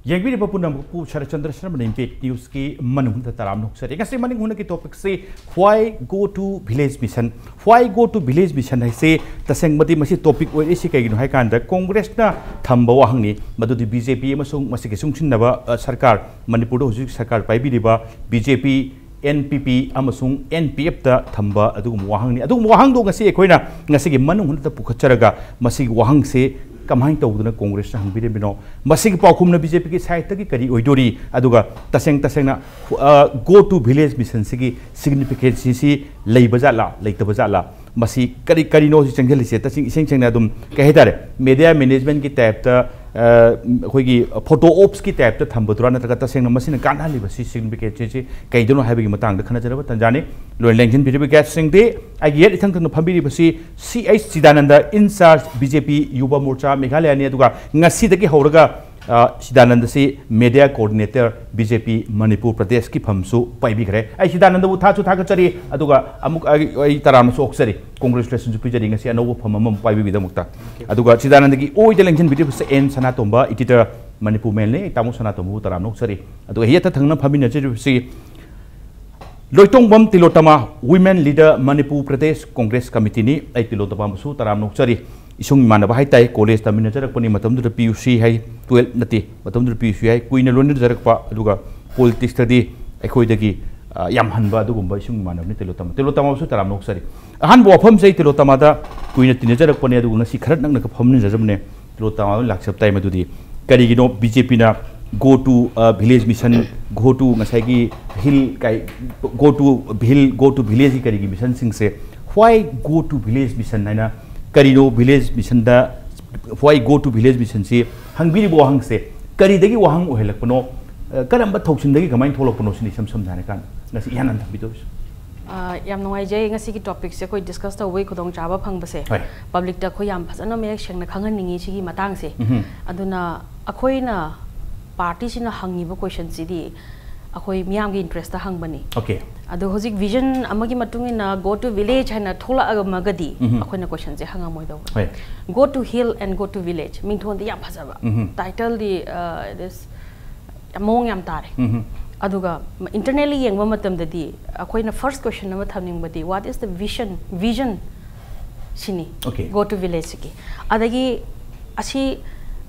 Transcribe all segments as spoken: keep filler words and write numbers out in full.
ꯌꯦꯡꯕꯤꯔꯤꯕ ꯄꯨꯝꯅꯃꯛꯄꯨ ꯁꯔꯠꯆꯟꯗ꯭ꯔ ꯁꯔꯃꯅ ꯏꯝꯄꯦꯛ ꯅ꯭ꯌꯨꯁꯀꯤ ꯃꯅꯨꯡꯗ ꯇꯔꯥꯝꯅ ꯑꯣꯛꯆꯔꯤ꯫ ꯉꯁꯤ ꯃꯅꯤꯡ ꯍꯨꯟꯅꯒꯤ ꯇꯣꯄꯤꯛꯁꯤ Why Go to Village Mission? Why Go to Village Mission ꯍꯥꯏꯁꯦ ꯇꯁꯦꯡꯕꯗꯤ ꯃꯁꯤ ꯇꯣꯄꯤꯛ ꯑꯣꯏꯔꯛꯏꯁꯤ ꯀꯩꯒꯤꯅꯣ ꯍꯥꯏ ꯀꯥꯟꯗ ꯀꯣꯡꯒ꯭ꯔꯦꯁꯅ ꯊꯝꯕ ꯋꯥꯍꯪꯅꯤ꯫ ꯃꯗꯨꯗꯤ ꯕꯤ ꯖꯦ ꯄꯤ ꯑꯃꯁꯨꯡ ꯃꯁꯤꯒꯤ ꯆꯨꯡꯁꯤꯟꯅꯕ, ꯑ, ꯁꯔꯀꯥꯔ, ꯃꯅꯤꯄꯨꯔꯗ ꯍꯧꯖꯤꯛ ꯁꯔꯀꯥꯔ ꯄꯥꯏꯕꯤꯔꯤꯕ ꯕꯤ ꯖꯦ ꯄꯤ, ꯑꯦꯟ ꯄꯤ ꯄꯤ ꯑꯃꯁꯨꯡ ꯑꯦꯟ ꯄꯤ ꯑꯦꯐꯇ ꯊꯝꯕ ꯑꯗꯨꯒꯨꯝꯕ ꯋꯥꯍꯪꯅꯤ꯫ ꯑꯗꯨꯒꯨꯝꯕ ꯋꯥꯍꯪꯗꯣ ꯉꯁꯤ ꯑꯩꯈꯣꯏꯅ ꯉꯁꯤꯒꯤ ꯃꯅꯨꯡ ꯍꯨꯟꯗ ꯄꯨꯈꯠꯆꯔꯒ ꯃꯁꯤꯒꯤ ꯋꯥꯍꯪꯁꯦ ꯀꯃꯥꯏꯅ ꯇꯧꯗꯅ ꯀꯣꯡꯒ꯭ꯔꯦꯁꯅ ꯍꯪꯕꯤꯔꯝꯃꯤꯅꯣ? ꯃꯁꯤꯒꯤ ꯄꯥꯎꯈꯨꯝꯅ ꯕꯤ ꯖꯦ ꯄꯤꯒꯤ ꯁꯥꯏꯠꯇꯒꯤ ꯀꯔꯤ ꯑꯣꯏꯗꯣꯔꯤ? ꯑꯗꯨꯒ ꯇꯁꯦꯡ ꯇꯁꯦꯡꯅ, ꯑ, Go to Village Missionꯁꯤꯒꯤ significanceꯁꯤ ꯂꯩꯕ ꯖꯥꯠꯂꯥ, ꯂꯩꯇꯕ ꯖꯥꯠꯂꯥ? ꯃꯁꯤ ꯀꯔꯤ, ꯀꯔꯤꯅꯣ ꯁꯤ ꯆꯪꯁꯤꯜꯂꯤꯁꯦ? ꯇꯁꯦꯡ, ꯏꯁꯦꯡ ꯁꯦꯡꯅ ꯑꯗꯨꯝ, ꯀꯩ ꯍꯥꯏꯇꯥꯔꯦ, media managementꯀꯤ typeꯇ, ꯑ, ꯑꯩꯈꯣꯏꯒꯤ photo opsꯀꯤ typeꯇ ꯊꯝꯕꯗꯨꯔꯥ, ꯅꯠꯇ꯭ꯔꯒ ꯇꯁꯦꯡꯅ ꯃꯁꯤꯅ ꯀꯥꯟꯅꯍꯜꯂꯤꯕꯁꯤ significanceꯁꯤ ꯀꯩꯗꯅꯣ ꯍꯥꯏꯕꯒꯤ ꯃꯇꯥꯡꯗ ꯈꯟꯅꯖꯅꯕ ꯇꯟꯖꯥꯅꯤ꯫ ꯂꯣꯏꯅ ꯂꯦꯡꯁꯤꯟꯕꯤꯔꯤꯕ guestꯁꯤꯡꯗꯤ ꯑꯩꯒꯤ ꯌꯦꯠ ꯏꯊꯪ ꯊꯪꯅ ꯐꯝꯕꯤꯔꯤꯕꯁꯤ ꯁꯤ ꯑꯩꯆ ꯆꯤꯗꯥꯅꯟꯗ, in charge B J P Yuva Morcha ꯃꯦꯘꯥꯂꯌꯥꯅꯤ꯫ ꯑꯗꯨꯒ ꯉꯁꯤꯗꯒꯤ ꯍꯧꯔꯒ, ꯑ, ꯆꯤꯗꯥꯅꯟꯗꯁꯤ media coordinator B J P Manipur ꯄ꯭ꯔꯗꯦꯁꯀꯤ ꯐꯝꯁꯨ ꯄꯥꯏꯕꯤꯈ꯭ꯔꯦ꯫ ꯑꯩ ꯆꯤꯗꯥꯅꯟꯗꯕꯨ ꯊꯥꯁꯨ ꯊꯥꯒꯠꯆꯔꯤ, ꯑꯗꯨꯒ ꯑꯃꯨꯛ ꯑꯩ, ꯑꯩ ꯇꯔꯥꯝꯅꯁꯨ ꯑꯣꯛꯆꯔꯤ, congratulationꯁꯨ ꯄꯤꯖꯔꯤ ꯉꯁꯤ ꯑꯅꯧꯕ ꯐꯝ ꯑꯃ ꯄꯥꯏꯕꯤꯕꯒꯤꯗꯃꯛꯇ꯫ ꯑꯗꯨꯒ ꯆꯤꯗꯥꯅꯟꯗꯒꯤ ꯑꯣꯏꯗ ꯂꯦꯡꯁꯤꯟꯕꯤꯔꯤꯕꯁꯤ ꯑꯦꯟ ꯁꯅꯥꯇꯣꯝꯕ, editor ꯃꯅꯤꯄꯨꯔ ꯃꯦꯜꯅꯤ꯫ ꯑꯩ ꯇꯥꯃꯣ ꯁꯅꯥꯇꯣꯝꯕꯕꯨ ꯇꯔꯥꯝꯅ ꯑꯣꯛꯆꯔꯤ꯫ ꯑꯗꯨꯒ ꯍꯦꯛꯇ ꯊꯪꯅ ꯐꯝꯃꯤꯟꯅꯖꯔꯤꯕꯁꯤ ꯂꯣꯏꯇꯣꯡꯕꯝ ꯇꯤꯂꯣꯇꯃꯥ, women leader ꯃꯅꯤꯄꯨꯔ ꯄ꯭ꯔꯗꯦꯁ ꯀꯣꯡꯒ꯭ꯔꯦꯁ ꯀꯃꯤꯇꯤꯅꯤ꯫ ꯑꯩ ꯇꯤꯂꯣꯇꯃꯥꯕꯨꯁꯨ ꯇꯔꯥꯝꯅ ꯑꯣꯛꯆꯔꯤ꯫ ꯏꯁꯨꯡ ꯏꯃꯥꯟꯅꯕ ꯍꯥꯏꯇꯥꯏ, ꯀꯣꯂꯦꯖ ꯇꯝꯃꯤꯟꯅꯖꯔꯛꯄꯅꯤ꯫ ꯃꯇꯝꯗꯨꯗ ꯄꯤ ꯌꯨ ꯁꯤ ꯍꯥꯏ, ꯇꯨꯌꯦꯜꯞ ꯅꯠꯇꯦ, ꯃꯇꯝꯗꯨꯗ ꯄꯤ ꯌꯨ ꯁꯤ ꯍꯥꯏ, ꯀꯨꯏꯅ ꯂꯣꯏꯅꯖꯔꯛꯄ, ꯑꯗꯨꯒ ꯄꯣꯂꯤꯇꯤꯛꯁꯇꯗꯤ ꯑꯩꯈꯣꯏꯗꯒꯤ, ꯑ, ꯌꯥꯝ ꯍꯟꯕ ꯑꯗꯨꯒꯨꯝꯕ ꯏꯁꯨꯡ ꯏꯃꯥꯟꯅꯕꯅꯤ ꯇꯤꯂꯣꯇꯃꯥ꯫ ꯇꯤꯂꯣꯇꯃꯥꯕꯨꯁꯨ ꯇꯔꯥꯝꯅ ꯑꯣꯛꯆꯔꯤ꯫ ꯑꯍꯥꯟꯕ ꯋꯥꯐꯝꯁꯦ ꯑꯩ ꯇꯤꯂꯣꯇꯃꯥꯗ ꯀꯨꯏꯅ ꯇꯤꯟꯅꯖꯔꯛꯄꯅꯦ, ꯑꯗꯨꯒ ꯉꯁꯤ ꯈꯔ ꯅꯛꯅꯒ ꯐꯝꯃꯤꯟꯅꯖꯕꯅꯦ꯫ ꯇꯤꯂꯣꯇꯃꯥ ꯂꯥꯛꯆꯕ ꯇꯥꯏ꯫ ꯃꯗꯨꯗꯤ ꯀꯔꯤꯒꯤꯅꯣ ꯕꯤ ꯖꯦ ꯄꯤꯅ Go to, ꯑ, Village Mission, Go to ꯉꯁꯥꯏꯒꯤ Hill ꯀꯥꯏ, Go to Hill, Go to Villageꯀꯤ ꯀꯔꯤꯒꯤ missionꯁꯤꯡꯁꯦ, Why Go to Village Mission ꯍꯥꯏꯅ ꯀꯔꯤꯅꯣ village missionꯗ, Why Go to Village Missionꯁꯤ ꯍꯪꯕꯤꯔꯤꯕ ꯋꯥꯍꯪꯁꯦ ꯀꯔꯤꯗꯒꯤ ꯋꯥꯍꯪ ꯑꯣꯏꯍꯜꯂꯛꯄꯅꯣ? ꯑ, ꯀꯔꯝꯕ ꯊꯧꯁꯤꯟꯗꯒꯤ ꯀꯃꯥꯏꯅ ꯊꯣꯛꯂꯛꯄꯅꯣ ꯁꯤꯅꯤ ꯏꯁꯝ ꯁꯝꯅ ꯍꯥꯏꯔꯀꯥꯟꯗ ꯉꯁꯤ ꯏꯍꯥꯟ ꯍꯥꯟꯅ ꯊꯝꯕꯤꯗꯧꯔꯤꯁꯦ꯫ ꯑ, ꯌꯥꯝ ꯅꯨꯡꯉꯥꯏꯖꯩ ꯉꯁꯤꯒꯤ topicꯁꯦ ꯑꯩꯈꯣꯏ discuss ꯇꯧꯕꯒꯤ ꯈꯨꯗꯣꯡꯆꯥꯕ ꯐꯪꯕꯁꯦ꯫ ꯍꯣꯏ꯫ Publicꯇ ꯑꯩꯈꯣꯏ ꯌꯥꯝ ꯐꯖꯅ ꯃꯌꯦꯛ ꯁꯦꯡꯅ ꯈꯪꯍꯟꯅꯤꯡꯉꯤ ꯁꯤꯒꯤ ꯃꯇꯥꯡꯁꯦ꯫ ꯎꯝꯍꯨꯝ꯫ ꯑꯗꯨꯅ ꯑꯩꯈꯣꯏꯅ partyꯁꯤꯅ ꯍꯪꯉꯤꯕ questionꯁꯤꯗꯤ ꯑꯩꯈꯣꯏ ꯃꯤꯌꯥꯝꯒꯤ interestꯇ ꯍꯪꯕꯅꯤ꯫ Okay꯫ ꯑꯗꯣ ꯍꯧꯖꯤꯛ vision ꯑꯃꯒꯤ ꯃꯇꯨꯡ ꯏꯟꯅ Go to Village ꯍꯥꯏꯅ ꯊꯣꯛꯂꯛꯑꯝꯃꯒꯗꯤ ꯎꯝꯍꯨꯝ꯫ ꯑꯩꯈꯣꯏꯅ questionꯁꯦ ꯍꯪꯉꯝꯃꯣꯏꯗꯧꯕ꯫ ꯍꯣꯏ꯫ Go to Hill and Go to Village ꯃꯤꯡꯊꯣꯟꯗꯤ ꯌꯥꯝ ꯐꯖꯕ꯫ ꯎꯝꯍꯨꯝ꯫ Titleꯗꯤ, ꯑ, this ꯃꯑꯣꯡ ꯌꯥꯝ ꯇꯥꯔꯦ꯫ ꯑꯗꯨꯒ internally ꯌꯦꯡꯕ ꯃꯇꯝꯗꯗꯤ ꯑꯩꯈꯣꯏꯅ first question ꯑꯃ ꯊꯝꯅꯤꯡꯕꯗꯤ, what is the vision vision ꯁꯤꯅꯤ꯫ Okay. Go to villageꯀꯤ꯫ ꯑꯗꯒꯤ ꯑꯁꯤ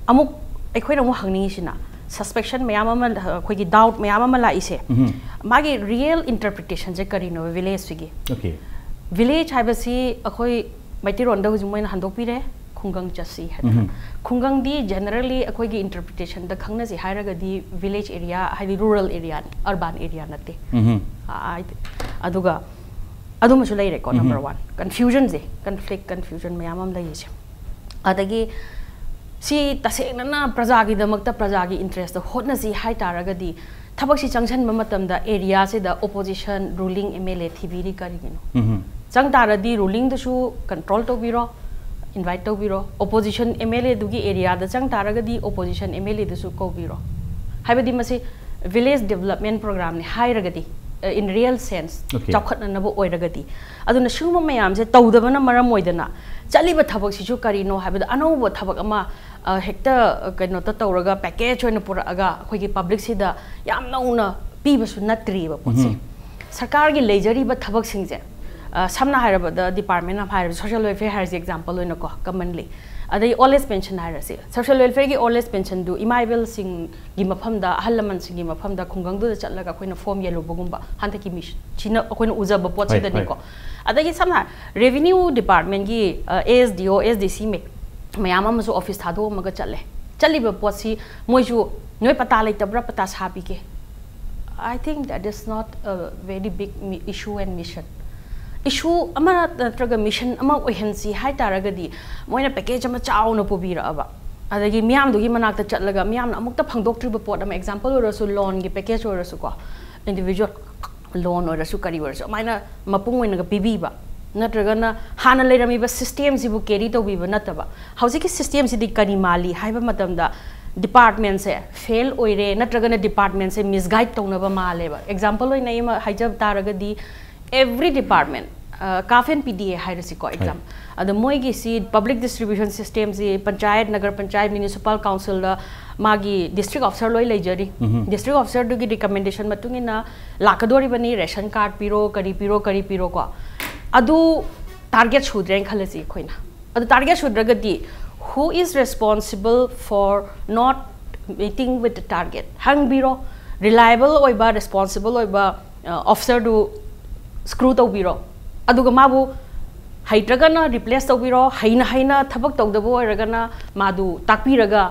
ꯑꯃꯨꯛ ꯑꯩꯈꯣꯏꯅ ꯑꯃꯨꯛ ꯍꯪꯅꯤꯡꯉꯤꯁꯤꯅ, suspicion ꯃꯌꯥꯝ ꯑꯃ, ꯑꯩꯈꯣꯏꯒꯤ doubt ꯃꯌꯥꯝ ꯑꯃ ꯂꯥꯛꯏꯁꯦ, ꯃꯥꯒꯤ real interpretationꯁꯦ ꯀꯔꯤꯅꯣ villageꯁꯤꯒꯤ? Okay. Village ꯍꯥꯏꯕꯁꯤ ꯑꯩꯈꯣꯏ ꯃꯩꯇꯩꯔꯣꯟꯗ ꯍꯧꯖꯤꯛ ꯃꯣꯏꯅ ꯍꯟꯗꯣꯛꯄꯤꯔꯦ, ꯈꯨꯡꯒꯪ ꯆꯠꯁꯤ ꯍꯥꯏꯗꯅ꯫ ꯈꯨꯡꯒꯪꯗꯤ generally ꯑꯩꯈꯣꯏꯒꯤ interpretationꯗ ꯈꯪꯅꯁꯤ ꯍꯥꯏꯔꯒꯗꯤ village area, ꯍꯥꯏꯗꯤ rural area, urban area ꯅꯠꯇꯦ꯫ ꯑ, ꯍꯥꯏꯗꯤ, ꯑꯗꯨꯒ ꯑꯗꯨꯃꯁꯨ ꯂꯩꯔꯦꯀꯣ꯫ Number one, confusionꯁꯦ, conflict, confusion ꯃꯌꯥꯝ ꯑꯃ ꯂꯩꯔꯤꯁꯦ꯫ ꯑꯗꯒꯤ ꯁꯤ ꯇꯁꯦꯡꯅꯅ ꯄ꯭ꯔꯖꯥꯒꯤꯗꯃꯛꯇ, ꯄ꯭ꯔꯖꯥꯒꯤ interestꯇ ꯍꯣꯠꯅꯁꯤ ꯍꯥꯏ ꯇꯥꯔꯒꯗꯤ, ꯊꯕꯛꯁꯤ ꯆꯪꯁꯤꯟꯕ ꯃꯇꯝꯗ areaꯁꯤꯗ opposition, ruling MLA ꯊꯤꯕꯤꯔꯤ ꯀꯔꯤꯒꯤꯅꯣ? ꯆꯪ ꯇꯥꯔꯗꯤ rulingꯗꯨꯁꯨ control ꯇꯧꯕꯤꯔꯣ, invite ꯇꯧꯕꯤꯔꯣ꯫ Opposition MLAꯗꯨꯒꯤ areaꯗ ꯆꯪ ꯇꯥꯔꯒꯗꯤ opposition MLAꯗꯨꯁꯨ ꯀꯧꯕꯤꯔꯣ꯫ ꯍꯥꯏꯕꯗꯤ ꯃꯁꯤ village development programꯅꯤ ꯍꯥꯏꯔꯒꯗꯤ, in real sense, Okay. ꯆꯥꯎꯈꯠꯅꯅꯕ ꯑꯣꯏꯔꯒꯗꯤ꯫ ꯑꯗꯨꯅ ꯁꯤꯒꯨꯝꯕ ꯃꯌꯥꯝꯁꯦ ꯇꯧꯗꯕꯅ ꯃꯔꯝ ꯑꯣꯏꯗꯅ ꯆꯠꯂꯤꯕ ꯊꯕꯛꯁꯤꯁꯨ ꯀꯔꯤꯅꯣ ꯍꯥꯏꯕꯗ, ꯑꯅꯧꯕ ꯊꯕꯛ ꯑꯃ, ꯑ, ꯍꯦꯛꯇ, ꯑ, ꯀꯩꯅꯣꯇ ꯇꯧꯔꯒ, package ꯑꯣꯏꯅ ꯄꯨꯔꯛꯑꯒ ꯑꯩꯈꯣꯏꯒꯤ publicꯁꯤꯗ ꯌꯥꯝ ꯅꯧꯅ ꯄꯤꯕꯁꯨ ꯅꯠꯇ꯭ꯔꯤꯕ ꯄꯣꯠꯁꯦ꯫ ꯁꯔꯀꯥꯔꯒꯤ ꯂꯩꯖꯔꯤꯕ ꯊꯕꯛꯁꯤꯡꯁꯦ, ꯑ, ꯁꯝꯅ ꯍꯥꯏꯔꯕꯗ department ꯑꯃ ꯍꯥꯏꯔꯕꯗ social welfare ꯍꯥꯏꯔꯁꯤ example ꯑꯣꯏꯅꯀꯣ, commonly꯫ ꯑꯗꯩ old age pension ꯍꯥꯏꯔꯁꯤ, social welfareꯒꯤ old age pensionꯗꯨ ꯏꯃꯥ ꯏꯕꯦꯜꯁꯤꯡꯒꯤ ꯃꯐꯝꯗ, ꯑꯍꯜ ꯂꯃꯟꯁꯤꯡꯒꯤ ꯃꯐꯝꯗ ꯈꯨꯡꯒꯪꯗꯨꯗ ꯆꯠꯂꯒ ꯑꯩꯈꯣꯏꯅ form ꯌꯦꯜꯂꯨꯕꯒꯨꯝꯕ, ꯍꯟꯗꯛꯀꯤ mission ꯁꯤꯅ ꯑꯩꯈꯣꯏꯅ ꯎꯖꯕ ꯄꯣꯠꯁꯤꯗꯅꯤꯀꯣ꯫ ꯍꯣꯏ, ꯑꯗꯒꯤ ꯁꯝꯅ ꯍꯥꯏ, revenue departmentꯀꯤ, ꯑ, ASDO, ASDC ꯃꯌꯥꯝ ꯑꯃꯁꯨ office ꯊꯥꯗꯣꯛꯑꯝꯃꯒ ꯆꯠꯂꯦ꯫ ꯆꯠꯂꯤꯕ ꯄꯣꯠꯁꯤ ꯃꯣꯏꯁꯨ, "ꯅꯣꯏ ꯄꯇꯥ ꯂꯩꯇꯕ꯭ꯔꯥ? ꯄꯇꯥ ꯁꯥꯕꯤꯒꯦ." I think that is not a very big mi-, issue and mission. Issue ꯑꯃ ꯅꯠꯇ꯭ꯔꯒ mission ꯑꯃ ꯑꯣꯏꯍꯟꯁꯤ ꯍꯥꯏ ꯇꯥꯔꯒꯗꯤ, ꯃꯣꯏꯅ package ꯑꯃ ꯆꯥꯎꯅ ꯄꯨꯕꯤꯔꯛꯑꯕ, ꯑꯗꯒꯤ ꯃꯤꯌꯥꯝꯗꯨꯒꯤ ꯃꯅꯥꯛꯇ ꯆꯠꯂꯒ ꯃꯤꯌꯥꯝꯅ ꯑꯃꯨꯛꯇ ꯐꯪꯗꯣꯛꯇ꯭ꯔꯤꯕ ꯄꯣꯠ ꯑꯃ, example ꯑꯣꯏꯔꯁꯨ, loanꯒꯤ package ꯑꯣꯏꯔꯁꯨꯀꯣ, individual loan ꯑꯣꯏꯔꯁꯨ ꯀꯔꯤ ꯑꯣꯏꯔꯁꯨ, ꯑꯗꯨꯃꯥꯏꯅ ꯃꯄꯨꯡ ꯑꯣꯏꯅꯒ ꯄꯤꯕꯤꯕ, ꯅꯠꯇ꯭ꯔꯒꯅ ꯍꯥꯟꯅ ꯂꯩꯔꯝꯃꯤꯕ systemꯁꯤꯕꯨ carry ꯇꯧꯕꯤꯕ ꯅꯠꯇꯕ, ꯍꯧꯖꯤꯛꯀꯤ systemꯁꯤꯗꯤ ꯀꯔꯤ ꯃꯥꯜꯂꯤ ꯍꯥꯏꯕ ꯃꯇꯝꯗ, departmentꯁꯦ fail ꯑꯣꯏꯔꯦ ꯅꯠꯇ꯭ꯔꯒꯅ departmentꯁꯦ misguide ꯇꯧꯅꯕ ꯃꯥꯜꯂꯦꯕ꯫ Example ꯑꯣꯏꯅ ꯑꯩ ꯑꯃ ꯍꯥꯏꯖꯕ ꯇꯥꯔꯒꯗꯤ, every department, ꯀꯥꯐꯦꯟ ꯄꯤ ꯗꯤ ꯑꯦ ꯍꯥꯏꯔꯁꯤꯀꯣ ꯑꯦꯛꯖꯥꯝ꯫ ꯑꯗꯣ ꯃꯣꯏꯒꯤꯁꯤ ꯄꯕ꯭ꯂꯤꯛ ꯗꯤꯁꯇ꯭ꯔꯤꯕ꯭ꯌꯨꯁꯟ ꯁꯤꯁꯇꯦꯝꯁꯤ ꯄꯟꯆꯥꯌꯠ, ꯅꯒꯔ ꯄꯟꯆꯥꯌꯠ, ꯃ꯭ꯌꯨꯅꯤꯁꯤꯄꯥꯜ ꯀꯥꯎꯟꯁꯤꯜꯗ ꯃꯥꯒꯤ ꯗꯤꯁꯇ꯭ꯔꯤꯛ ꯑꯣꯐꯤꯁꯔ ꯂꯣꯏ ꯂꯩꯖꯔꯤ꯫ ꯗꯤꯁꯇ꯭ꯔꯤꯛ ꯑꯣꯐꯤꯁꯔꯗꯨꯒꯤ ꯔꯤꯀꯃꯦꯟꯗꯦꯁꯟ ꯃꯇꯨꯡ ꯏꯟꯅ ꯂꯥꯛꯀꯗꯣꯔꯤꯕꯅꯤ, ꯔꯦꯁꯟ ꯀꯥꯔꯗ ꯄꯤꯔꯣ, ꯀꯔꯤ ꯄꯤꯔꯣ, ꯀꯔꯤ ꯄꯤꯔꯣꯀꯣ꯫ ꯑꯗꯨ ꯇꯥꯔꯒꯦꯠ ꯁꯨꯗ꯭ꯔꯦꯅ ꯈꯜꯂꯁꯤ ꯑꯩꯈꯣꯏꯅ꯫ ꯑꯗꯨ ꯇꯥꯔꯒꯦꯠ ꯁꯨꯗ꯭ꯔꯒꯗꯤ, who is responsible for not meeting with the target? ꯍꯪꯕꯤꯔꯣ, ꯔꯤꯂꯥꯏꯕꯜ ꯑꯣꯏꯕ, ꯔꯦꯁꯄꯣꯟꯁꯤꯕꯜ ꯑꯣꯏꯕ ꯑꯣꯐꯤꯁꯔꯗꯨ ꯁ꯭ꯀ꯭ꯔꯨ ꯇꯧꯕꯤꯔꯣ꯫ ꯑꯗꯨꯒ ꯃꯥꯕꯨ ꯍꯩꯇ꯭ꯔꯒꯅ ꯔꯤꯄ꯭ꯂꯦꯁ ꯇꯧꯕꯤꯔꯣ, ꯍꯩꯅ ꯍꯩꯅ ꯊꯕꯛ ꯇꯧꯗꯕ ꯑꯣꯏꯔꯒꯅ ꯃꯥꯗꯨ ꯇꯥꯛꯄꯤꯔꯒ,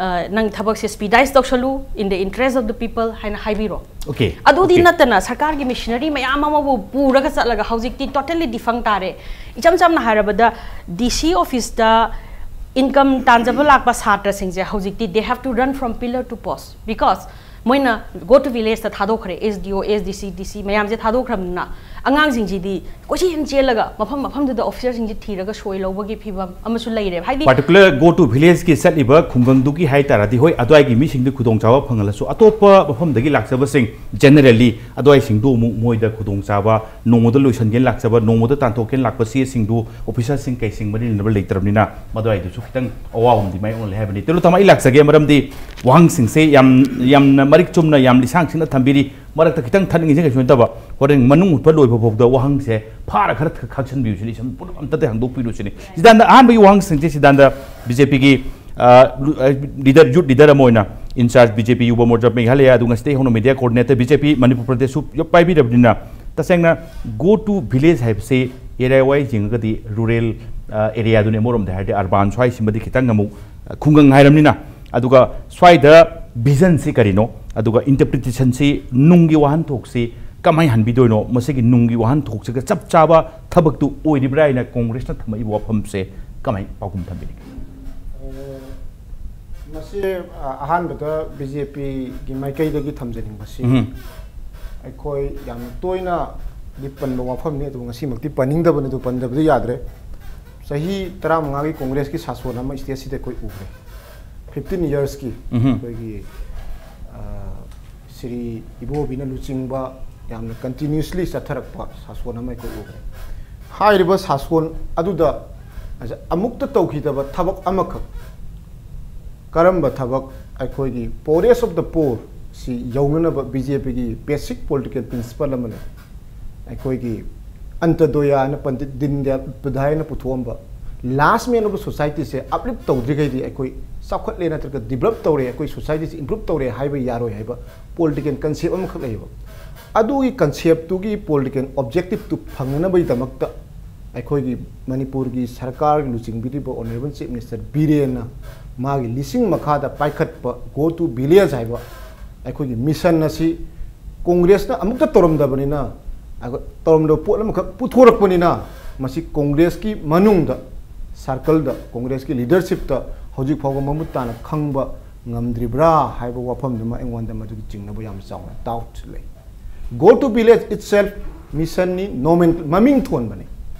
ꯑ, ꯅꯪ ꯊꯕꯛꯁꯦ ꯁ꯭ꯄꯤꯗꯥꯏꯁ ꯇꯧꯁꯜꯂꯨ, in the interest of the people ꯍꯥꯏꯅ ꯍꯥꯏꯕꯤꯔꯣ꯫ Okay. ꯑꯗꯨꯗꯤ Okay. ꯅꯠꯇꯅ ꯁꯔꯀꯥꯔꯒꯤ ꯃꯦꯁꯤꯅꯔꯤ ꯃꯌꯥꯝ ꯑꯃꯕꯨ ꯄꯨꯔꯒ ꯆꯠꯂꯒ ꯍꯧꯖꯤꯛꯇꯤ ꯇꯣꯇꯦꯜꯂꯤ ꯗꯤꯐꯪ ꯇꯥꯔꯦ꯫ ꯏꯆꯝ ꯆꯝꯅ ꯍꯥꯏꯔꯕꯗ, ꯗꯤ ꯁꯤ ꯑꯣꯐꯤꯁꯇ ꯏꯟꯀꯝ ꯇꯥꯟꯖꯕ ꯂꯥꯛꯄ ꯁꯥꯇ꯭ꯔꯁꯤꯡꯁꯦ ꯍꯧꯖꯤꯛꯇꯤ they have to run from pillar to post, because ꯃꯣꯏꯅ go to villageꯇ ꯊꯥꯗꯣꯛꯈ꯭ꯔꯦ꯫ ꯑꯦꯁ ꯗꯤ ꯑꯣ, ꯑꯦꯁ ꯗꯤ ꯁꯤ, ꯗꯤ ꯁꯤ ꯃꯌꯥꯝꯁꯦ ꯊꯥꯗꯣꯛꯈ꯭ꯔꯕꯅꯤꯅ ꯑꯉꯥꯡꯁꯤꯡꯁꯤꯗꯤ ꯀꯣꯏꯆꯦꯟ ꯆꯦꯜꯂꯒ ꯃꯐꯝ ꯃꯐꯝꯗꯨꯗ ꯑꯣꯐꯤꯁꯔꯁꯤꯡꯁꯦ ꯊꯤꯔꯒ ꯁꯣꯏ ꯂꯧꯕꯒꯤ ꯐꯤꯕꯝ ꯑꯃꯁꯨ ꯂꯩꯔꯦꯕ꯫ ꯍꯥꯏꯗꯤ Particular go to villageꯀꯤ ꯆꯠꯂꯤꯕ ꯈꯨꯡꯒꯪꯗꯨꯒꯤ ꯍꯥꯏ ꯇꯥꯔꯗꯤ, ꯍꯣꯏ, ꯑꯗꯨꯋꯥꯏꯒꯤ ꯃꯤꯁꯤꯡꯗꯤ ꯈꯨꯗꯣꯡꯆꯥꯕ ꯐꯪꯍꯜꯂꯁꯨ, ꯑꯇꯣꯞꯄ ꯃꯐꯝꯗꯒꯤ ꯂꯥꯛꯆꯕꯁꯤꯡ, generally ꯑꯗꯨꯋꯥꯏꯁꯤꯡꯗꯨ ꯑꯃꯨꯛ ꯃꯣꯏꯗ ꯈꯨꯗꯣꯡꯆꯥꯕ, ꯅꯣꯡꯃꯗ ꯂꯣꯏꯁꯤꯟꯒꯦꯅ ꯂꯥꯛꯆꯕ, ꯅꯣꯡꯃꯗ ꯇꯥꯟꯊꯣꯛꯀꯦꯅ ꯂꯥꯛꯄ ꯆꯦꯁꯤꯡꯗꯨ ꯑꯣꯐꯤꯁꯔꯁꯤꯡ ꯀꯩꯁꯤꯡ ꯃꯔꯤ ꯂꯩꯅꯕ ꯂꯩꯇ꯭ꯔꯕꯅꯤꯅ, ꯃꯗꯨꯋꯥꯏꯗꯨꯁꯨ ꯈꯤꯇꯪ ꯑꯋꯥꯕ ꯑꯃꯗꯤ ꯃꯥꯏꯌꯣꯛꯅꯍꯜꯂꯦ ꯍꯥꯏꯕꯅꯤ꯫ ꯇꯦꯂꯨ ꯇꯥꯃ, ꯑꯩ ꯂꯥꯛꯆꯒꯦ, ꯃꯔꯝꯗꯤ ꯋꯥꯍꯪꯁꯤꯡꯁꯦ ꯌꯥꯝ, ꯌꯥꯝꯅ ꯃꯔꯤꯛ ꯆꯨꯝꯅ, ꯌꯥꯝ ꯂꯤꯁꯥꯡ ꯁꯤꯡꯅ ꯊꯝꯕꯤꯔꯤ꯫ ꯃꯔꯛꯇ ꯈꯤꯇꯪ ꯊꯠꯅꯤꯡꯉꯤꯁꯦ ꯀꯩꯁꯨ ꯅꯠꯇꯕ, ꯍꯣꯔꯦꯟ ꯃꯅꯨꯡ ꯍꯨꯠꯄ ꯂꯣꯏꯕ ꯐꯥꯎꯗ ꯋꯥꯍꯪꯁꯦ ꯐꯥꯔ ꯈꯔ ꯈꯛ ꯈꯥꯛꯆꯟꯕꯤꯌꯨ ꯁꯤꯅꯤ, ꯁꯨꯝ ꯄꯨꯂꯞ ꯑꯝꯇꯗ ꯍꯥꯡꯗꯣꯛꯄꯤꯔꯨ ꯁꯤꯅꯤ꯫ ꯁꯤꯗꯥꯟꯗ ꯑꯍꯥꯟꯕꯒꯤ ꯋꯥꯍꯪꯁꯤꯡꯁꯦ, ꯁꯤꯗꯥꯟꯗ ꯕꯤ ꯖꯦ ꯄꯤꯒꯤ ꯂꯤꯗꯔ, ꯌꯨꯠ ꯂꯤꯗꯔ ꯑꯃ ꯑꯣꯏꯅ, in-charge B J P Yuva ꯃꯣꯔꯆꯥ Meghalaya, ꯑꯗꯨ ꯉꯁꯤꯗꯒꯤ ꯍꯧꯅ media coordinator B J P Manipur ꯄ꯭ꯔꯗꯦꯁꯁꯨ ꯄꯥꯏꯕꯤꯔꯕꯅꯤꯅ, ꯇꯁꯦꯡꯅ go to village ꯍꯥꯏꯕꯁꯤ ꯑꯦꯔꯤꯌꯥ ꯋꯥꯏꯁ ꯌꯦꯡꯉꯒꯗꯤ ꯔꯨꯔꯦꯜ ꯑꯦꯔꯤꯌꯥꯗꯨꯅꯤ, ꯑꯃꯔꯣꯝꯗ ꯍꯥꯏꯔꯗꯤ ꯑꯔꯕꯥꯟ ꯁ꯭ꯋꯥꯏꯁꯤꯃꯗꯤ ꯈꯤꯇꯪ ꯑꯃꯨꯛ, ꯑ, ꯈꯨꯡꯒꯪ ꯍꯥꯏꯔꯕꯅꯤꯅ꯫ ꯑꯗꯨꯒ ꯁ꯭ꯋꯥꯏꯗ ꯚꯤꯖꯟꯁꯤ ꯀꯔꯤꯅꯣ, ꯑꯗꯨꯒ ꯏꯟꯇꯔꯄ꯭ꯔꯤꯇꯦꯁꯟꯁꯤ, ꯅꯨꯡꯒꯤ ꯋꯥꯍꯟꯊꯣꯛꯁꯤ ꯀꯃꯥꯏꯅ ꯍꯟꯕꯤꯗꯣꯏꯅꯣ, ꯃꯁꯤꯒꯤ ꯅꯨꯡꯒꯤ ꯋꯥꯍꯟꯊꯣꯛꯁꯤꯒ ꯆꯞ ꯆꯥꯕ ꯊꯕꯛꯇꯨ ꯑꯣꯏꯔꯤꯕ꯭ꯔꯥ ꯍꯥꯏꯅ ꯀꯣꯡꯒ꯭ꯔꯦꯁꯅ ꯊꯝꯃꯛꯏꯕ ꯋꯥꯐꯝꯁꯦ ꯀꯃꯥꯏꯅ ꯄꯥꯎꯈꯨꯝ ꯊꯝꯕꯤꯅꯤꯡꯒꯦ? ꯃꯁꯤ, ꯑ, ꯑꯍꯥꯟꯕꯗ ꯕꯤ ꯖꯦ ꯄꯤꯒꯤ ꯃꯥꯏꯀꯩꯗꯒꯤ ꯊꯝꯖꯅꯤꯡꯕꯁꯤ, ꯎꯝ꯫ ꯑꯩꯈꯣꯏ ꯌꯥꯝ ꯇꯣꯏꯅꯗꯤ ꯄꯟꯕ ꯋꯥꯐꯝꯅꯤ, ꯑꯗꯨꯕꯨ ꯉꯁꯤꯃꯛꯇꯤ ꯄꯟꯅꯤꯡꯗꯕꯅꯤ, ꯑꯗꯨ ꯄꯟꯗꯕꯗꯤ ꯌꯥꯗ꯭ꯔꯦ꯫ ꯆꯍꯤ ꯇꯔꯥꯃꯉꯥꯒꯤ ꯀꯣꯡꯒ꯭ꯔꯦꯁꯀꯤ ꯁꯥꯁꯣꯟ ꯑꯃ ꯁ꯭ꯇꯦꯠꯁꯤꯗ ꯑꯩꯈꯣꯏ ꯎꯈ꯭ꯔꯦ꯫ ꯐꯤꯐꯇꯤꯟ ꯌꯔꯁꯀꯤ ꯎꯝꯍꯨꯝ꯫ ꯑꯩꯈꯣꯏꯒꯤ, ꯑ, ꯁ꯭ꯔꯤ ꯏꯕꯣꯕꯤꯅ ꯂꯨꯆꯤꯡꯕ ꯌꯥꯝꯅ continuously ꯆꯠꯊꯔꯛꯄ ꯁꯥꯁꯣꯟ ꯑꯃ ꯑꯩꯈꯣꯏ ꯎꯈ꯭ꯔꯦ꯫ ꯍꯥꯏꯔꯤꯕ ꯁꯥꯁꯣꯟ ꯑꯗꯨꯗ ꯑꯃꯨꯛꯇ ꯇꯧꯈꯤꯗꯕ ꯊꯕꯛ ꯑꯃꯈꯛ, ꯀꯔꯝꯕ ꯊꯕꯛ? ꯑꯩꯈꯣꯏꯒꯤ poorest of the poor ꯁꯤ ꯌꯧꯅꯅꯕ ꯕꯤ ꯖꯦ ꯄꯤꯒꯤ basic political principle ꯑꯃꯅꯤ꯫ ꯑꯩꯈꯣꯏꯒꯤ ꯑꯟꯇꯗꯣꯌꯥ ꯍꯥꯏꯅ ꯄꯟꯗꯤꯠ ꯗꯤꯟ Dayal ꯎꯄꯥꯙ꯭ꯌꯥꯌꯅ ꯄꯨꯊꯣꯛꯑꯝꯕ last man of the society say uplift ꯇꯧꯗ꯭ꯔꯤꯈꯩꯗꯤ ꯑꯩꯈꯣꯏ ꯆꯥꯎꯈꯠꯂꯦ ꯅꯠꯇ꯭ꯔꯒ develop ꯇꯧꯔꯦ, ꯑꯩꯈꯣꯏ society ꯁꯦ improve ꯇꯧꯔꯦ ꯍꯥꯏꯕ ꯌꯥꯔꯣꯏ ꯍꯥꯏꯕ political concept ꯑꯃꯈꯛ ꯂꯩꯌꯦꯕ꯫ ꯑꯗꯨꯒꯤ concept ꯇꯨꯒꯤ political objective ꯇꯨ ꯐꯪꯅꯅꯕꯒꯤꯗꯃꯛꯇ ꯑꯩꯈꯣꯏꯒꯤ ꯃꯅꯤꯄꯨꯔꯒꯤ ꯁꯔꯀꯥꯔꯒꯤ ꯂꯨꯆꯤꯡꯕꯤꯔꯤꯕ Honourable Chief Minister ꯕꯤꯔꯦꯟꯅ ꯃꯥꯒꯤ ꯂꯤꯁꯤꯡ ꯃꯈꯥꯗ ꯄꯥꯏꯈꯠꯄ Go to Village ꯍꯥꯏꯕ ꯑꯩꯈꯣꯏꯒꯤ mission ꯑꯁꯤ ꯀꯣꯡꯒ꯭ꯔꯦꯁꯅ ꯑꯃꯨꯛꯇ ꯇꯧꯔꯝꯗꯕꯅꯤꯅ, ꯑꯩꯈꯣꯏ ꯇꯧꯔꯝꯗꯕ ꯄꯣꯠ ꯑꯃꯈꯛ ꯄꯨꯊꯣꯔꯛꯄꯅꯤꯅ, ꯃꯁꯤ ꯀꯣꯡꯒ꯭ꯔꯦꯁꯀꯤ ꯃꯅꯨꯡꯗ circle ꯗ, ꯀꯣꯡꯒ꯭ꯔꯦꯁꯀꯤ leadership ꯇ ꯍꯧꯖꯤꯛ ꯐꯥꯎꯕ ꯃꯃꯨꯠ ꯇꯥꯅ ꯈꯪꯕ ꯉꯝꯗ꯭ꯔꯤꯕ꯭ꯔꯥ ꯍꯥꯏꯕ ꯋꯥꯐꯝꯗꯨꯃ ꯑꯩꯉꯣꯟꯗ ꯃꯗꯨꯒꯤ ꯆꯤꯡꯅꯕ ꯌꯥꯝ ꯆꯥꯎꯅ doubt ꯂꯩ꯫ Go to Village itself mission ꯅꯤ, nomen-, ꯃꯃꯤꯡ ꯊꯣꯟꯕꯅꯤ,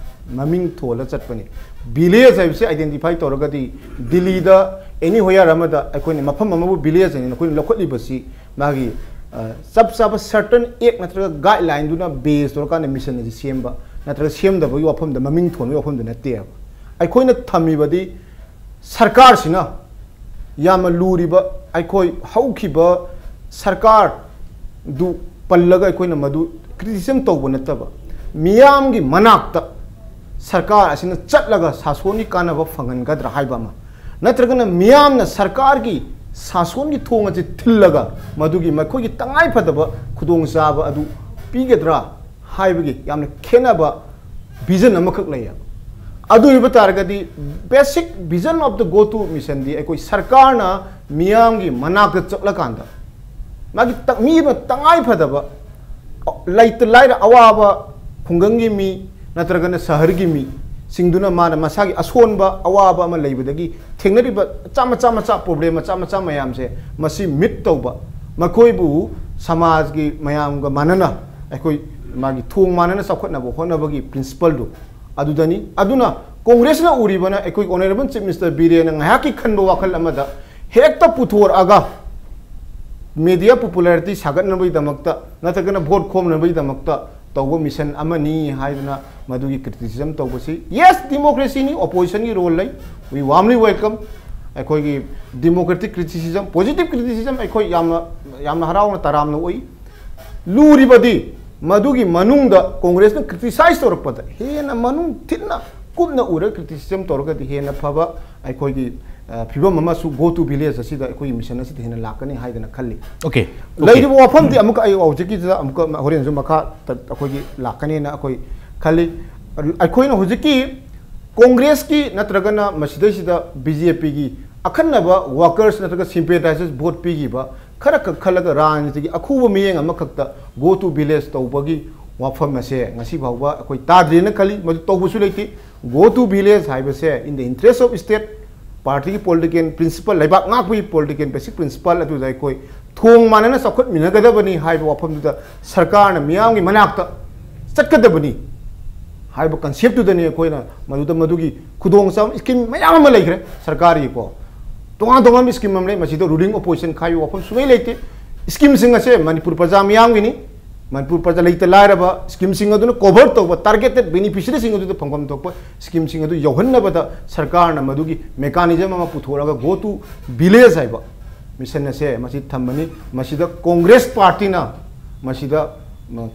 ꯃꯃꯤꯡ ꯊꯣꯜꯂ ꯆꯠꯄꯅꯤ꯫ Village ꯍꯥꯏꯕꯁꯤ identify ꯇꯧꯔꯒꯗꯤ ꯗꯤꯜꯂꯤꯗ anywhere ꯑꯃꯗ ꯑꯩꯈꯣꯏꯅ ꯃꯐꯝ ꯑꯃꯕꯨ village ꯍꯥꯏꯅ ꯑꯩꯈꯣꯏꯅ ꯂꯧꯈꯠꯂꯤꯕꯁꯤ ꯃꯥꯒꯤ, ꯑ, ꯆꯞ ꯆꯥꯕ certain act ꯅꯠꯇ꯭ꯔꯒ guideline ꯗꯨꯅ base ꯇꯧꯔꯀꯥꯟꯗ mission ꯑꯁꯤ ꯁꯦꯝꯕ ꯅꯠꯇ꯭ꯔꯒ ꯁꯦꯝꯗꯕꯒꯤ ꯋꯥꯐꯝꯗ, ꯃꯃꯤꯡ ꯊꯣꯟꯕꯒꯤ ꯋꯥꯐꯝꯗ ꯅꯠꯇꯦꯕ꯫ ꯑꯩꯈꯣꯏꯅ ꯊꯝꯃꯤꯕꯗꯤ ꯁꯔꯀꯥꯔꯁꯤꯅ ꯌꯥꯝꯅ ꯂꯨꯔꯤꯕ ꯑꯩꯈꯣꯏ ꯍꯧꯈꯤꯕ ꯁꯔꯀꯥꯔꯗꯨ ꯄꯜꯂꯒ ꯑꯩꯈꯣꯏꯅ ꯃꯗꯨ criticism ꯇꯧꯕ ꯅꯠꯇꯕ, ꯃꯤꯌꯥꯝꯒꯤ ꯃꯅꯥꯛꯇ ꯁꯔꯀꯥꯔ ꯑꯁꯤꯅ ꯆꯠꯂꯒ ꯁꯥꯁꯣꯟꯒꯤ ꯀꯥꯟꯅꯕ ꯐꯪꯍꯟꯒꯗ꯭ꯔꯥ ꯍꯥꯏꯕ ꯑꯃ, ꯅꯠꯇ꯭ꯔꯒꯅ ꯃꯤꯌꯥꯝꯅ ꯁꯔꯀꯥꯔꯒꯤ ꯁꯥꯁꯣꯟꯒꯤ ꯊꯣꯡ ꯑꯁꯤ ꯊꯤꯜꯂꯒ ꯃꯗꯨꯒꯤ ꯃꯈꯣꯏꯒꯤ ꯇꯉꯥꯏꯐꯗꯕ ꯈꯨꯗꯣꯡꯆꯥꯕ ꯑꯗꯨ ꯄꯤꯒꯗ꯭ꯔꯥ ꯍꯥꯏꯕꯒꯤ ꯌꯥꯝꯅ ꯈꯦꯠꯅꯕ vision ꯑꯃꯈꯛ ꯂꯩꯌꯦꯕ꯫ ꯑꯗꯨ ꯑꯣꯏꯕ ꯇꯥꯔꯒꯗꯤ basic vision of the Go to Mission ꯗꯤ ꯑꯩꯈꯣꯏ ꯁꯔꯀꯥꯔꯅ ꯃꯤꯌꯥꯝꯒꯤ ꯃꯅꯥꯛꯇ ꯆꯠꯂꯀꯥꯟꯗ ꯃꯥꯒꯤ ꯇ-, ꯃꯤ ꯑꯃ ꯇꯉꯥꯏ ꯐꯗꯕ ꯂꯩꯇ ꯂꯥꯏꯔ ꯑꯋꯥꯕ ꯈꯨꯡꯒꯪꯒꯤ ꯃꯤ ꯅꯠꯇ꯭ꯔꯒꯅ ꯁꯍꯔꯒꯤ ꯃꯤ ꯁꯤꯡꯗꯨꯅ ꯃꯥꯅ ꯃꯁꯥꯒꯤ ꯑꯁꯣꯟꯕ ꯑꯋꯥꯕ ꯑꯃ ꯂꯩꯕꯗꯒꯤ ꯊꯦꯡꯅꯔꯤꯕ ꯃꯆꯥ ꯃꯆꯥ ꯃꯆꯥ problem ꯃꯆꯥ ꯃꯆꯥ ꯃꯌꯥꯝꯁꯦ ꯃꯁꯤ meet ꯇꯧꯕ, ꯃꯈꯣꯏꯕꯨ ꯁꯃꯥꯖꯒꯤ ꯃꯌꯥꯝꯒ ꯃꯥꯟꯅꯅ ꯑꯩꯈꯣꯏ ꯃꯥꯒꯤ ꯊꯣꯡ ꯃꯥꯟꯅꯅ ꯆꯥꯎꯈꯠꯅꯕ ꯍꯣꯠꯅꯕꯒꯤ principle ꯗꯨ ꯑꯗꯨꯗꯅꯤ꯫ ꯑꯗꯨꯅ ꯀꯣꯡꯒ꯭ꯔꯦꯁꯅ ꯎꯔꯤꯕꯅ ꯑꯩꯈꯣꯏ Honourable Chief Minister ꯕꯤꯔꯦꯟꯅ ꯉꯥꯏꯍꯥꯛꯀꯤ ꯈꯟꯕ ꯋꯥꯈꯜ ꯑꯃꯗ ꯍꯦꯛꯇ ꯄꯨꯊꯣꯔꯛꯑꯒ media popularity ꯁꯥꯒꯠꯅꯕꯒꯤꯗꯃꯛꯇ ꯅꯠꯇ꯭ꯔꯒꯅ ꯚꯣꯠ ꯈꯣꯝꯅꯕꯒꯤꯗꯃꯛꯇ ꯇꯧꯕ ꯃꯤꯁꯟ ꯑꯃꯅꯤ ꯍꯥꯏꯗꯅ ꯃꯗꯨꯒꯤ ꯀ꯭ꯔꯤꯇꯤꯁꯤꯖꯝ ꯇꯧꯕꯁꯤ, ꯌꯦꯁ, ꯗꯤꯃꯣꯀ꯭ꯔꯦꯁꯤꯅꯤ, ꯑꯣꯄꯣꯖꯤꯁꯟꯒꯤ ꯔꯣꯜ ꯂꯩ, we warmly welcome꯫ ꯑꯩꯈꯣꯏꯒꯤ ꯗꯤꯃꯣꯀ꯭ꯔꯦꯇꯤꯛ ꯀ꯭ꯔꯤꯇꯤꯁꯤꯖꯝ, ꯄꯣꯖꯤꯇꯤꯚ ꯀ꯭ꯔꯤꯇꯤꯁꯤꯖꯝ ꯑꯩꯈꯣꯏ ꯌꯥꯝꯅ, ꯌꯥꯝꯅ ꯍꯔꯥꯎꯅ ꯇꯔꯥꯝꯅ ꯎꯏ꯫ ꯂꯨꯔꯤꯕꯗꯤ ꯃꯗꯨꯒꯤ ꯃꯅꯨꯡꯗ ꯀꯣꯡꯒ꯭ꯔꯦꯁꯅ ꯀ꯭ꯔꯤꯇꯤꯁꯥꯏꯖ ꯇꯧꯔꯛꯄꯗ ꯍꯦꯟꯅ ꯃꯅꯨꯡ ꯊꯤꯟꯅ ꯀꯨꯞꯅ ꯎꯔꯒ ꯀ꯭ꯔꯤꯇꯤꯁꯤꯖꯝ ꯇꯧꯔꯒꯗꯤ ꯍꯦꯟꯅ ꯐꯕ ꯑꯩꯈꯣꯏꯒꯤ, ꯑ, ꯐꯤꯕꯝ ꯑꯃꯁꯨ Go to Village ꯑꯁꯤꯗ ꯑꯩꯈꯣꯏꯒꯤ ꯃꯤꯁꯟ ꯑꯁꯤꯗ ꯍꯦꯟꯅ ꯂꯥꯛꯀꯅꯤ ꯍꯥꯏꯗꯅ ꯈꯜꯂꯤ꯫ Okay. ꯂꯩꯔꯤꯕ ꯋꯥꯐꯝꯗꯤ ꯑꯃꯨꯛꯀ ꯑꯩ ꯍꯧꯖꯤꯛꯀꯤꯁꯤꯗ ꯑꯃꯨꯛꯀ ꯍꯣꯔꯦꯟꯁꯨ ꯃꯈꯥ ꯇ-, ꯑꯩꯈꯣꯏꯒꯤ ꯂꯥꯛꯀꯅꯦꯅ ꯑꯩꯈꯣꯏ ꯈꯜꯂꯤ꯫ ꯑꯩꯈꯣꯏꯅ ꯍꯧꯖꯤꯛꯀꯤ ꯀꯣꯡꯒ꯭ꯔꯦꯁꯀꯤ ꯅꯠꯇ꯭ꯔꯒꯅ ꯃꯁꯤꯗꯩꯁꯤꯗ ꯕꯤ ꯖꯦ ꯄꯤꯒꯤ ꯑꯈꯟꯅꯕ ꯋꯥꯀꯔꯁ ꯅꯠꯇ꯭ꯔꯒ ꯁꯤꯝꯄꯦꯇꯥꯏꯖꯔꯁ ꯚꯣꯠ ꯄꯤꯈꯤꯕ ꯈꯔꯈꯛ ꯈꯜꯂꯒ ꯔꯥꯖꯅꯤꯇꯤꯒꯤ ꯑꯈꯨꯕ ꯃꯤꯠꯌꯦꯡ ꯑꯃꯈꯛꯇ Go to Village ꯇꯧꯕꯒꯤ ꯋꯥꯐꯝ ꯑꯁꯦ ꯉꯁꯤ ꯐꯥꯎꯕ ꯑꯩꯈꯣꯏ ꯇꯥꯗ꯭ꯔꯤꯅ ꯈꯜꯂꯤ꯫ ꯃꯗꯨ ꯇꯧꯕꯁꯨ ꯂꯩꯇꯦ꯫ Go to Village ꯍꯥꯏꯕꯁꯦ in the interest of state, ꯄꯥꯔꯇꯤꯒꯤ ꯄꯣꯂꯤꯇꯤꯀꯦꯜ ꯄ꯭ꯔꯤꯟꯁꯤꯄꯜ, ꯂꯩꯕꯥꯛ ꯉꯥꯛꯄꯒꯤ ꯄꯣꯂꯤꯇꯤꯀꯦꯜ ꯕꯦꯁꯤꯛ ꯄ꯭ꯔꯤꯟꯁꯤꯄꯜ ꯑꯗꯨꯗ ꯑꯩꯈꯣꯏ ꯊꯣꯡ ꯃꯥꯟꯅꯅ ꯆꯥꯎꯈꯠꯃꯤꯟꯅꯒꯗꯕꯅꯤ ꯍꯥꯏꯕ ꯋꯥꯐꯝꯗꯨꯗ ꯁꯔꯀꯥꯔꯅ ꯃꯤꯌꯥꯝꯒꯤ ꯃꯅꯥꯛꯇ ꯆꯠꯀꯗꯕꯅꯤ ꯍꯥꯏꯕ ꯀꯟꯁꯦꯞꯇꯨꯗꯅꯤ ꯑꯩꯈꯣꯏꯅ ꯃꯗꯨꯗ ꯃꯗꯨꯒꯤ ꯈꯨꯗꯣꯡꯆꯥꯕ ꯁ꯭ꯀꯤꯝ ꯃꯌꯥꯝ ꯑꯃ ꯂꯩꯈ꯭ꯔꯦ ꯁꯔꯀꯥꯔꯒꯤꯀꯣ꯫ ꯇꯣꯉꯥꯟ ꯇꯣꯉꯥꯟꯕ ꯁ꯭ꯀꯤꯝ ꯑꯃ ꯂꯩ, ꯃꯁꯤꯗ ꯔꯨꯂꯤꯡ ꯑꯣꯄꯣꯖꯤꯁꯟ ꯈꯥꯏꯕ ꯋꯥꯐꯝ ꯁꯨꯡꯂꯩ ꯂꯩꯇꯦ꯫ ꯁ꯭ꯀꯤꯝꯁꯤꯡ ꯑꯁꯦ ꯃꯅꯤꯄꯨꯔ ꯄ꯭ꯔꯖꯥ ꯃꯤꯌꯥꯝꯒꯤꯅꯤ꯫ ꯃꯅꯤꯄꯨꯔ ꯄ꯭ꯔꯖꯥ ꯂꯩꯇ ꯂꯥꯏꯔꯕ ꯁ꯭ꯀꯤꯝꯁꯤꯡ ꯑꯗꯨꯅ ꯀꯣꯚꯔ ꯇꯧꯕ, ꯇꯥꯔꯒꯦꯇꯦꯠ ꯕꯦꯅꯤꯐꯤꯁꯔꯤꯁꯤꯡ ꯑꯗꯨꯗ ꯐꯪꯐꯝ ꯊꯣꯛꯄ ꯁ꯭ꯀꯤꯝꯁꯤꯡ ꯑꯗꯨ ꯌꯧꯍꯟꯅꯕꯗ ꯁꯔꯀꯥꯔꯅ ꯃꯗꯨꯒꯤ ꯃꯦꯀꯥꯅꯤꯖꯝ ꯑꯃ ꯄꯨꯊꯣꯛꯂꯒ Go to Village ꯍꯥꯏꯕ ꯃꯤꯁꯟ ꯑꯁꯦ ꯃꯁꯤ ꯊꯝꯕꯅꯤ꯫ ꯃꯁꯤꯗ ꯀꯣꯡꯒ꯭ꯔꯦꯁ ꯄꯥꯔꯇꯤꯅ ꯃꯁꯤꯗ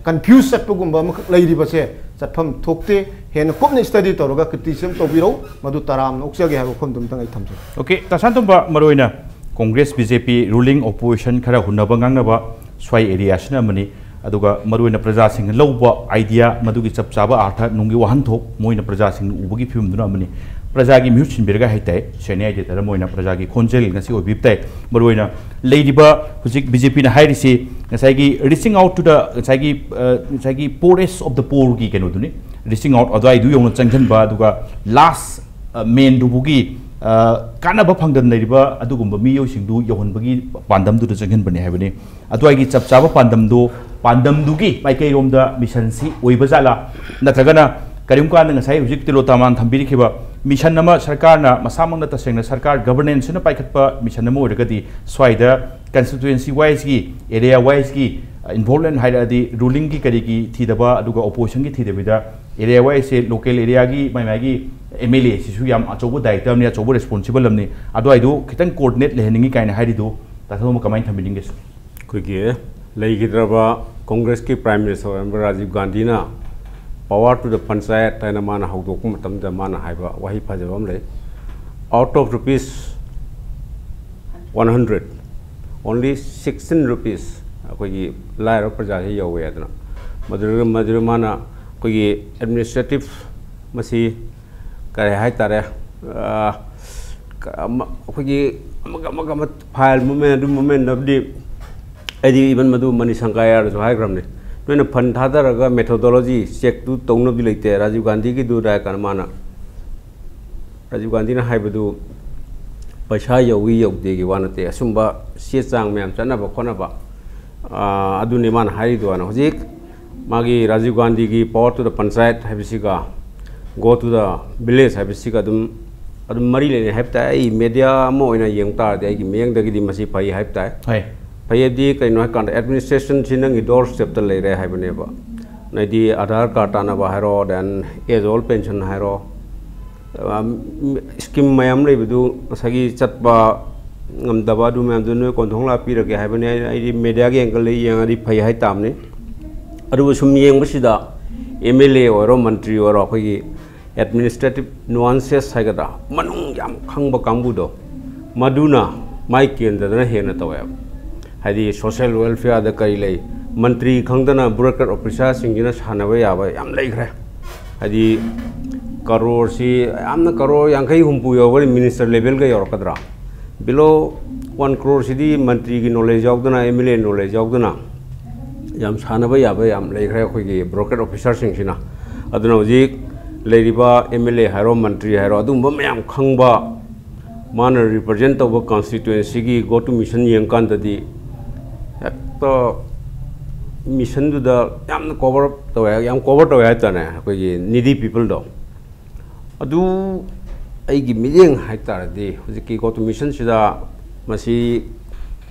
ꯀꯟꯐ꯭ꯌꯨꯁ ꯆꯠꯄꯒꯨꯝꯕ ꯑꯃꯈꯛ ꯂꯩꯔꯤꯕꯁꯦ ꯆꯠꯐꯝ ꯊꯣꯛꯇꯦ꯫ ꯍꯦꯟꯅ ꯀꯨꯞꯅ ꯁ꯭ꯇꯗꯤ ꯇꯧꯔꯒ ꯀ꯭ꯔꯤꯇꯤꯁꯤꯖꯝ ꯇꯧꯕꯤꯔꯧ꯫ ꯃꯗꯨ ꯇꯔꯥꯝꯅ ꯑꯣꯛꯆꯒꯦ ꯍꯥꯏꯕ ꯋꯥꯐꯝꯗꯨ ꯑꯃꯇꯪ ꯑꯩ ꯊꯝꯖꯒꯦ꯫ Okay, ꯇꯥ ꯁꯅꯥꯇꯣꯝꯕ, ꯃꯔꯨꯑꯣꯏꯅ ꯀꯣꯡꯒ꯭ꯔꯦꯁ, ꯕꯤ ꯖꯦ ꯄꯤ, ꯔꯨꯂꯤꯡ ꯑꯣꯄꯣꯖꯤꯁꯟ ꯈꯔ ꯍꯨꯟꯅꯕ ꯉꯥꯡꯅꯕ ꯁ꯭ꯋꯥꯏ ꯑꯦꯔꯤꯌꯥꯁꯤꯅ ꯑꯃꯅꯤ꯫ ꯑꯗꯨꯒ ꯃꯔꯨꯑꯣꯏꯅ ꯄ꯭ꯔꯖꯥꯁꯤꯡꯅ ꯂꯧꯕ ꯑꯥꯏꯗꯤꯌꯥ, ꯃꯗꯨꯒꯤ ꯆꯞ ꯆꯥꯕ ꯑꯥꯔꯊ, ꯅꯨꯡꯒꯤ ꯋꯥꯍꯟꯊꯣꯛ ꯃꯣꯏꯅ ꯄ꯭ꯔꯖꯥꯁꯤꯡꯅ ꯎꯕꯒꯤ ꯐꯤꯕꯝꯗꯨꯅ ꯑꯃꯅꯤ꯫ ꯄ꯭ꯔꯖꯥꯒꯤ ꯃꯤꯍꯨꯠ ꯁꯤꯟꯕꯤꯔꯒ ꯍꯥꯏꯇꯥꯔꯦ, ꯁꯦꯅꯤꯌꯔ ꯏꯗꯤꯇꯔ ꯑꯃ ꯑꯣꯏꯅ ꯄ꯭ꯔꯖꯥꯒꯤ ꯈꯣꯟꯖꯦꯜ ꯉꯁꯤ ꯑꯣꯏꯕꯤꯕ ꯇꯥꯏ꯫ ꯃꯔꯨꯑꯣꯏꯅ ꯂꯩꯔꯤꯕ ꯍꯧꯖꯤꯛ ꯕꯤ ꯖꯦ ꯄꯤꯅ ꯍꯥꯏꯔꯤꯁꯤ ꯉꯁꯥꯏꯒꯤ reaching out to the, ꯉꯁꯥꯏꯒꯤ, ꯑ, ꯉꯁꯥꯏꯒꯤ poorest of the poorꯒꯤ ꯀꯩꯅꯣꯗꯨꯅꯤ, reaching out ꯑꯗꯨꯋꯥꯏꯗꯨ ꯌꯧꯅ ꯆꯪꯁꯤꯟꯕ, ꯑꯗꯨꯒ ꯂꯥꯁ ꯃꯦꯟꯗꯨꯕꯨꯒꯤ, ꯑ, ꯀꯥꯟꯅꯕ ꯐꯪꯗꯅ ꯂꯩꯔꯤꯕ ꯑꯗꯨꯒꯨꯝꯕ ꯃꯤꯑꯣꯏꯁꯤꯡꯗꯨ ꯌꯧꯍꯟꯕꯒꯤ ꯄꯥꯟꯗꯝꯗꯨꯗ ꯆꯪꯁꯤꯟꯕꯅꯤ ꯍꯥꯏꯕꯅꯤ꯫ ꯑꯗꯨꯋꯥꯏꯒꯤ ꯆꯞ ꯆꯥꯕ ꯄꯥꯟꯗꯝꯗꯨ, ꯄꯥꯟꯗꯝꯗꯨꯒꯤ ꯃꯥꯏꯀꯩꯔꯣꯝꯗ ꯃꯤꯁꯟꯁꯤ ꯑꯣꯏꯕ ꯖꯥꯠꯂꯥ? ꯅꯠꯇ꯭ꯔꯒꯅ ꯀꯔꯤꯒꯨꯝꯕ ꯀꯥꯟꯗ ꯉꯁꯥꯏ ꯍꯧꯖꯤꯛ ꯇꯤꯂꯣꯇꯥꯃꯥꯟ ꯊꯝꯕꯤꯔꯤꯈꯤꯕ ꯃꯤꯁꯟ ꯑꯃ ꯁꯔꯀꯥꯔꯅ ꯃꯁꯥꯃꯛꯅ ꯇꯁꯦꯡꯅ ꯁꯔꯀꯥꯔ ꯒꯕꯔꯅꯦꯟꯁꯅ ꯄꯥꯏꯈꯠꯄ ꯃꯤꯁꯟ ꯑꯃ ꯑꯣꯏꯔꯒꯗꯤ ꯁ꯭ꯋꯥꯏꯗ ꯀꯟꯁꯇꯤꯇ꯭ꯋꯦꯟꯁꯤ ꯋꯥꯏꯁꯀꯤ, ꯑꯦꯔꯤꯌꯥ ꯋꯥꯏꯁꯀꯤ ꯏꯟꯚꯣꯜꯕꯃꯦꯟ ꯍꯥꯏꯔꯛꯑꯗꯤ ꯔꯨꯂꯤꯡꯒꯤ ꯀꯔꯤꯒꯤ ꯊꯤꯗꯕ, ꯑꯗꯨꯒ ꯑꯣꯄꯣꯖꯤꯁꯟꯒꯤ ꯊꯤꯗꯕꯤꯗ ꯑꯦꯔꯤꯌꯥ ꯋꯥꯏꯁꯁꯦ ꯂꯣꯀꯦꯜ ꯑꯦꯔꯤꯌꯥꯒꯤ ꯃꯥꯏ ꯃꯥꯒꯤ ꯑꯦꯝ ꯑꯦꯜ ꯑꯦ ꯁꯤꯁꯨ ꯌꯥꯝ ꯑꯆꯧꯕ ꯗꯥꯏꯔꯦꯛꯇꯔ ꯑꯃꯅꯤ, ꯑꯆꯧꯕ ꯔꯦꯁꯄꯣꯟꯁꯤꯕꯜ ꯑꯃꯅꯤ꯫ ꯑꯗꯨꯋꯥꯏꯗꯣ ꯈꯤꯇꯪ ꯀꯣꯑꯣꯔꯗꯤꯅꯦꯠ ꯂꯩꯍꯟꯅꯤꯡꯉꯤ ꯀꯥꯏꯅ ꯍꯥꯏꯔꯤꯗꯣ ꯇꯥ ꯊꯧꯕꯥꯜ ꯀꯃꯥꯏꯅ ꯊꯝꯕꯤꯅꯤꯡꯒꯦ? ꯑꯩꯈꯣꯏꯒꯤ ꯂꯩꯈꯤꯗ꯭ꯔꯕ ꯀꯣꯡꯒ꯭ꯔꯦꯁꯀꯤ ꯄ꯭ꯔꯥꯏꯝ ꯃꯤꯅꯤꯁꯇꯔ ꯑꯣꯏꯔꯝꯕ ꯔꯥꯖꯤꯕ ꯒꯥꯟꯙꯤꯅ "Power to the Panchayat" ꯍꯥꯏꯅ ꯃꯥꯅ ꯍꯧꯗꯣꯛꯄ ꯃꯇꯝꯗ ꯃꯥꯅ ꯍꯥꯏꯕ ꯋꯥꯍꯩ ꯐꯖꯕ ꯑꯃ ꯂꯩ, "Out of rupees one hundred, only sixteen rupees ꯑꯩꯈꯣꯏꯒꯤ ꯂꯥꯏꯔꯕ ꯄ꯭ꯔꯖꯥꯁꯤ ꯌꯧꯋꯦ" ꯍꯥꯏꯗꯅ꯫ ꯃꯗꯨꯗ ꯃꯗꯨꯗ ꯃꯥꯅ ꯑꯩꯈꯣꯏꯒꯤ ꯑꯦꯗꯃꯤꯅꯤꯁꯇ꯭ꯔꯦꯇꯤꯞ, ꯃꯁꯤ ꯀꯔꯤ ꯍꯥꯏꯇꯥꯔꯦ, ꯑ, ꯀ-, ꯑꯃ, ꯑꯩꯈꯣꯏꯒꯤ ꯑꯃꯒ ꯑꯃꯒ ꯑꯃ ꯐꯥꯏꯜ ꯃꯨꯞꯃꯦꯟ, ꯑꯗꯨ ꯃꯨꯞꯃꯦꯟꯗꯕꯨꯗꯤ ꯑꯩꯗꯤ ꯏꯚꯟ ꯃꯗꯨ ꯃꯅꯤ ꯁꯪꯀꯥꯌꯥꯔꯗꯁꯨ ꯍꯥꯏꯈ꯭ꯔꯕꯅꯤ꯫ ꯅꯣꯏꯅ ꯐꯟ ꯊꯥꯗꯔꯒ ꯃꯦꯊꯣꯗꯣꯂꯣꯖꯤ ꯆꯦꯛꯇꯨ ꯇꯧꯅꯕꯗꯤ ꯂꯩꯇꯦ꯫ ꯔꯥꯖꯤꯕ ꯒꯥꯟꯙꯤꯒꯤꯗꯨꯗ ꯍꯥꯏ ꯀꯥꯟꯗ ꯃꯥꯅ, ꯔꯥꯖꯤꯕ ꯒꯥꯟꯙꯤꯅ ꯍꯥꯏꯕꯗꯨ ꯄꯩꯁꯥ ꯌꯧꯏ ꯌꯧꯗꯦꯒꯤ ꯋꯥ ꯅꯠꯇꯦ, ꯑꯁꯨꯝꯕ ꯆꯦ ꯆꯥꯡ ꯃꯌꯥꯝ ꯆꯠꯅꯕ ꯈꯣꯠꯅꯕ, ꯑꯥ, ꯑꯗꯨꯅꯤ ꯃꯥꯅ ꯍꯥꯏꯔꯤꯗꯨ꯫ ꯑꯅ ꯍꯧꯖꯤꯛ ꯃꯥꯒꯤ ꯔꯥꯖꯤꯕ ꯒꯥꯟꯙꯤꯒꯤ "Power to the Panchayat" ꯍꯥꯏꯕꯁꯤꯒ "Go to the Village" ꯍꯥꯏꯕꯁꯤꯒ ꯑꯗꯨꯝ, ꯑꯗꯨꯝ ꯃꯔꯤ ꯂꯩꯅꯩ ꯍꯥꯏꯕ ꯇꯥꯏ꯫ ꯑꯩ ꯃꯦꯗꯤꯌꯥ ꯑꯃ ꯑꯣꯏꯅ ꯌꯦꯡ ꯇꯥꯔꯗꯤ ꯑꯩꯒꯤ ꯃꯤꯠꯌꯦꯡꯗꯒꯤꯗꯤ ꯃꯁꯤ ꯐꯩ ꯍꯥꯏꯕ ꯇꯥꯏ꯫ ꯍꯣꯏ꯫ ꯐꯩ ꯍꯥꯏꯕꯗꯤ ꯀꯩꯅꯣ ꯍꯥꯏ ꯀꯥꯟꯗ, ꯑꯦꯗꯃꯤꯅꯤꯁꯇ꯭ꯔꯦꯁꯟꯁꯤ ꯅꯪꯒꯤ ꯗꯣꯔ ꯁ꯭ꯇꯦꯞꯇ ꯂꯩꯔꯦ ꯍꯥꯏꯕꯅꯦꯕ꯫ ꯍꯥꯏꯗꯤ ꯑꯙꯥꯔ ꯀꯥꯔꯗ ꯇꯥꯟꯅꯕ ꯍꯥꯏꯔꯣ, then age old pension ꯍꯥꯏꯔꯣ, ꯑꯝ, ꯁ꯭ꯀꯤꯝ ꯃꯌꯥꯝ ꯂꯩꯕꯗꯨ ꯉꯁꯥꯏꯒꯤ ꯆꯠꯄ ꯉꯝꯗꯕ ꯑꯗꯨ ꯃꯌꯥꯝꯗꯨ ꯅꯣꯏ ꯀꯣꯟꯊꯣꯡ ꯂꯥꯛꯄꯤꯔꯒꯦ ꯍꯥꯏꯕꯅꯤ꯫ ꯑꯩ, ꯑꯩꯗꯤ ꯃꯦꯗꯤꯌꯥꯒꯤ ꯑꯦꯡꯒꯜꯗꯒꯤ ꯌꯦꯡꯉꯗꯤ ꯐꯩ ꯍꯥꯏ ꯇꯥꯕꯅꯤ꯫ ꯑꯗꯨꯕꯨ ꯁꯨꯝ ꯌꯦꯡꯕꯁꯤꯗ ꯑꯦꯝ ꯑꯦꯜ ꯑꯦ ꯑꯣꯏꯔꯣ, ꯃꯟꯇ꯭ꯔꯤ ꯑꯣꯏꯔꯣ, ꯑꯩꯈꯣꯏꯒꯤ ꯑꯦꯗꯃꯤꯅꯤꯁꯇ꯭ꯔꯦꯇꯤꯞ ꯅꯨꯋꯥꯟꯁꯦꯁ ꯍꯥꯏꯒꯗ꯭ꯔꯥ, ꯃꯅꯨꯡ ꯌꯥꯝ ꯈꯪꯕ ꯀꯥꯡꯕꯨꯗꯣ, ꯃꯗꯨꯅ ꯃꯥꯏ ꯀꯦꯟꯗꯗꯅ ꯍꯦꯟꯅ ꯇꯧꯋꯦꯕ꯫ ꯍꯥꯏꯗꯤ ꯁꯣꯁꯦꯜ ꯋꯦꯜꯐꯤꯌꯥꯔꯗ ꯀꯔꯤ ꯂꯩ, ꯃꯟꯇ꯭ꯔꯤ ꯈꯪꯗꯅ ꯕ꯭ꯌꯨꯔꯣꯀ꯭ꯔꯦꯠ ꯑꯣꯐꯤꯁꯥꯔꯁꯤꯡꯁꯤꯅ ꯁꯥꯟꯅꯕ ꯌꯥꯕ ꯌꯥꯝ ꯂꯩꯈ꯭ꯔꯦ꯫ ꯍꯥꯏꯗꯤ ꯀꯔꯣꯔꯁꯤ ꯌꯥꯝꯅ ꯀꯔꯣꯔ ꯌꯥꯡꯈꯩ ꯍꯨꯝꯐꯨ ꯌꯧꯔꯒꯗꯤ ꯃꯤꯅꯤꯁꯇꯔ ꯂꯦꯚꯦꯜꯒ ꯌꯧꯔꯛꯀꯗ꯭ꯔꯥ? Below one crore ꯁꯤꯗꯤ ꯃꯟꯇ꯭ꯔꯤꯒꯤ ꯅꯣꯂꯦꯖ ꯌꯥꯎꯗꯅ, ꯑꯦꯝ ꯑꯦꯜ ꯑꯦ ꯅꯣꯂꯦꯖ ꯌꯥꯎꯗꯅ ꯌꯥꯝ ꯁꯥꯟꯅꯕ ꯌꯥꯕ ꯌꯥꯝ ꯂꯩꯈ꯭ꯔꯦ ꯑꯩꯈꯣꯏꯒꯤ ꯕ꯭ꯌꯨꯔꯣꯀ꯭ꯔꯦꯠ ꯑꯣꯐꯤꯁꯥꯔꯁꯤꯡꯁꯤꯅ꯫ ꯑꯗꯨꯅ ꯍꯧꯖꯤꯛ ꯂꯩꯔꯤꯕ ꯑꯦꯝ ꯑꯦꯜ ꯑꯦ ꯍꯥꯏꯔꯣ, ꯃꯟꯇ꯭ꯔꯤ ꯍꯥꯏꯔꯣ, ꯑꯗꯨꯒꯨꯝꯕ ꯃꯌꯥꯝ ꯈꯪꯕ, ꯃꯥꯅ ꯔꯤꯄ꯭ꯔꯖꯦꯟ ꯇꯧꯕ ꯀꯟꯁꯇꯤꯇ꯭ꯋꯦꯟꯁꯤꯒꯤ "Go to Mission" ꯌꯦꯡꯀꯥꯟꯗꯗꯤ ꯍꯦꯛꯇ ꯃꯤꯁꯟꯗꯨꯗ ꯌꯥꯝꯅ ꯀꯣꯚꯔ ꯇꯧꯋꯦ, ꯌꯥꯝ ꯀꯣꯚꯔ ꯇꯧꯋꯦ ꯍꯥꯏꯇꯥꯔꯦ ꯑꯩꯈꯣꯏꯒꯤ ꯅꯤꯗꯤ ꯄꯤꯄꯜꯗꯣ꯫ ꯑꯗꯨ ꯑꯩꯒꯤ ꯃꯤꯠꯌꯦꯡ ꯍꯥꯏꯇꯥꯔꯗꯤ ꯍꯧꯖꯤꯛꯀꯤ "Go to Mission" ꯁꯤꯗ ꯃꯁꯤ,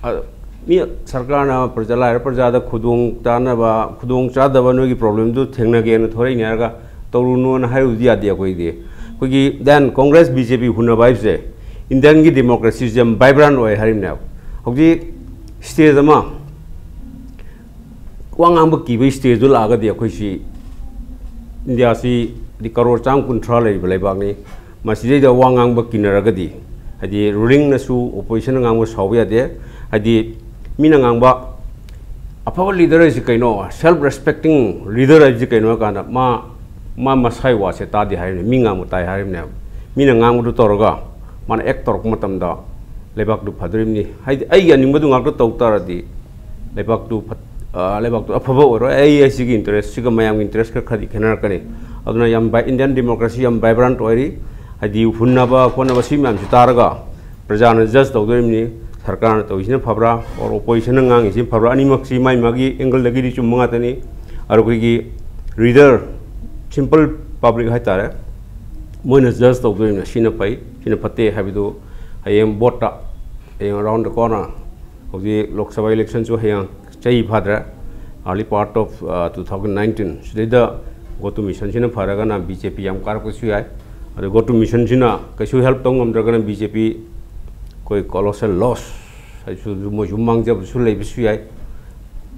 ꯑ, ꯃꯤ ꯁꯔꯀꯥꯔꯅ ꯄ꯭ꯔꯖꯥ, ꯂꯥꯏꯔ ꯄ꯭ꯔꯖꯥꯗ ꯈꯨꯗꯣꯡ ꯆꯥꯅꯕ, ꯈꯨꯗꯣꯡ ꯆꯥꯗꯕ ꯅꯣꯏꯒꯤ problemꯗꯨ ꯊꯦꯡꯅꯒꯦꯅ ꯊꯣꯔꯛꯏꯅꯦ ꯍꯥꯏꯔꯒ ꯇꯧꯔꯨꯅꯣꯅ ꯍꯥꯏꯔꯨꯕꯗꯤ ꯌꯥꯗꯦ ꯑꯩꯈꯣꯏꯗꯤ꯫ ꯑꯩꯈꯣꯏꯒꯤ then Congress B J P ꯍꯨꯟꯅꯕ ꯍꯥꯏꯕꯁꯦ Indianꯒꯤ democracyꯁꯦ ꯌꯥꯝ vibrant ꯑꯣꯏ ꯍꯥꯏꯔꯤꯕꯅꯦꯕ꯫ ꯍꯧꯖꯤꯛ stage ꯑꯃ ꯋꯥ ꯉꯥꯡꯕ ꯀꯤꯕꯒꯤ stageꯗꯨ ꯂꯥꯛꯑꯒꯗꯤ ꯑꯩꯈꯣꯏꯁꯤ Indiaꯁꯤ ꯀꯔꯣꯔ ꯆꯥꯝ ꯀꯨꯟꯊ꯭ꯔꯥ ꯂꯩꯔꯤꯕ ꯂꯩꯕꯥꯛꯅꯤ꯫ ꯃꯁꯤꯗꯩꯗ ꯋꯥ ꯉꯥꯡꯕ ꯀꯤꯅꯔꯒꯗꯤ, ꯍꯥꯏꯗꯤ rulingꯅꯁꯨ oppositionꯅ ꯉꯥꯡꯕ ꯁꯥꯎꯕ ꯌꯥꯗꯦ꯫ ꯍꯥꯏꯗꯤ ꯃꯤꯅ ꯉꯥꯡꯕ ꯑꯐꯕ leader ꯍꯥꯏꯁꯤ ꯀꯩꯅꯣ, self respecting leader ꯍꯥꯏꯁꯤ ꯀꯩꯅꯣ ꯍꯥꯏ ꯀꯥꯟꯗ ꯃꯥ, ꯃꯥ ꯃꯁꯥꯒꯤ ꯋꯥꯁꯦ ꯇꯥꯗꯦ ꯍꯥꯏꯔꯤꯕꯅꯦ, ꯃꯤ ꯉꯥꯡꯕ ꯇꯥꯏ ꯍꯥꯏꯔꯤꯕꯅꯦꯕ꯫ ꯃꯤꯅ ꯉꯥꯡꯕꯗꯨ ꯇꯧꯔꯒ ꯃꯥꯅ act ꯇꯧꯔꯛꯄ ꯃꯇꯝꯗ ꯂꯩꯕꯥꯛꯇꯨ ꯐꯗꯣꯔꯤꯕꯅꯤ꯫ ꯍꯥꯏꯗꯤ ꯑꯩꯒꯤ ꯌꯥꯅꯤꯡꯕꯗꯨ ꯉꯥꯛꯇ ꯇꯧ ꯇꯥꯔꯗꯤ ꯂꯩꯕꯥꯛꯇꯨ ꯐꯠ-, ꯑ, ꯂꯩꯕꯥꯛꯇꯨ ꯑꯐꯕ ꯑꯣꯏꯔꯣꯏ꯫ ꯑꯩ, ꯑꯩ ꯁꯤꯒꯤ interestꯁꯤꯒ ꯃꯌꯥꯝꯒꯤ interest ꯈꯔ, ꯈꯔꯗꯤ ꯈꯦꯠꯅꯔꯛꯀꯅꯤ꯫ ꯑꯗꯨꯅ ꯌꯥꯝ vi-, Indian democracy ꯌꯥꯝ vibrant ꯑꯣꯏꯔꯤ꯫ ꯍꯥꯏꯗꯤ ꯍꯨꯟꯅꯕ ꯈꯣꯠꯅꯕ ꯁꯤ ꯃꯌꯥꯝꯁꯤ ꯇꯥꯔꯒ ꯄ꯭ꯔꯖꯥꯅ judge ꯇꯧꯗꯣꯔꯤꯕꯅꯤ꯫ ꯁꯔꯀꯥꯔꯅ ꯇꯧꯔꯤꯁꯤꯅ ꯐꯕ꯭ꯔꯥ, or oppositionꯅ ꯉꯥꯡꯉꯤꯁꯤ ꯐꯕ꯭ꯔꯥ, ꯑꯅꯤꯃꯛꯁꯤ ꯃꯥꯏ ꯃꯥꯒꯤ angleꯗꯒꯤꯗꯤ ꯆꯨꯝꯕ ꯉꯥꯛꯇꯅꯤ꯫ ꯑꯗꯣ ꯑꯩꯈꯣꯏꯒꯤ reader, simple public ꯍꯥꯏꯇꯥꯔꯦ, ꯃꯣꯏꯅ judge ꯇꯧꯗꯣꯔꯤꯕꯅꯤ꯫ ꯁꯤꯅ ꯐꯩ, ꯁꯤꯅ ꯐꯠꯇꯦ ꯍꯥꯏꯕꯗꯨ ꯍꯌꯦꯡ voteꯇ, ꯍꯌꯦꯡ around the corner, ꯍꯧꯖꯤꯛ ꯂꯣꯛ ꯁꯚꯥ electionꯁꯨ ꯍꯌꯦꯡ ꯆꯍꯤ ꯐꯥꯗ꯭ꯔꯦ, early part of, uh, two thousand nineteen ꯁꯤꯗꯩꯗ go to missionꯁꯤꯅ ꯐꯔꯒꯅ B J P ꯌꯥꯝ ꯀꯥꯔꯛꯄꯁꯨ ꯌꯥꯏ꯫ ꯑꯗꯨ go to missionꯁꯤꯅ ꯀꯩꯁꯨ help ꯇꯧ ꯉꯝꯗ꯭ꯔꯒꯅ B J P ꯑꯩꯈꯣꯏ colossal loss ꯍꯥꯏꯁꯨ ꯃꯣꯏꯁꯨ ꯃꯥꯡꯖꯕꯁꯨ ꯂꯩꯕꯁꯨ ꯌꯥꯏ꯫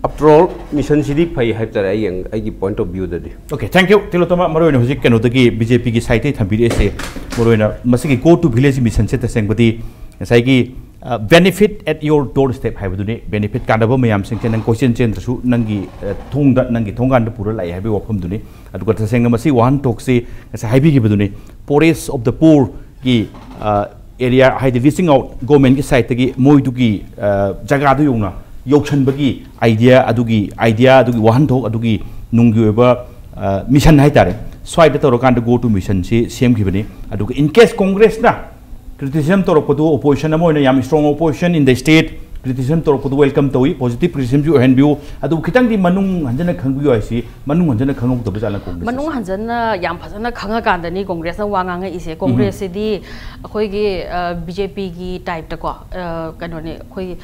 After all, missionꯁꯤꯗꯤ ꯐꯩ ꯍꯥꯏꯕ ꯇꯥꯔꯦ, ꯑꯩ, ꯑꯩꯒꯤ point of viewꯗꯗꯤ꯫ Okay, thank you꯫ ꯇꯤꯂꯣꯇꯃ, ꯃꯔꯨꯑꯣꯏꯅ ꯍꯧꯖꯤꯛ ꯀꯩꯅꯣꯗꯒꯤ B J Pꯒꯤ sideꯇꯒꯤ ꯊꯝꯕꯤꯔꯛꯏꯁꯦ, ꯃꯔꯨꯑꯣꯏꯅ ꯃꯁꯤꯒꯤ go to village missionꯁꯦ ꯇꯁꯦꯡꯕꯗꯤ ꯉꯁꯥꯏꯒꯤ, ꯑ, benefit at your doorstep ꯍꯥꯏꯕꯗꯨꯅꯤ꯫ Benefit, ꯀꯥꯟꯅꯕ ꯃꯌꯥꯝꯁꯤꯡꯁꯦ ꯅꯪ ꯀꯣꯏꯆꯦꯟ ꯆꯦꯟꯗ꯭ꯔꯁꯨ ꯅꯪꯒꯤ, ꯑ, ꯊꯣꯡꯗ, ꯅꯪꯒꯤ ꯊꯣꯡꯒꯥꯟꯗ ꯄꯨꯔ ꯂꯥꯛꯑꯦ ꯍꯥꯏꯕꯒꯤ ꯋꯥꯐꯝꯗꯨꯅꯤ꯫ ꯑꯗꯨꯒ ꯇꯁꯦꯡꯅ ꯃꯁꯤ ꯋꯥꯍꯟꯊꯣꯛꯁꯤ ꯉꯁꯥꯏ ꯍꯥꯏꯕꯤꯈꯤꯕꯗꯨꯅꯤ, poorest of the poorꯒꯤ, ꯑ, area, ꯍꯥꯏꯗꯤ reaching out governmentꯀꯤ sideꯇꯒꯤ ꯃꯣꯏꯗꯨꯒꯤ, ꯑ, ꯖꯒꯥꯗꯨ ꯌꯧꯅ ꯌꯧꯁꯟꯕꯒꯤ idea, ꯑꯗꯨꯒꯤ idea, ꯑꯗꯨꯒꯤ ꯋꯥꯍꯟꯊꯣꯛ, ꯑꯗꯨꯒꯤ ꯅꯨꯡꯒꯤ ꯑꯣꯏꯕ, ꯑ, mission ꯍꯥꯏꯇꯥꯔꯦ, ꯁ꯭ꯋꯥꯏꯗ ꯇꯧꯔꯀꯥꯟꯗ go to missionꯁꯤ ꯁꯦꯝꯈꯤꯕꯅꯤ꯫ ꯑꯗꯨꯒ in case Congressꯅ criticism ꯇꯧꯔꯛꯄꯗꯨ, opposition ꯑꯃ ꯑꯣꯏꯅ ꯌꯥꯝ strong opposition in the state, criticism ꯇꯧꯔꯛꯄꯗꯨ welcome ꯇꯧꯏ, positive criticismꯁꯨ ꯑꯣꯏꯍꯟꯕꯤꯌꯨ꯫ ꯑꯗꯨꯕꯨ ꯈꯤꯇꯪꯗꯤ ꯃꯅꯨꯡ ꯍꯟꯖꯟꯅ ꯈꯪꯕꯤꯌꯨ ꯍꯥꯏꯁꯤ, ꯃꯅꯨꯡ ꯍꯟꯖꯟꯅ ꯈꯪꯍꯧꯗꯕ ꯖꯥꯠꯂ Congress? ꯃꯅꯨꯡ ꯍꯟꯖꯟꯅ ꯌꯥꯝ ꯐꯖꯅ ꯈꯪꯉꯀꯥꯟꯗꯅꯤ Congressꯅ ꯋꯥ ꯉꯥꯡꯉꯛꯏꯁꯦ꯫ Congressꯁꯤꯗꯤ ꯑꯩꯈꯣꯏꯒꯤ, ꯑ, B J Pꯒꯤ typeꯇꯀꯣ, ꯑ, ꯀꯩꯅꯣꯅꯦ, ꯑꯩꯈꯣꯏꯒꯤ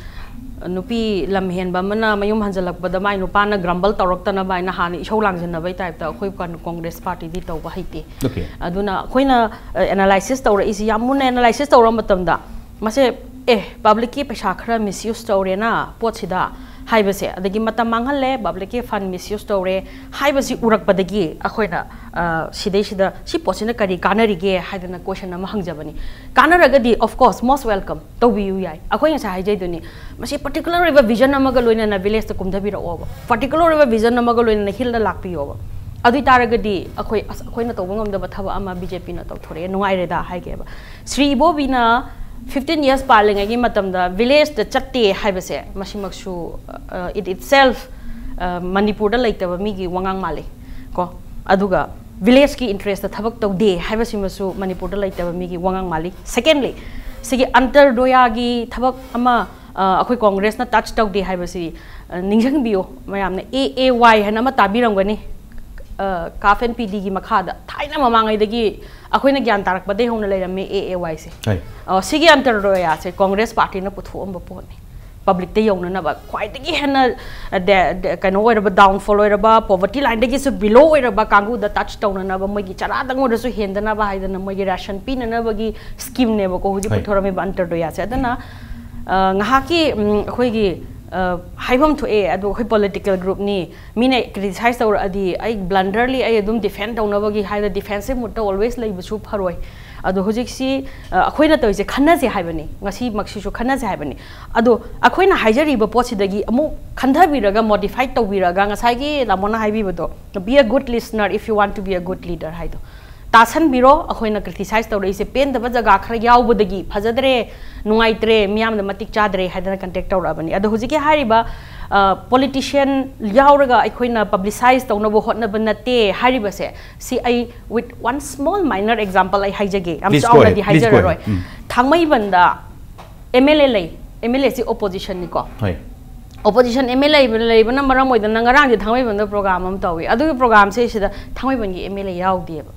ꯅꯨꯄꯤ ꯂꯝ ꯍꯦꯟꯕ ꯑꯃꯅ ꯃꯌꯨꯝ ꯍꯟꯖꯜꯂꯛꯄꯗ ꯃꯥꯏ ꯅꯨꯄꯥꯅ grumble ꯇꯧꯔꯛꯇꯅꯕ ꯍꯥꯏꯅ ꯍꯥꯟꯅ ꯏꯁꯧ ꯂꯥꯡꯖꯟꯅꯕꯩ type ꯇ ꯑꯩꯈꯣꯏ ꯀꯣꯟ-, ꯀꯣꯡꯒ꯭ꯔꯦꯁ ꯄꯥꯔꯇꯤꯗꯤ ꯇꯧꯕ ꯍꯩꯇꯦ꯫ Okay. ꯑꯗꯨꯅ ꯑꯩꯈꯣꯏꯅ ꯑꯦꯅꯥꯂꯥꯏꯁꯤꯁ ꯇꯧꯔꯛꯏꯁꯤ, ꯌꯥꯝ ꯃꯨꯟꯅ ꯑꯦꯅꯥꯂꯥꯏꯁꯤꯁ ꯇꯧꯔ ꯃꯇꯝꯗ ꯃꯁꯦ, ꯑꯦ, ꯄꯕ꯭ꯂꯤꯛꯀꯤ ꯄꯩꯁꯥ ꯈꯔ ꯃꯤꯁꯌꯨꯁ ꯇꯧꯔꯦꯅ ꯄꯣꯠꯁꯤꯗ ꯍꯥꯏꯕꯁꯦ, ꯑꯗꯒꯤ ꯃꯇꯝ ꯃꯥꯡꯍꯜꯂꯦ, ꯄꯕ꯭ꯂꯤꯛꯀꯤ ꯐꯟ ꯃꯤꯁꯌꯨꯁ ꯇꯧꯔꯦ ꯍꯥꯏꯕꯁꯤ ꯎꯔꯛꯄꯗꯒꯤ ꯑꯩꯈꯣꯏꯅ, ꯑ, ꯁꯤꯗꯩꯁꯤꯗ ꯁꯤ ꯄꯣꯠꯁꯤꯅ ꯀꯔꯤ ꯀꯥꯟꯅꯔꯤꯒꯦ ꯍꯥꯏꯗꯅ question ꯑꯃ ꯍꯪꯖꯕꯅꯤ꯫ ꯀꯥꯟꯅꯔꯒꯗꯤ of course most welcome, ꯇꯧꯕꯤꯌꯨ ꯌꯥꯏ꯫ ꯑꯩꯈꯣꯏ ꯉꯁꯥꯏ ꯍꯥꯏꯖꯩꯗꯨꯅꯤ, ꯃꯁꯤ particular ꯑꯣꯏꯕ vision ꯑꯃꯒ ꯂꯣꯏꯅꯅ village ꯇ ꯀꯨꯝꯊꯕꯤꯔꯛꯑꯣꯕ, particular ꯑꯣꯏꯕ vision ꯑꯃꯒ ꯂꯣꯏꯅꯅ hill ꯗ ꯂꯥꯛꯄꯤꯌꯣꯕ꯫ ꯑꯗꯨ ꯑꯣꯏ ꯇꯥꯔꯒꯗꯤ ꯑꯩꯈꯣꯏ, "ꯑꯁ, ꯑꯩꯈꯣꯏꯅ ꯇꯧꯕ ꯉꯝꯗꯕ ꯊꯕꯛ ꯑꯃ B J P ꯅ ꯇꯧꯊꯣꯔꯛꯑꯦ, ꯅꯨꯡꯉꯥꯏꯔꯦꯗ" ꯍꯥꯏꯒꯦꯕ꯫ ꯁ꯭ꯔꯤ ꯏꯕꯣꯕꯤꯅ fifteen years ꯄꯥꯜꯂꯤꯉꯩꯒꯤ ꯃꯇꯝꯗ village ꯇ ꯆꯠꯇꯦ ꯍꯥꯏꯕꯁꯦ, ꯃꯁꯤꯃꯛꯁꯨ, ꯑ, it itself, ꯑ, ꯃꯅꯤꯄꯨꯔꯗ ꯂꯩꯇꯕ ꯃꯤꯒꯤ ꯋꯥꯉꯥꯡ ꯃꯥꯜꯂꯤ ꯀꯣ꯫ ꯑꯗꯨꯒ village ꯀꯤ interest ꯇ ꯊꯕꯛ ꯇꯧꯗꯦ ꯍꯥꯏꯕꯁꯤꯃꯁꯨ ꯃꯅꯤꯄꯨꯔꯗ ꯂꯩꯇꯕ ꯃꯤꯒꯤ ꯋꯥꯉꯥꯡ ꯃꯥꯜꯂꯤ꯫ Secondly, ꯁꯤꯒꯤ ꯑꯟꯇꯔꯗꯣꯌꯥꯒꯤ ꯊꯕꯛ ꯑꯃ, ꯑ, ꯑꯩꯈꯣꯏ ꯀꯣꯡꯒ꯭ꯔꯦꯁꯅ touch ꯇꯧꯗꯦ ꯍꯥꯏꯕꯁꯤ, ꯑ, ꯅꯤꯡꯁꯤꯡꯕꯤꯌꯨ꯫ ꯃꯌꯥꯝꯅ A A Y ꯍꯥꯏꯅ ꯑꯃ ꯇꯥꯕꯤꯔꯝꯒꯅꯤ, ꯑ, CAF and P D ꯒꯤ ꯃꯈꯥꯗ ꯊꯥꯏꯅ ꯃꯃꯥꯡꯉꯩꯗꯒꯤ ꯑꯩꯈꯣꯏꯅ ꯒ꯭ꯌꯥꯟ ꯇꯥꯔꯛꯄꯗꯒꯤ ꯍꯧꯅ ꯂꯩꯔꯝꯃꯦ A A Y ꯁꯦ꯫ ꯍꯣꯏ꯫ ꯑ, ꯁꯤꯒꯤ ꯑꯟꯇꯔꯗꯣꯌꯥꯁꯦ ꯀꯣꯡꯒ꯭ꯔꯦꯁ ꯄꯥꯔꯇꯤꯅ ꯄꯨꯊꯣꯛꯑꯝꯕ ꯄꯣꯠꯅꯤ꯫ Public ꯇ ꯌꯧꯅꯅꯕ ꯈ꯭ꯋꯥꯏꯗꯒꯤ ꯍꯦꯟꯅ, ꯑ, ꯗ-, ꯗ-, ꯀꯩꯅꯣ ꯑꯣꯏꯔꯕ, downfall ꯑꯣꯏꯔꯕ, poverty line ꯗꯒꯤꯁꯨ below ꯑꯣꯏꯔꯕ ꯀꯥꯡꯕꯨꯗ touch ꯇꯧꯅꯅꯕ, ꯃꯣꯏꯒꯤ ꯆꯔꯥꯗꯪ ꯑꯣꯏꯔꯁꯨ ꯍꯦꯟꯗꯅꯕ ꯍꯥꯏꯗꯅ ꯃꯣꯏꯒꯤ ration ꯄꯤꯅꯅꯕꯒꯤ scheme ꯅꯦꯕꯀꯣ ꯍꯧꯖꯤꯛ ꯍꯣꯏ꯫ ꯄꯨꯊꯣꯔꯝꯃꯤꯕ ꯑꯟꯇꯔꯗꯣꯌꯥꯁꯦ꯫ ꯑꯗꯨꯅ, ꯑ, ꯉꯥꯏꯍꯥꯛꯀꯤ, ꯎꯝ, ꯑꯩꯈꯣꯏꯒꯤ, ꯑ, ꯍꯥꯏꯐꯝ ꯊꯣꯛꯑꯦ, ꯑꯗꯣ ꯑꯩꯈꯣꯏ political group ꯅꯤ, ꯃꯤꯅ criticize ꯇꯧꯔꯛꯑꯗꯤ ꯑꯩ blunder ly ꯑꯩ ꯑꯗꯨꯝ defend ꯇꯧꯅꯕꯒꯤ ꯍꯥꯏꯗ defensive mood ꯇ always ꯂꯩꯕꯁꯨ ꯐꯔꯣꯏ꯫ ꯑꯗꯣ ꯍꯧꯖꯤꯛꯁꯤ, ꯑ, ꯑꯩꯈꯣꯏꯅ ꯇꯧꯔꯤꯁꯦ ꯈꯟꯅꯁꯦ ꯍꯥꯏꯕꯅꯤ, ꯉꯁꯤꯃꯛꯁꯤꯁꯨ ꯈꯟꯅꯁꯦ ꯍꯥꯏꯕꯅꯤ꯫ ꯑꯗꯣ ꯑꯩꯈꯣꯏꯅ ꯍꯥꯏꯖꯔꯤꯕ ꯄꯣꯠꯁꯤꯗꯒꯤ ꯑꯃꯨꯛ ꯈꯟꯊꯕꯤꯔꯒ, modify ꯇꯧꯕꯤꯔꯒ, ꯉꯁꯥꯏꯒꯤ ꯂꯥꯃꯣꯅ ꯍꯥꯏꯕꯤꯕꯗꯣ, "Be a good listener if you want to be a good leader" ꯍꯥꯏꯗꯣ, ꯇꯥꯁꯟꯕꯤꯔꯣ꯫ ꯑꯩꯈꯣꯏꯅ criticize ꯇꯧꯔꯛꯏꯁꯦ ꯄꯦꯟꯗꯕ ꯖꯒꯥ ꯈꯔ ꯌꯥꯎꯕꯗꯒꯤ, ꯐꯖꯗ꯭ꯔꯦ, ꯅꯨꯡꯉꯥꯏꯇ꯭ꯔꯦ, ꯃꯤꯌꯥꯝꯅ ꯃꯇꯤꯛ ꯆꯥꯗ꯭ꯔꯦ ꯍꯥꯏꯗꯅ contact ꯇꯧꯔꯛꯑꯕꯅꯤ꯫ ꯑꯗꯣ ꯍꯧꯖꯤꯛꯀꯤ ꯍꯥꯏꯔꯤꯕ, ꯑ, politician ꯌꯥꯎꯔꯒ ꯑꯩꯈꯣꯏꯅ publicize ꯇꯧꯅꯕ ꯍꯣꯠꯅꯕ ꯅꯠꯇꯦ ꯍꯥꯏꯔꯤꯕꯁꯦ, ꯁꯤ ꯑꯩ with one small minor example ꯑꯩ ꯍꯥꯏꯖꯒꯦ, ꯌꯥꯝ Please go ꯆꯥꯎꯅꯗꯤ ahead, please go ꯍꯥꯏꯖꯔꯔꯣꯏ꯫ ahead. Um. ꯊꯥꯡꯃꯩꯕꯟꯗ M L A ꯂꯩ, M L A ꯁꯤ opposition ꯅꯤꯀꯣ꯫ ꯍꯣꯏ꯫ Opposition M L A ꯂꯩꯕ-, ꯂꯩꯕꯅ ꯃꯔꯝ ꯑꯣꯏꯗꯅ ꯉꯔꯥꯡꯁꯦ ꯊꯥꯡꯃꯩꯕꯟꯗ program ꯑꯃ ꯇꯧꯏ꯫ ꯑꯗꯨꯒꯤ program ꯁꯦ ꯁꯤꯗ ꯊꯥꯡꯃꯩꯕꯟꯒꯤ M L A ꯌꯥꯎꯗꯦꯕ꯫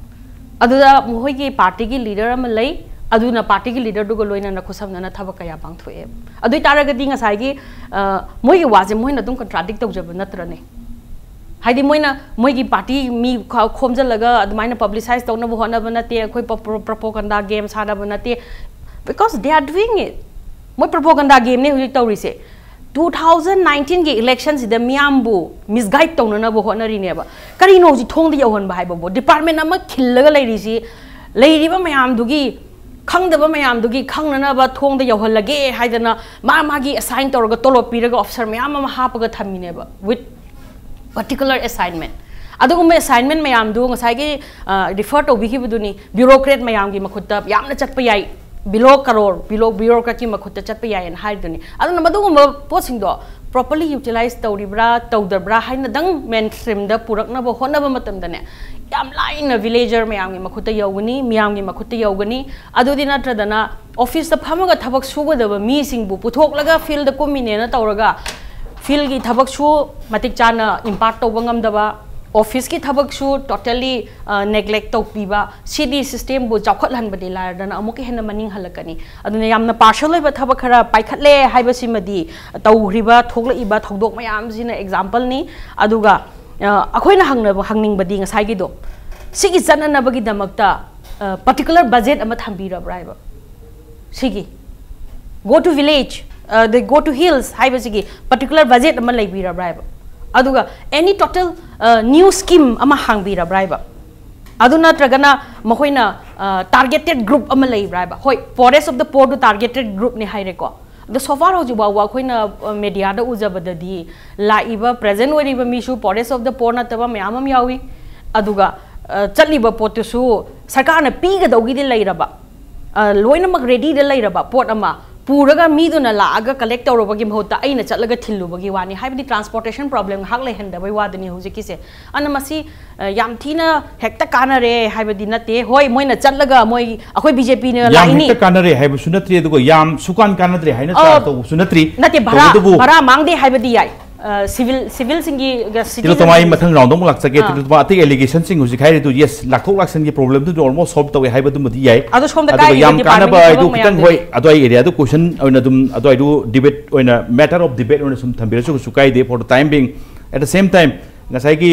ꯑꯗꯨꯗ ꯃꯈꯣꯏꯒꯤ party ꯒꯤ leader ꯑꯃ ꯂꯩ, ꯑꯗꯨꯅ ꯄꯥꯔꯇꯤꯒꯤ ꯂꯤꯗꯔꯗꯨꯒ ꯂꯣꯏꯅꯅ ꯈꯨꯠꯁꯝꯅꯅ ꯊꯕꯛ ꯀꯌꯥ ꯄꯥꯡꯊꯣꯛꯑꯦ꯫ ꯑꯗꯨ ꯑꯣꯏ ꯇꯥꯔꯒꯗꯤ ꯉꯁꯥꯏꯒꯤ, ꯑ, ꯃꯣꯏꯒꯤ ꯋꯥꯁꯦ ꯃꯣꯏꯅ ꯑꯗꯨꯝ ꯀꯟꯇ꯭ꯔꯥꯗꯤꯛ ꯇꯧꯖꯕ ꯅꯠꯇ꯭ꯔꯅꯦ? ꯍꯥꯏꯗꯤ ꯃꯣꯏꯅ ꯃꯣꯏꯒꯤ ꯄꯥꯔꯇꯤ ꯃꯤ ꯈ-, ꯈꯣꯝꯖꯤꯜꯂꯒ ꯑꯗꯨꯃꯥꯏꯅ ꯄꯕ꯭ꯂꯤꯁꯥꯏꯁ ꯇꯧꯅꯕ ꯍꯣꯠꯅꯕ ꯅꯠꯇꯦ, ꯑꯩꯈꯣꯏ ꯄ꯭ꯔꯣꯄꯣꯒꯟꯗꯥ ꯒꯦꯝ ꯁꯥꯟꯅꯕ ꯅꯠꯇꯦ, because they are doing it. ꯃꯣꯏ ꯄ꯭ꯔꯣꯄꯣꯒꯟꯗꯥ ꯒꯦꯝꯅꯦ ꯍꯧꯖꯤꯛ ꯇꯧꯔꯤꯁꯦ꯫ Two thousand nineteenꯒꯤ ꯏꯂꯦꯛꯁꯟꯁꯤꯗ ꯃꯤꯌꯥꯝꯕꯨ ꯃꯤꯁꯒꯥꯏꯗ ꯇꯧꯅꯅꯕ ꯍꯣꯠꯅꯔꯤꯅꯦꯕ꯫ ꯀꯔꯤꯅꯣ ꯍꯧꯖꯤꯛ ꯊꯣꯡꯗ ꯌꯧꯍꯟꯕ ꯍꯥꯏꯕꯕꯨ? ꯗꯤꯄꯥꯔꯠꯃꯦꯟ ꯑꯃ ꯈꯤꯜꯂꯒ ꯂꯩꯔꯤꯁꯤ, ꯂꯩꯔꯤꯕ ꯃꯌꯥꯝꯗꯨꯒꯤ, ꯈꯪꯗꯕ ꯃꯌꯥꯝꯗꯨꯒꯤ ꯈꯪꯅꯅꯕ ꯊꯣꯡꯗ ꯌꯧꯍꯜꯂꯒꯦ ꯍꯥꯏꯗꯅ ꯃꯥ ꯃꯥꯒꯤ ꯑꯦꯁꯥꯏꯟ ꯇꯧꯔꯒ ꯇꯣꯂꯣꯞ ꯄꯤꯔꯒ ꯑꯣꯐꯤꯁꯔ ꯃꯌꯥꯝ ꯑꯃ ꯍꯥꯞꯄꯒ ꯊꯝꯃꯤꯅꯦꯕ, with particular assignment. ꯑꯗꯨꯒꯨꯝꯕ ꯑꯦꯁꯥꯏꯟꯃꯦꯟ ꯃꯌꯥꯝꯗꯨ ꯉꯁꯥꯏꯒꯤ, ꯑ, ꯔꯤꯐꯔ ꯇꯧꯕꯤꯈꯤꯕꯗꯨꯅꯤ, ꯕ꯭ꯌꯨꯔꯣꯀ꯭ꯔꯦꯠ ꯃꯌꯥꯝꯒꯤ ꯃꯈꯨꯠꯇ ꯌꯥꯝꯅ ꯆꯠꯄ ꯌꯥꯏ, ꯕꯤꯂꯣ ꯀꯔꯣꯔ, ꯕꯤꯂꯣ ꯕ꯭ꯌꯨꯔꯣꯀ꯭ꯔꯦꯠꯀꯤ ꯃꯈꯨꯠꯇ ꯆꯠꯄ ꯌꯥꯏꯌꯦꯅ ꯍꯥꯏꯔꯤꯗꯨꯅꯤ꯫ ꯑꯗꯨꯅ ꯃꯗꯨꯒꯨꯝꯕ ꯄꯣꯠꯁꯤꯡꯗꯣ ꯄ꯭ꯔꯣꯄꯔꯂꯤ ꯌꯨꯇꯤꯂꯥꯏꯁ ꯇꯧꯔꯤꯕ꯭ꯔꯥ ꯇꯧꯗꯕ꯭ꯔꯥ ꯍꯥꯏꯅꯗꯪ ꯃꯦꯟ ꯁ꯭ꯇ꯭ꯔꯤꯝꯗ ꯄꯨꯔꯛꯅꯕ ꯍꯣꯠꯅꯕ ꯃꯇꯝꯗꯅꯦ, ꯌꯥꯝ ꯂꯥꯏꯅ ꯚꯤꯂꯦꯖꯔ ꯃꯌꯥꯝꯒꯤ ꯃꯈꯨꯠꯇ ꯌꯧꯒꯅꯤ, ꯃꯤꯌꯥꯝꯒꯤ ꯃꯈꯨꯠꯇ ꯌꯧꯒꯅꯤ꯫ ꯑꯗꯨꯗꯤ ꯅꯠꯇ꯭ꯔꯗꯅ ꯑꯣꯐꯤꯁꯇ ꯐꯝꯃꯒ ꯊꯕꯛ ꯁꯨꯒꯗꯕ ꯃꯤꯁꯤꯡꯕꯨ ꯄꯨꯊꯣꯛꯂꯒ ꯐꯤꯜꯗ ꯀꯨꯝꯃꯤꯅꯦꯅ ꯇꯧꯔꯒ ꯐꯤꯜꯒꯤ ꯊꯕꯛꯁꯨ ꯃꯇꯤꯛ ꯆꯥꯅ ꯏꯝꯄꯥꯔꯠ ꯇꯧꯕ ꯉꯝꯗꯕ, ꯑꯣꯐꯤꯁꯀꯤ ꯊꯕꯛꯁꯨ ꯇꯣꯇꯦꯂꯤ ꯅꯦꯒ꯭ꯂꯦꯛ ꯇꯧꯕꯤꯕ, ꯁꯤꯗꯤ ꯁꯤꯁꯇꯦꯝꯕꯨ ꯆꯥꯎꯈꯠꯍꯟꯕꯗꯤ ꯂꯥꯏꯔꯗꯅ ꯑꯃꯨꯛꯀ ꯍꯦꯟꯅ ꯃꯅꯤꯡ ꯍꯜꯂꯛꯀꯅꯤ꯫ ꯑꯗꯨꯅ ꯌꯥꯝꯅ ꯄꯥꯔꯁꯦꯜ ꯑꯣꯏꯕ ꯊꯕꯛ ꯈꯔ ꯄꯥꯏꯈꯠꯂꯦ ꯍꯥꯏꯕꯁꯤꯃꯗꯤ ꯇꯧꯔꯤꯕ ꯊꯣꯛꯂꯛꯏꯕ ꯊꯧꯗꯣꯛ ꯃꯌꯥꯝꯁꯤꯅ ꯑꯦꯛꯖꯥꯝꯄꯜꯅꯤ꯫ ꯑꯗꯨꯒ, ꯑ, ꯑꯩꯈꯣꯏꯅ ꯍꯪꯅꯕ, ꯍꯪꯅꯤꯡꯕꯗꯤ ꯉꯁꯥꯏꯒꯤꯗꯣ, ꯁꯤꯒꯤ ꯆꯠꯅꯅꯕꯒꯤꯗꯃꯛꯇ, ꯑ, ꯄꯥꯔꯇꯤꯀꯨꯂꯔ ꯕꯖꯦꯠ ꯑꯃ ꯊꯝꯕꯤꯔꯕ꯭ꯔꯥ ꯍꯥꯏꯕ? ꯁꯤꯒꯤ Go to Village, ꯑ, the Go to Hills ꯍꯥꯏꯕꯁꯤꯒꯤ ꯄꯥꯔꯇꯤꯀꯨꯂꯔ ꯕꯖꯦꯠ ꯑꯃ ꯂꯩꯕꯤꯔꯕ꯭ꯔꯥ ꯍꯥꯏꯕ? ꯑꯗꯨꯒ ꯑꯦꯅꯤ ꯇꯣꯇꯦꯜ, ꯑ, ꯅ꯭ꯌꯨ ꯁ꯭ꯀꯤꯝ ꯑꯃ ꯍꯥꯡꯕꯤꯔꯕ꯭ꯔꯥ ꯍꯥꯏꯕ? ꯑꯗꯨ ꯅꯠꯇ꯭ꯔꯒꯅ ꯃꯈꯣꯏꯅ, ꯑ, ꯇꯥꯔꯒꯦꯇꯦꯠ ꯒ꯭ꯔꯨꯞ ꯑꯃ ꯂꯩꯕ꯭ꯔꯥ ꯍꯥꯏꯕ? ꯍꯣꯏ, Forest of the Poor ꯗꯨ ꯇꯥꯔꯒꯦꯇꯦꯠ ꯒ꯭ꯔꯨꯞꯅꯤ ꯍꯥꯏꯔꯦꯀꯣ꯫ ꯑꯗꯣ so far ꯍꯧꯖꯤꯛ ꯐꯥꯎꯕ ꯑꯩꯈꯣꯏꯅ, ꯑ, ꯃꯦꯗꯤꯌꯥꯗ ꯎꯖꯕꯗꯗꯤ ꯂꯥꯛꯏꯕ, ꯄ꯭ꯔꯦꯖꯦꯟ ꯑꯣꯏꯔꯤꯕ ꯃꯤꯁꯨ Forest of the Poor ꯅꯠꯇꯕ ꯃꯌꯥꯝ ꯑꯃ ꯌꯥꯎꯏ꯫ ꯑꯗꯨꯒ, ꯑ, ꯆꯠꯂꯤꯕ ꯄꯣꯠꯇꯨꯁꯨ ꯁꯔꯀꯥꯔꯅ ꯄꯤꯒꯗꯧꯒꯤꯗꯤ ꯂꯩꯔꯕ, ꯑ, ꯂꯣꯏꯅꯃꯛ ꯔꯦꯗꯤꯗ ꯂꯩꯔꯕ ꯄꯣꯠ ꯑꯃ ꯄꯨꯔꯒ ꯃꯤꯗꯨꯅ ꯂꯥꯛꯑꯒ ꯀꯂꯦꯛ ꯇꯧꯔꯨꯕꯒꯤ ꯃꯍꯨꯠꯇ ꯑꯩꯅ ꯆꯠꯂꯒ ꯊꯤꯜꯂꯨꯕꯒꯤ ꯋꯥꯅꯤ꯫ ꯍꯥꯏꯕꯗꯤ ꯇ꯭ꯔꯥꯟꯁꯄꯣꯔꯇꯦꯁꯟ ꯄ꯭ꯔꯣꯕ꯭ꯂꯦꯝ ꯉꯥꯏꯍꯥꯛ ꯂꯩꯍꯟꯗꯕꯩ ꯋꯥꯗꯅꯤ ꯍꯧꯖꯤꯛꯀꯤꯁꯦ꯫ ꯑꯗꯨꯅ ꯃꯁꯤ, ꯑ, ꯌꯥꯝ ꯊꯤꯅ ꯍꯦꯛꯇ ꯀꯥꯟꯅꯔꯦ ꯍꯥꯏꯕꯗꯤ ꯅꯠꯇꯦ꯫ ꯍꯣꯏ, ꯃꯣꯏꯅ ꯆꯠꯂꯒ ꯃꯣꯏ, ꯑꯩꯈꯣꯏ ꯕꯤ ꯖꯦ ꯄꯤꯅ ꯌꯥꯝ ꯂꯥꯛꯏꯅꯤ꯫ ꯍꯦꯛꯇ ꯀꯥꯟꯅꯔꯦ ꯍꯥꯏꯕꯁꯨ ꯅꯠꯇ꯭ꯔꯤ, ꯑꯗꯨꯒ ꯌꯥꯝ ꯁꯨꯀꯥꯟ ꯀꯥꯟꯅꯗ꯭ꯔꯦ ꯍꯥꯏꯅ ꯑ, ꯆꯥꯔ ꯇꯧꯕꯁꯨ ꯅꯠꯇ꯭ꯔꯤ꯫ ꯅꯠꯇꯦ, ꯚꯔꯥ, ꯇꯧꯕꯇꯕꯨ ꯚꯔꯥ ꯃꯥꯡꯗꯦ ꯍꯥꯏꯕꯗꯤ ꯌꯥꯏ꯫ ꯁꯤꯚꯤꯜ ꯁꯤꯚꯤꯜꯁꯤꯡꯒꯤ ꯇꯤꯂꯣꯇꯃꯥ, ꯑꯩ ꯃꯊꯪ ꯔꯥꯎꯟꯗ ꯑꯃꯨꯛ ꯂꯥꯛꯆꯒꯦ꯫ ꯇꯤꯂꯣꯇꯃꯥ, ꯑꯇꯩ ꯑꯦꯂꯤꯒꯦꯁꯟꯁꯤꯡ ꯍꯧꯖꯤꯛ ꯍꯥꯏꯔꯤꯗꯨ, ꯌꯦꯁ, ꯂꯥꯛꯊꯣꯛ ꯂꯥꯛꯁꯤꯟꯒꯤ ꯄ꯭ꯔꯣꯕ꯭ꯂꯦꯝꯗꯨꯗꯤ ꯑꯣꯜꯃꯣꯁ ꯁꯣꯜꯕ ꯇꯧꯋꯦ ꯍꯥꯏꯕꯗꯨꯃꯗꯤ ꯌꯥꯏ꯫ ꯑꯗꯣ ꯁꯣꯝꯗ ꯑꯗꯨꯒ ꯀꯥꯏꯔꯤꯕ ꯌꯥꯝ ꯀꯥꯟꯅꯕ ꯗꯤꯄꯥꯔꯠꯃꯦꯟꯒꯤ ꯍꯥꯏꯗꯨ ꯊꯕꯛ ꯈꯤꯇꯪ ꯃꯌꯥꯝꯗꯣ ꯍꯣꯏ, ꯑꯗꯨꯋꯥꯏ ꯑꯦꯔꯤꯌꯥꯗꯨ ꯀꯣꯏꯁꯟ ꯑꯣꯏꯅ ꯑꯗꯨꯝ ꯑꯗꯨꯋꯥꯏꯗꯨ ꯗꯤꯕꯦꯠ ꯑꯣꯏꯅ, ꯃꯦꯇꯔ ꯑꯣꯐ ꯗꯤꯕꯦꯠ ꯑꯣꯏꯅ ꯁꯨꯝ ꯊꯝꯕꯤꯔꯁꯨ ꯀꯩꯁꯨ ꯀꯥꯏꯗꯦ, for the time being. At the same time, ꯉꯁꯥꯏꯒꯤ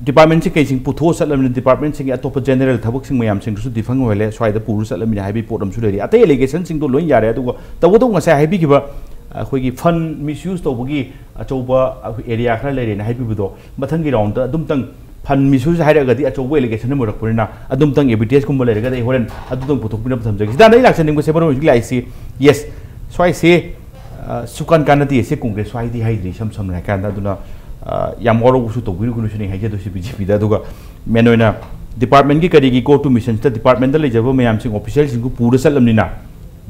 ꯗꯤꯄꯥꯔꯠꯃꯦꯟꯁꯤ ꯀꯩꯁꯤꯡ ꯄꯨꯊꯣꯛꯑ ꯆꯠꯂꯕꯅꯤꯅ, ꯗꯤꯄꯥꯔꯠꯃꯦꯟꯁꯤꯡꯒꯤ ꯑꯇꯣꯞꯄ ꯖꯦꯅꯔꯦꯜ ꯊꯕꯛꯁꯤꯡ ꯃꯌꯥꯝꯁꯤꯡꯗꯨꯁꯨ ꯗꯤꯐꯪ ꯑꯣꯏꯍꯜꯂꯦ, ꯁ꯭ꯋꯥꯏꯗ ꯄꯨꯔ ꯆꯠꯂꯕꯅꯤꯅ ꯍꯥꯏꯕꯒꯤ ꯄꯣꯠ ꯑꯃꯁꯨ ꯂꯩꯔꯤ꯫ ꯑꯇꯩ ꯑꯦꯂꯤꯒꯦꯁꯟꯁꯤꯡꯗꯣ ꯂꯣꯏ ꯌꯥꯔꯦ, ꯑꯗꯨꯒ ꯇꯧꯕꯇꯕꯨ ꯉꯁꯥꯏ ꯍꯥꯏꯕꯤꯈꯤꯕ ꯑꯩꯈꯣꯏꯒꯤ ꯐꯟ ꯃꯤꯁꯌꯨꯁ ꯇꯧꯕꯒꯤ ꯑꯆꯧꯕ ꯑꯦꯔꯤꯌꯥ ꯈꯔ ꯂꯩꯔꯦꯅ ꯍꯥꯏꯕꯤꯕꯗꯣ, ꯃꯊꯪꯒꯤ ꯔꯥꯎꯟꯗ ꯑꯗꯨꯝꯇꯪ ꯐꯟ ꯃꯤꯁꯌꯨꯁ ꯍꯥꯏꯔꯒꯗꯤ ꯑꯆꯧꯕ ꯑꯦꯂꯤꯒꯦꯁꯟ ꯑꯃ ꯑꯣꯏꯔꯛꯄꯅꯤꯅ, ꯑꯗꯨꯝꯇꯪ ꯑꯦꯕꯤꯗꯦꯟꯁꯀꯨꯝꯕ ꯂꯩꯔꯒꯗꯤ ꯑꯩ ꯍꯣꯔꯦꯟ ꯑꯗꯨꯇꯪ ꯄꯨꯊꯣꯛꯄꯤꯅꯕ ꯊꯝꯖꯒꯦ꯫ ꯁꯤꯗ ꯑꯩ ꯂꯥꯛꯆꯅꯤꯡꯕꯁꯦ, ꯃꯔꯨ ꯍꯧꯖꯤꯛ ꯂꯥꯛꯏꯁꯤ, ꯌꯦꯁ, ꯁ꯭ꯋꯥꯏꯁꯦ ꯑ, ꯁꯨꯀꯥꯟ ꯀꯥꯟꯅꯗꯦ, ꯁꯤ ꯀꯣꯡꯒ꯭ꯔꯦꯁ ꯁ꯭ꯋꯥꯏꯗꯤ ꯍꯥꯏꯗ꯭ꯔꯤ, ꯏꯁꯝ ꯁꯝꯅ ꯍꯥꯏꯔꯀꯥꯟꯗ꯫ ꯑꯗꯨꯅ ꯑ, ꯌꯥꯝ ꯋꯥꯔꯧꯕꯁꯨ ꯇꯧꯕꯤꯔꯨꯒꯅꯨ ꯁꯤꯅꯤ ꯑꯩ ꯍꯥꯏꯖꯗꯣꯏꯁꯤ ꯕꯤ ꯖꯦ ꯄꯤꯗ꯫ ꯑꯗꯨꯒ ꯃꯦꯟ ꯑꯣꯏꯅ ꯗꯤꯄꯥꯔꯠꯃꯦꯟꯒꯤ ꯀꯔꯤꯒꯤ ꯀꯣꯔ ꯇꯨ ꯃꯤꯁꯟꯁꯤꯗ ꯗꯤꯄꯥꯔꯠꯃꯦꯟꯗ ꯂꯩꯖꯕ ꯃꯌꯥꯝꯁꯤꯡ, ꯑꯣꯐꯤꯁꯤꯌꯦꯜꯁꯤꯡꯗꯨ ꯄꯨꯔ ꯆꯠꯂꯕꯅꯤꯅ,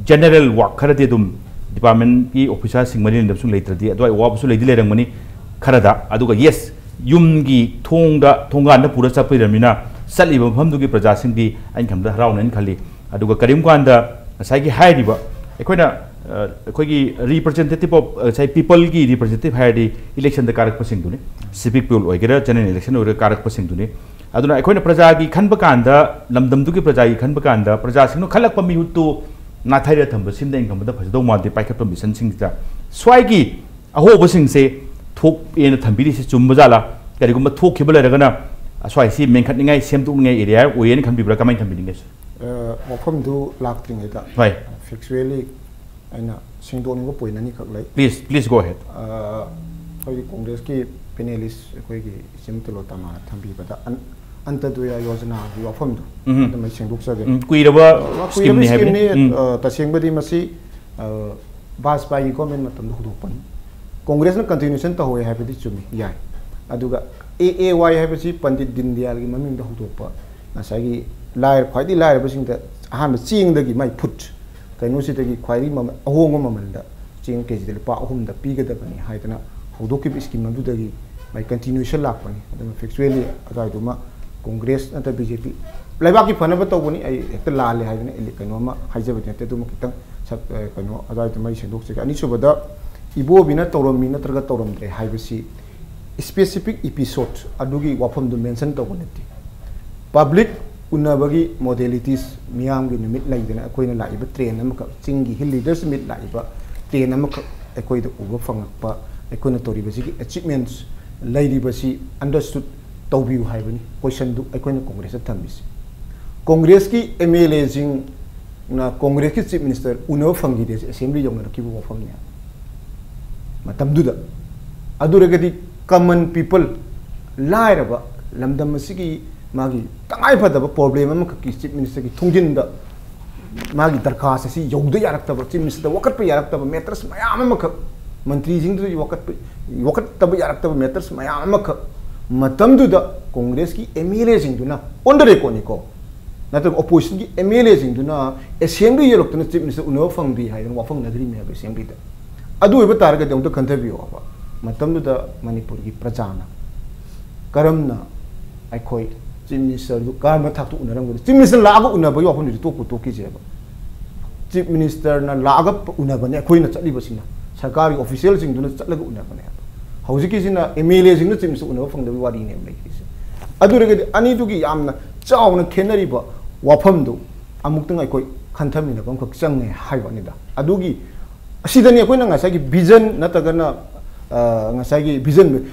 ꯖꯦꯅꯔꯦꯜ ꯋꯥꯛ ꯈꯔꯗꯤ ꯑꯗꯨꯝ ꯗꯤꯄꯥꯔꯠꯃꯦꯟꯒꯤ ꯑꯣꯐꯤꯁꯥꯔꯁꯤꯡ ꯃꯔꯤ ꯂꯩꯅꯕꯁꯤꯡ ꯂꯩꯇ꯭ꯔꯗꯤ ꯑꯗꯨꯋꯥꯏ ꯑꯋꯥꯕꯁꯨ ꯂꯩꯗꯤ ꯂꯩꯔꯝꯒꯅꯤ ꯈꯔꯗ꯫ ꯑꯗꯨꯒ ꯌꯦꯁ, ꯌꯨꯝꯒꯤ ꯊꯣꯡꯗ, ꯊꯣꯡꯒꯥꯟꯗ ꯄꯨꯔ ꯆꯠꯄꯤꯔꯕꯅꯤꯅ, ꯆꯠꯂꯤꯕ ꯃꯐꯝꯗꯨꯒꯤ ꯄ꯭ꯔꯖꯥꯁꯤꯡꯗꯤ ꯑꯩꯅ ꯈꯟꯕꯗ ꯍꯔꯥꯎꯅꯅꯤ ꯈꯜꯂꯤ꯫ ꯑꯗꯨꯒ ꯀꯔꯤꯒꯨꯝꯕ ꯀꯥꯟꯗ ꯉꯁꯥꯏꯒꯤ ꯍꯥꯏꯔꯤꯕ ꯑꯩꯈꯣꯏꯅ, ꯑ, ꯑꯩꯈꯣꯏꯒꯤ ꯔꯤꯄ꯭ꯔꯖꯦꯟꯇꯦꯇꯤꯞ ꯑꯣꯐ, ꯉꯁꯥꯏ ꯄꯤꯄꯜꯒꯤ ꯔꯤꯄ꯭ꯔꯖꯦꯟꯇꯦꯇꯤꯞ ꯍꯥꯏꯔꯗꯤ ꯏꯂꯦꯛꯁꯟꯗ ꯀꯥꯔꯛꯄꯁꯤꯡꯗꯨꯅꯤ, ꯁꯤꯚꯤꯛ ꯄꯤꯄꯜ ꯑꯣꯏꯒꯦꯔꯥ, ꯖꯦꯅꯔꯦꯜ ꯏꯂꯦꯛꯁꯟ ꯑꯣꯏꯒꯦꯔꯥ, ꯀꯥꯔꯛꯄꯁꯤꯡꯗꯨꯅꯤ꯫ ꯑꯗꯨꯅ ꯑꯩꯈꯣꯏꯅ ꯄ꯭ꯔꯖꯥꯒꯤ ꯈꯟꯕ ꯀꯥꯟꯗ, ꯂꯝꯗꯝꯗꯨꯒꯤ ꯄ꯭ꯔꯖꯥꯒꯤ ꯈꯟꯕ ꯀꯥꯟꯗ, ꯄ꯭ꯔꯖꯥꯁꯤꯡꯅ ꯈꯜꯂꯛꯄ ꯃꯤꯍꯨꯠꯇꯨ ꯅꯥꯊꯩꯔ ꯊꯝꯕ, ꯁꯤꯝꯗ ꯑꯩꯅ ꯈꯟꯕꯗ ꯐꯖꯗꯧ ꯃꯥꯟꯗꯦ꯫ ꯄꯥꯏꯈꯠꯄ ꯃꯤꯁꯟꯁꯤꯡꯁꯤꯗ ꯁ꯭ꯋꯥꯏꯒꯤ ꯑꯍꯣꯕꯁꯤꯡꯁꯦ ꯊꯣꯛꯑꯦꯅ ꯊꯝꯕꯤꯔꯤꯁꯤ ꯆꯨꯝꯕ ꯖꯥꯠꯂꯥ? ꯀꯔꯤꯒꯨꯝꯕ ꯊꯣꯛꯈꯤꯕ ꯂꯩꯔꯒꯅ, ꯑꯁ꯭ꯋꯥꯏꯁꯤ ꯃꯦꯟꯈꯠꯅꯤꯡꯉꯥꯏ, ꯁꯦꯝꯗꯣꯛꯅꯤꯡꯉꯥꯏ ꯑꯦꯔꯤꯌꯥ ꯑꯣꯏꯌꯦꯅ ꯈꯟꯕꯤꯕ꯭ꯔꯥ? ꯀꯃꯥꯏꯅ ꯊꯝꯕꯤꯅꯤꯡꯉꯦ, ꯁꯔ? ꯑ, ꯋꯥꯐꯝꯗꯨ ꯂꯥꯛꯇ꯭ꯔꯤꯉꯩꯗ ꯍꯣꯏ꯫ ꯐꯦꯛꯆꯨꯋꯦꯂꯤ ꯑꯩꯅ ꯁꯦꯡꯗꯣꯛꯅꯤꯡꯕ ꯄꯣꯏꯟ ꯑꯅꯤꯈꯛ ꯂꯩ꯫ Please, please go ahead. ꯑ, ꯑꯩꯈꯣꯏꯒꯤ ꯀꯣꯡꯒ꯭ꯔꯦꯁꯀꯤ ꯄꯦꯅꯦꯂꯤꯁ ꯑꯩꯈꯣꯏꯒꯤ ꯏꯆꯦ ꯇꯤꯂꯣꯇꯃꯥꯅ ꯊꯝꯕꯤꯕꯗ ꯑꯟ-, ꯑꯟꯇꯗꯣꯌꯥ ꯌꯣꯖꯅꯥꯒꯤ ꯋꯥꯐꯝꯗꯣ ꯎꯝ꯫ ꯑꯗꯨꯃ ꯑꯩ ꯁꯦꯡꯗꯣꯛꯆꯒꯦ꯫ ꯎꯝ, ꯀꯨꯏꯔꯕ ꯑ, ꯀꯨꯏꯔꯕ ꯁ꯭ꯀꯤꯝꯅꯤ ꯍꯥꯏꯕꯅꯤ꯫ ꯁ꯭ꯀꯤꯝꯅꯤ꯫ ꯎꯝ꯫ ꯑ, ꯇꯁꯦꯡꯕꯗꯤ ꯃꯁꯤ, ꯑ, ꯕꯥꯖꯄꯥꯏꯒꯤ ꯒꯣꯔꯃꯦꯟ ꯃꯇꯝꯗ ꯍꯧꯗꯣꯛꯄꯅꯤ꯫ ꯀꯣꯡꯒ꯭ꯔꯦꯁꯅ ꯀꯟꯇꯤꯅ꯭ꯌꯨꯁꯟ ꯇꯧꯍꯧꯋꯦ ꯍꯥꯏꯕꯗꯤ ꯆꯨꯝꯃꯤ, ꯌꯥꯏ꯫ ꯑꯗꯨꯒ ꯑꯦ ꯑꯦ ꯋꯥꯏ ꯍꯥꯏꯕꯁꯤ ꯄꯟꯗꯤꯠ ꯗꯤꯟꯗꯤꯌꯥꯜꯒꯤ ꯃꯃꯤꯡꯗ ꯍꯧꯗꯣꯛꯄ ꯉꯁꯥꯏꯒꯤ ꯂꯥꯏꯔ-, ꯈ꯭ꯋꯥꯏꯗꯒꯤ ꯂꯥꯏꯔꯕꯁꯤꯡꯗ ꯑꯍꯥꯟꯕ ꯆꯦꯡꯗꯒꯤ ꯃꯥꯏ ꯐꯨꯗ ꯀꯩꯅꯣꯁꯤꯗꯒꯤ ꯈ꯭ꯋꯥꯏꯗꯒꯤ ꯃꯃꯜ, ꯑꯍꯣꯡꯕ ꯃꯃꯜꯗ ꯆꯦꯡ ꯀꯦ ꯖꯤꯗ ꯂꯨꯄꯥ ꯑꯍꯨꯝꯗ ꯄꯤꯒꯗꯕꯅꯤ ꯍꯥꯏꯗꯅ ꯍꯧꯗꯣꯛꯈꯤꯕ ꯁ꯭ꯀꯤꯝ ꯑꯗꯨꯗꯒꯤ ꯃꯥꯏ ꯀꯟꯇꯤꯅ꯭ꯌꯨꯁꯟ ꯂꯥꯛꯄꯅꯤ꯫ ꯑꯗꯨꯅ ꯐꯦꯛꯆꯨꯋꯦꯂꯤ ꯑꯗꯨꯋꯥꯏꯗꯨꯃ ꯀꯣꯡꯒ꯭ꯔꯦꯁ ꯅꯠꯇ꯭ꯔ ꯕꯤ ꯖꯦ ꯄꯤ ꯂꯩꯕꯥꯛꯀꯤ ꯐꯅꯕ ꯇꯧꯕꯅꯤ, ꯑꯩ ꯍꯦꯛꯇ ꯂꯥꯜꯂꯦ ꯍꯥꯏꯗꯅ ꯑꯦꯂꯤ-, ꯀꯩꯅꯣ ꯑꯃ ꯍꯥꯏꯖꯕꯗꯤ ꯅꯠꯇꯦ꯫ ꯑꯗꯨꯃ ꯈꯤꯇꯪ ꯁꯛ-, ꯑ, ꯀꯩꯅꯣ ꯑꯗꯨꯋꯥꯏꯗꯨꯃ ꯑꯩ ꯁꯦꯡꯗꯣꯛꯆꯒꯦ꯫ ꯑꯅꯤꯁꯨꯕꯗ ꯏꯕꯣꯕꯤꯅ ꯇꯧꯔꯝꯃꯤ ꯅꯠꯇ꯭ꯔꯒ ꯇꯧꯔꯝꯗ꯭ꯔꯦ ꯍꯥꯏꯕꯁꯤ specific episode ꯑꯗꯨꯒꯤ ꯋꯥꯐꯝꯗꯨ mention ꯇꯧꯕ ꯅꯠꯇꯦ꯫ Public ꯎꯅꯕꯒꯤ modalities, ꯃꯤꯌꯥꯝꯒꯤ ꯅꯨꯃꯤꯠ ꯂꯩꯗꯅ ꯑꯩꯈꯣꯏꯅ ꯂꯥꯛꯏꯕ train ꯑꯃꯈꯛ, ꯆꯤꯡꯒꯤ hill leaders meet ꯂꯥꯛꯏꯕ train ꯑꯃꯈꯛ ꯑꯩꯈꯣꯏꯗ ꯎꯕ ꯐꯪꯉꯛꯄ, ꯑꯩꯈꯣꯏꯅ ꯇꯧꯔꯤꯕꯁꯤꯒꯤ achievements ꯂꯩꯔꯤꯕꯁꯤ understood ꯇꯧꯕꯤꯌꯨ ꯍꯥꯏꯕꯅꯤ ꯀꯣꯏꯁꯟꯗꯨ ꯑꯩꯈꯣꯏꯅ ꯀꯣꯡꯒ꯭ꯔꯦꯁꯇ ꯊꯝꯃꯤꯁꯤ꯫ ꯀꯣꯡꯒ꯭ꯔꯦꯁꯀꯤ MLAꯁꯤꯡꯅ ꯀꯣꯡꯒ꯭ꯔꯦꯁꯀꯤ Chief Minister ꯎꯅꯕ ꯐꯪꯈꯤꯗꯦ, assembly ꯌꯧꯅꯔꯛꯈꯤꯕ ꯋꯥꯐꯝꯅꯤ꯫ ꯃꯇꯝꯗꯨꯗ ꯑꯗꯨꯔꯒꯗꯤ common people, ꯂꯥꯏꯔꯕ ꯂꯝꯗꯝ ꯑꯁꯤꯒꯤ ꯃꯥꯒꯤ ꯇꯉꯥꯏ ꯐꯗꯕ problem ꯑꯃꯈꯛꯀꯤ Chief Ministerꯒꯤ ꯊꯣꯡꯖꯤꯟꯗ ꯃꯥꯒꯤ ꯗꯔꯈꯥꯁ ꯑꯁꯤ ꯌꯧꯗ ꯌꯥꯔꯛꯇꯕ, Chief Ministerꯗ ꯋꯥꯀꯠꯄ ꯌꯥꯔꯛꯇꯕ matters ꯃꯌꯥꯝ ꯑꯃꯈꯛ, ꯃꯟꯇ꯭ꯔꯤꯁꯤꯡꯗꯨꯗ ꯋꯥꯀꯠꯄ, ꯋꯥꯀꯠꯇꯕ ꯌꯥꯔꯛꯇꯕ matters ꯃꯌꯥꯝ ꯑꯃꯈꯛ ꯃꯇꯝꯗꯨꯗ ꯀꯣꯡꯒ꯭ꯔꯦꯁꯀꯤ MLAꯁꯤꯡꯗꯨꯅ on the recordꯅꯤꯀꯣ, ꯅꯠꯇ꯭ꯔꯒ oppositionꯒꯤ MLAꯁꯤꯡꯗꯨꯅ assembly ꯌꯧꯔꯛꯇꯅ Chief Minister ꯎꯅꯕ ꯐꯪꯗꯦ ꯍꯥꯏꯗꯅ ꯋꯥꯐꯝꯅꯗ꯭ꯔꯤꯕꯅꯦꯕ assemblyꯗ꯫ ꯑꯗꯨ ꯑꯣꯏꯕ ꯇꯥꯔꯒꯗꯤ ꯑꯃꯨꯛꯇ ꯈꯟꯊꯕꯤꯌꯣꯕ, ꯃꯇꯝꯗꯨꯗ ꯃꯅꯤꯄꯨꯔꯒꯤ ꯄ꯭ꯔꯖꯥꯅ ꯀꯔꯝꯅ ꯑꯩꯈꯣꯏ Chief Ministerꯗꯨ ꯀꯔꯝꯕ ꯊꯥꯛꯇ ꯎꯅꯔꯝꯒꯅꯤ? Chief Minister ꯂꯥꯛꯑꯒ ꯎꯅꯕꯒꯤ ꯋꯥꯐꯝꯗꯨꯗꯤ ꯇꯣꯛꯄꯨ ꯇꯣꯛꯈꯤꯁꯦꯕ꯫ Chief Ministerꯅ ꯂꯥꯛꯑꯒ ꯎꯅꯕꯅꯦ ꯑꯩꯈꯣꯏꯅ ꯆꯠꯂꯤꯕꯁꯤꯅ, ꯁꯔꯀꯥꯔꯒꯤ officialꯁꯤꯡꯗꯨꯅ ꯆꯠꯂꯒ ꯎꯅꯕꯅꯦꯕ꯫ ꯍꯧꯖꯤꯛꯀꯤꯁꯤꯅ MLAꯁꯤꯡꯅ Chief Minister ꯎꯅꯕ ꯐꯪꯗꯕꯒꯤ ꯋꯥꯔꯤꯅꯦꯕ ꯂꯩꯔꯤꯁꯦ꯫ ꯑꯗꯨ ꯑꯣꯏꯔꯒꯗꯤ ꯑꯅꯤꯗꯨꯒꯤ ꯌꯥꯝꯅ ꯆꯥꯎꯅ ꯈꯦꯠꯅꯔꯤꯕ ꯋꯥꯐꯝꯗꯨ ꯑꯃꯨꯛꯇꯪ ꯑꯩꯈꯣꯏ ꯈꯟꯊꯃꯤꯟꯅꯕ ꯑꯃꯈꯛ ꯆꯪꯉꯦ ꯍꯥꯏꯕ ꯋꯥꯅꯤꯗ꯫ ꯑꯗꯨꯒꯤ ꯑꯁꯤꯗꯅꯤ ꯑꯩꯈꯣꯏꯅ ꯉꯁꯥꯏꯒꯤ vision ꯅꯠꯇ꯭ꯔꯒꯅ, ꯑ, ꯉꯁꯥꯏꯒꯤ vision,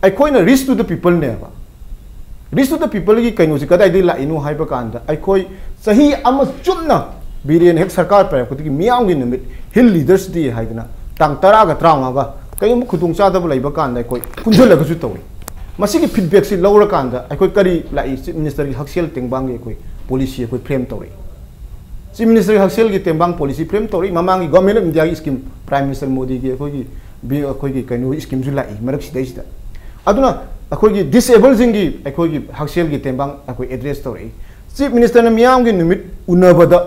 ꯑꯩꯈꯣꯏꯅ reach to the peopleꯅꯦꯕ꯫ Reach to the peopleꯒꯤ ꯀꯩꯅꯣꯁꯤ ꯀꯗꯥꯏꯗꯒꯤ ꯂꯥꯛꯏꯅꯣ ꯍꯥꯏꯕ ꯀꯥꯟꯗ, ꯑꯩꯈꯣꯏ ꯆꯍꯤ ꯑꯃ ꯆꯨꯞꯅ ꯕꯤꯔꯦꯟ ꯍꯦꯛ ꯁꯔꯀꯥꯔ ꯄꯥꯏꯔꯛꯄꯗꯒꯤ ꯃꯤꯌꯥꯝꯒꯤ ꯅꯨꯃꯤꯠ, Hill Leaders Day ꯍꯥꯏꯗꯅ ꯇꯥꯡ ꯇꯔꯥꯒ ꯇꯔꯥꯃꯉꯥꯒ ꯀꯔꯤꯒꯨꯝꯕ ꯈꯨꯗꯣꯡꯆꯥꯗꯕ ꯂꯩꯕ ꯀꯥꯟꯗ ꯑꯩꯈꯣꯏ ꯄꯨꯟꯁꯤꯜꯂꯒꯁꯨ ꯇꯧꯏ꯫ ꯃꯁꯤꯒꯤ feedbackꯁꯤ ꯂꯧꯔꯀꯥꯟꯗ ꯑꯩꯈꯣꯏ ꯀꯔꯤ ꯂꯥꯛꯏ? Chief Ministerꯒꯤ ꯍꯛꯁꯦꯜ ꯇꯦꯡꯕꯥꯡꯒꯤ ꯑꯩꯈꯣꯏ policy ꯑꯩꯈꯣꯏ frame ꯇꯧꯔꯛꯏ꯫ Chief Ministerꯒꯤ ꯍꯛꯁꯦꯜꯒꯤ ꯇꯦꯡꯕꯥꯡ policy frame ꯇꯧꯔꯛꯏ꯫ ꯃꯃꯥꯡꯒꯤ Government of Indiaꯒꯤ scheme, Prime Minister ꯃꯣꯗꯤꯒꯤ ꯑꯩꯈꯣꯏꯒꯤ ꯕꯤ-, ꯑꯩꯈꯣꯏꯒꯤ ꯀꯩꯅꯣ schemeꯁꯨ ꯂꯥꯛꯏ ꯃꯔꯛꯁꯤꯗꯩꯁꯤꯗ꯫ ꯑꯗꯨꯅ ꯑꯩꯈꯣꯏꯒꯤ disableꯁꯤꯡꯒꯤ ꯑꯩꯈꯣꯏꯒꯤ ꯍꯛꯁꯦꯜꯒꯤ ꯇꯦꯡꯕꯥꯡ ꯑꯩꯈꯣꯏ address ꯇꯧꯔꯛꯏ꯫ Chief Ministerꯅ ꯃꯤꯌꯥꯝꯒꯤ ꯅꯨꯃꯤꯠ ꯎꯅꯕꯗ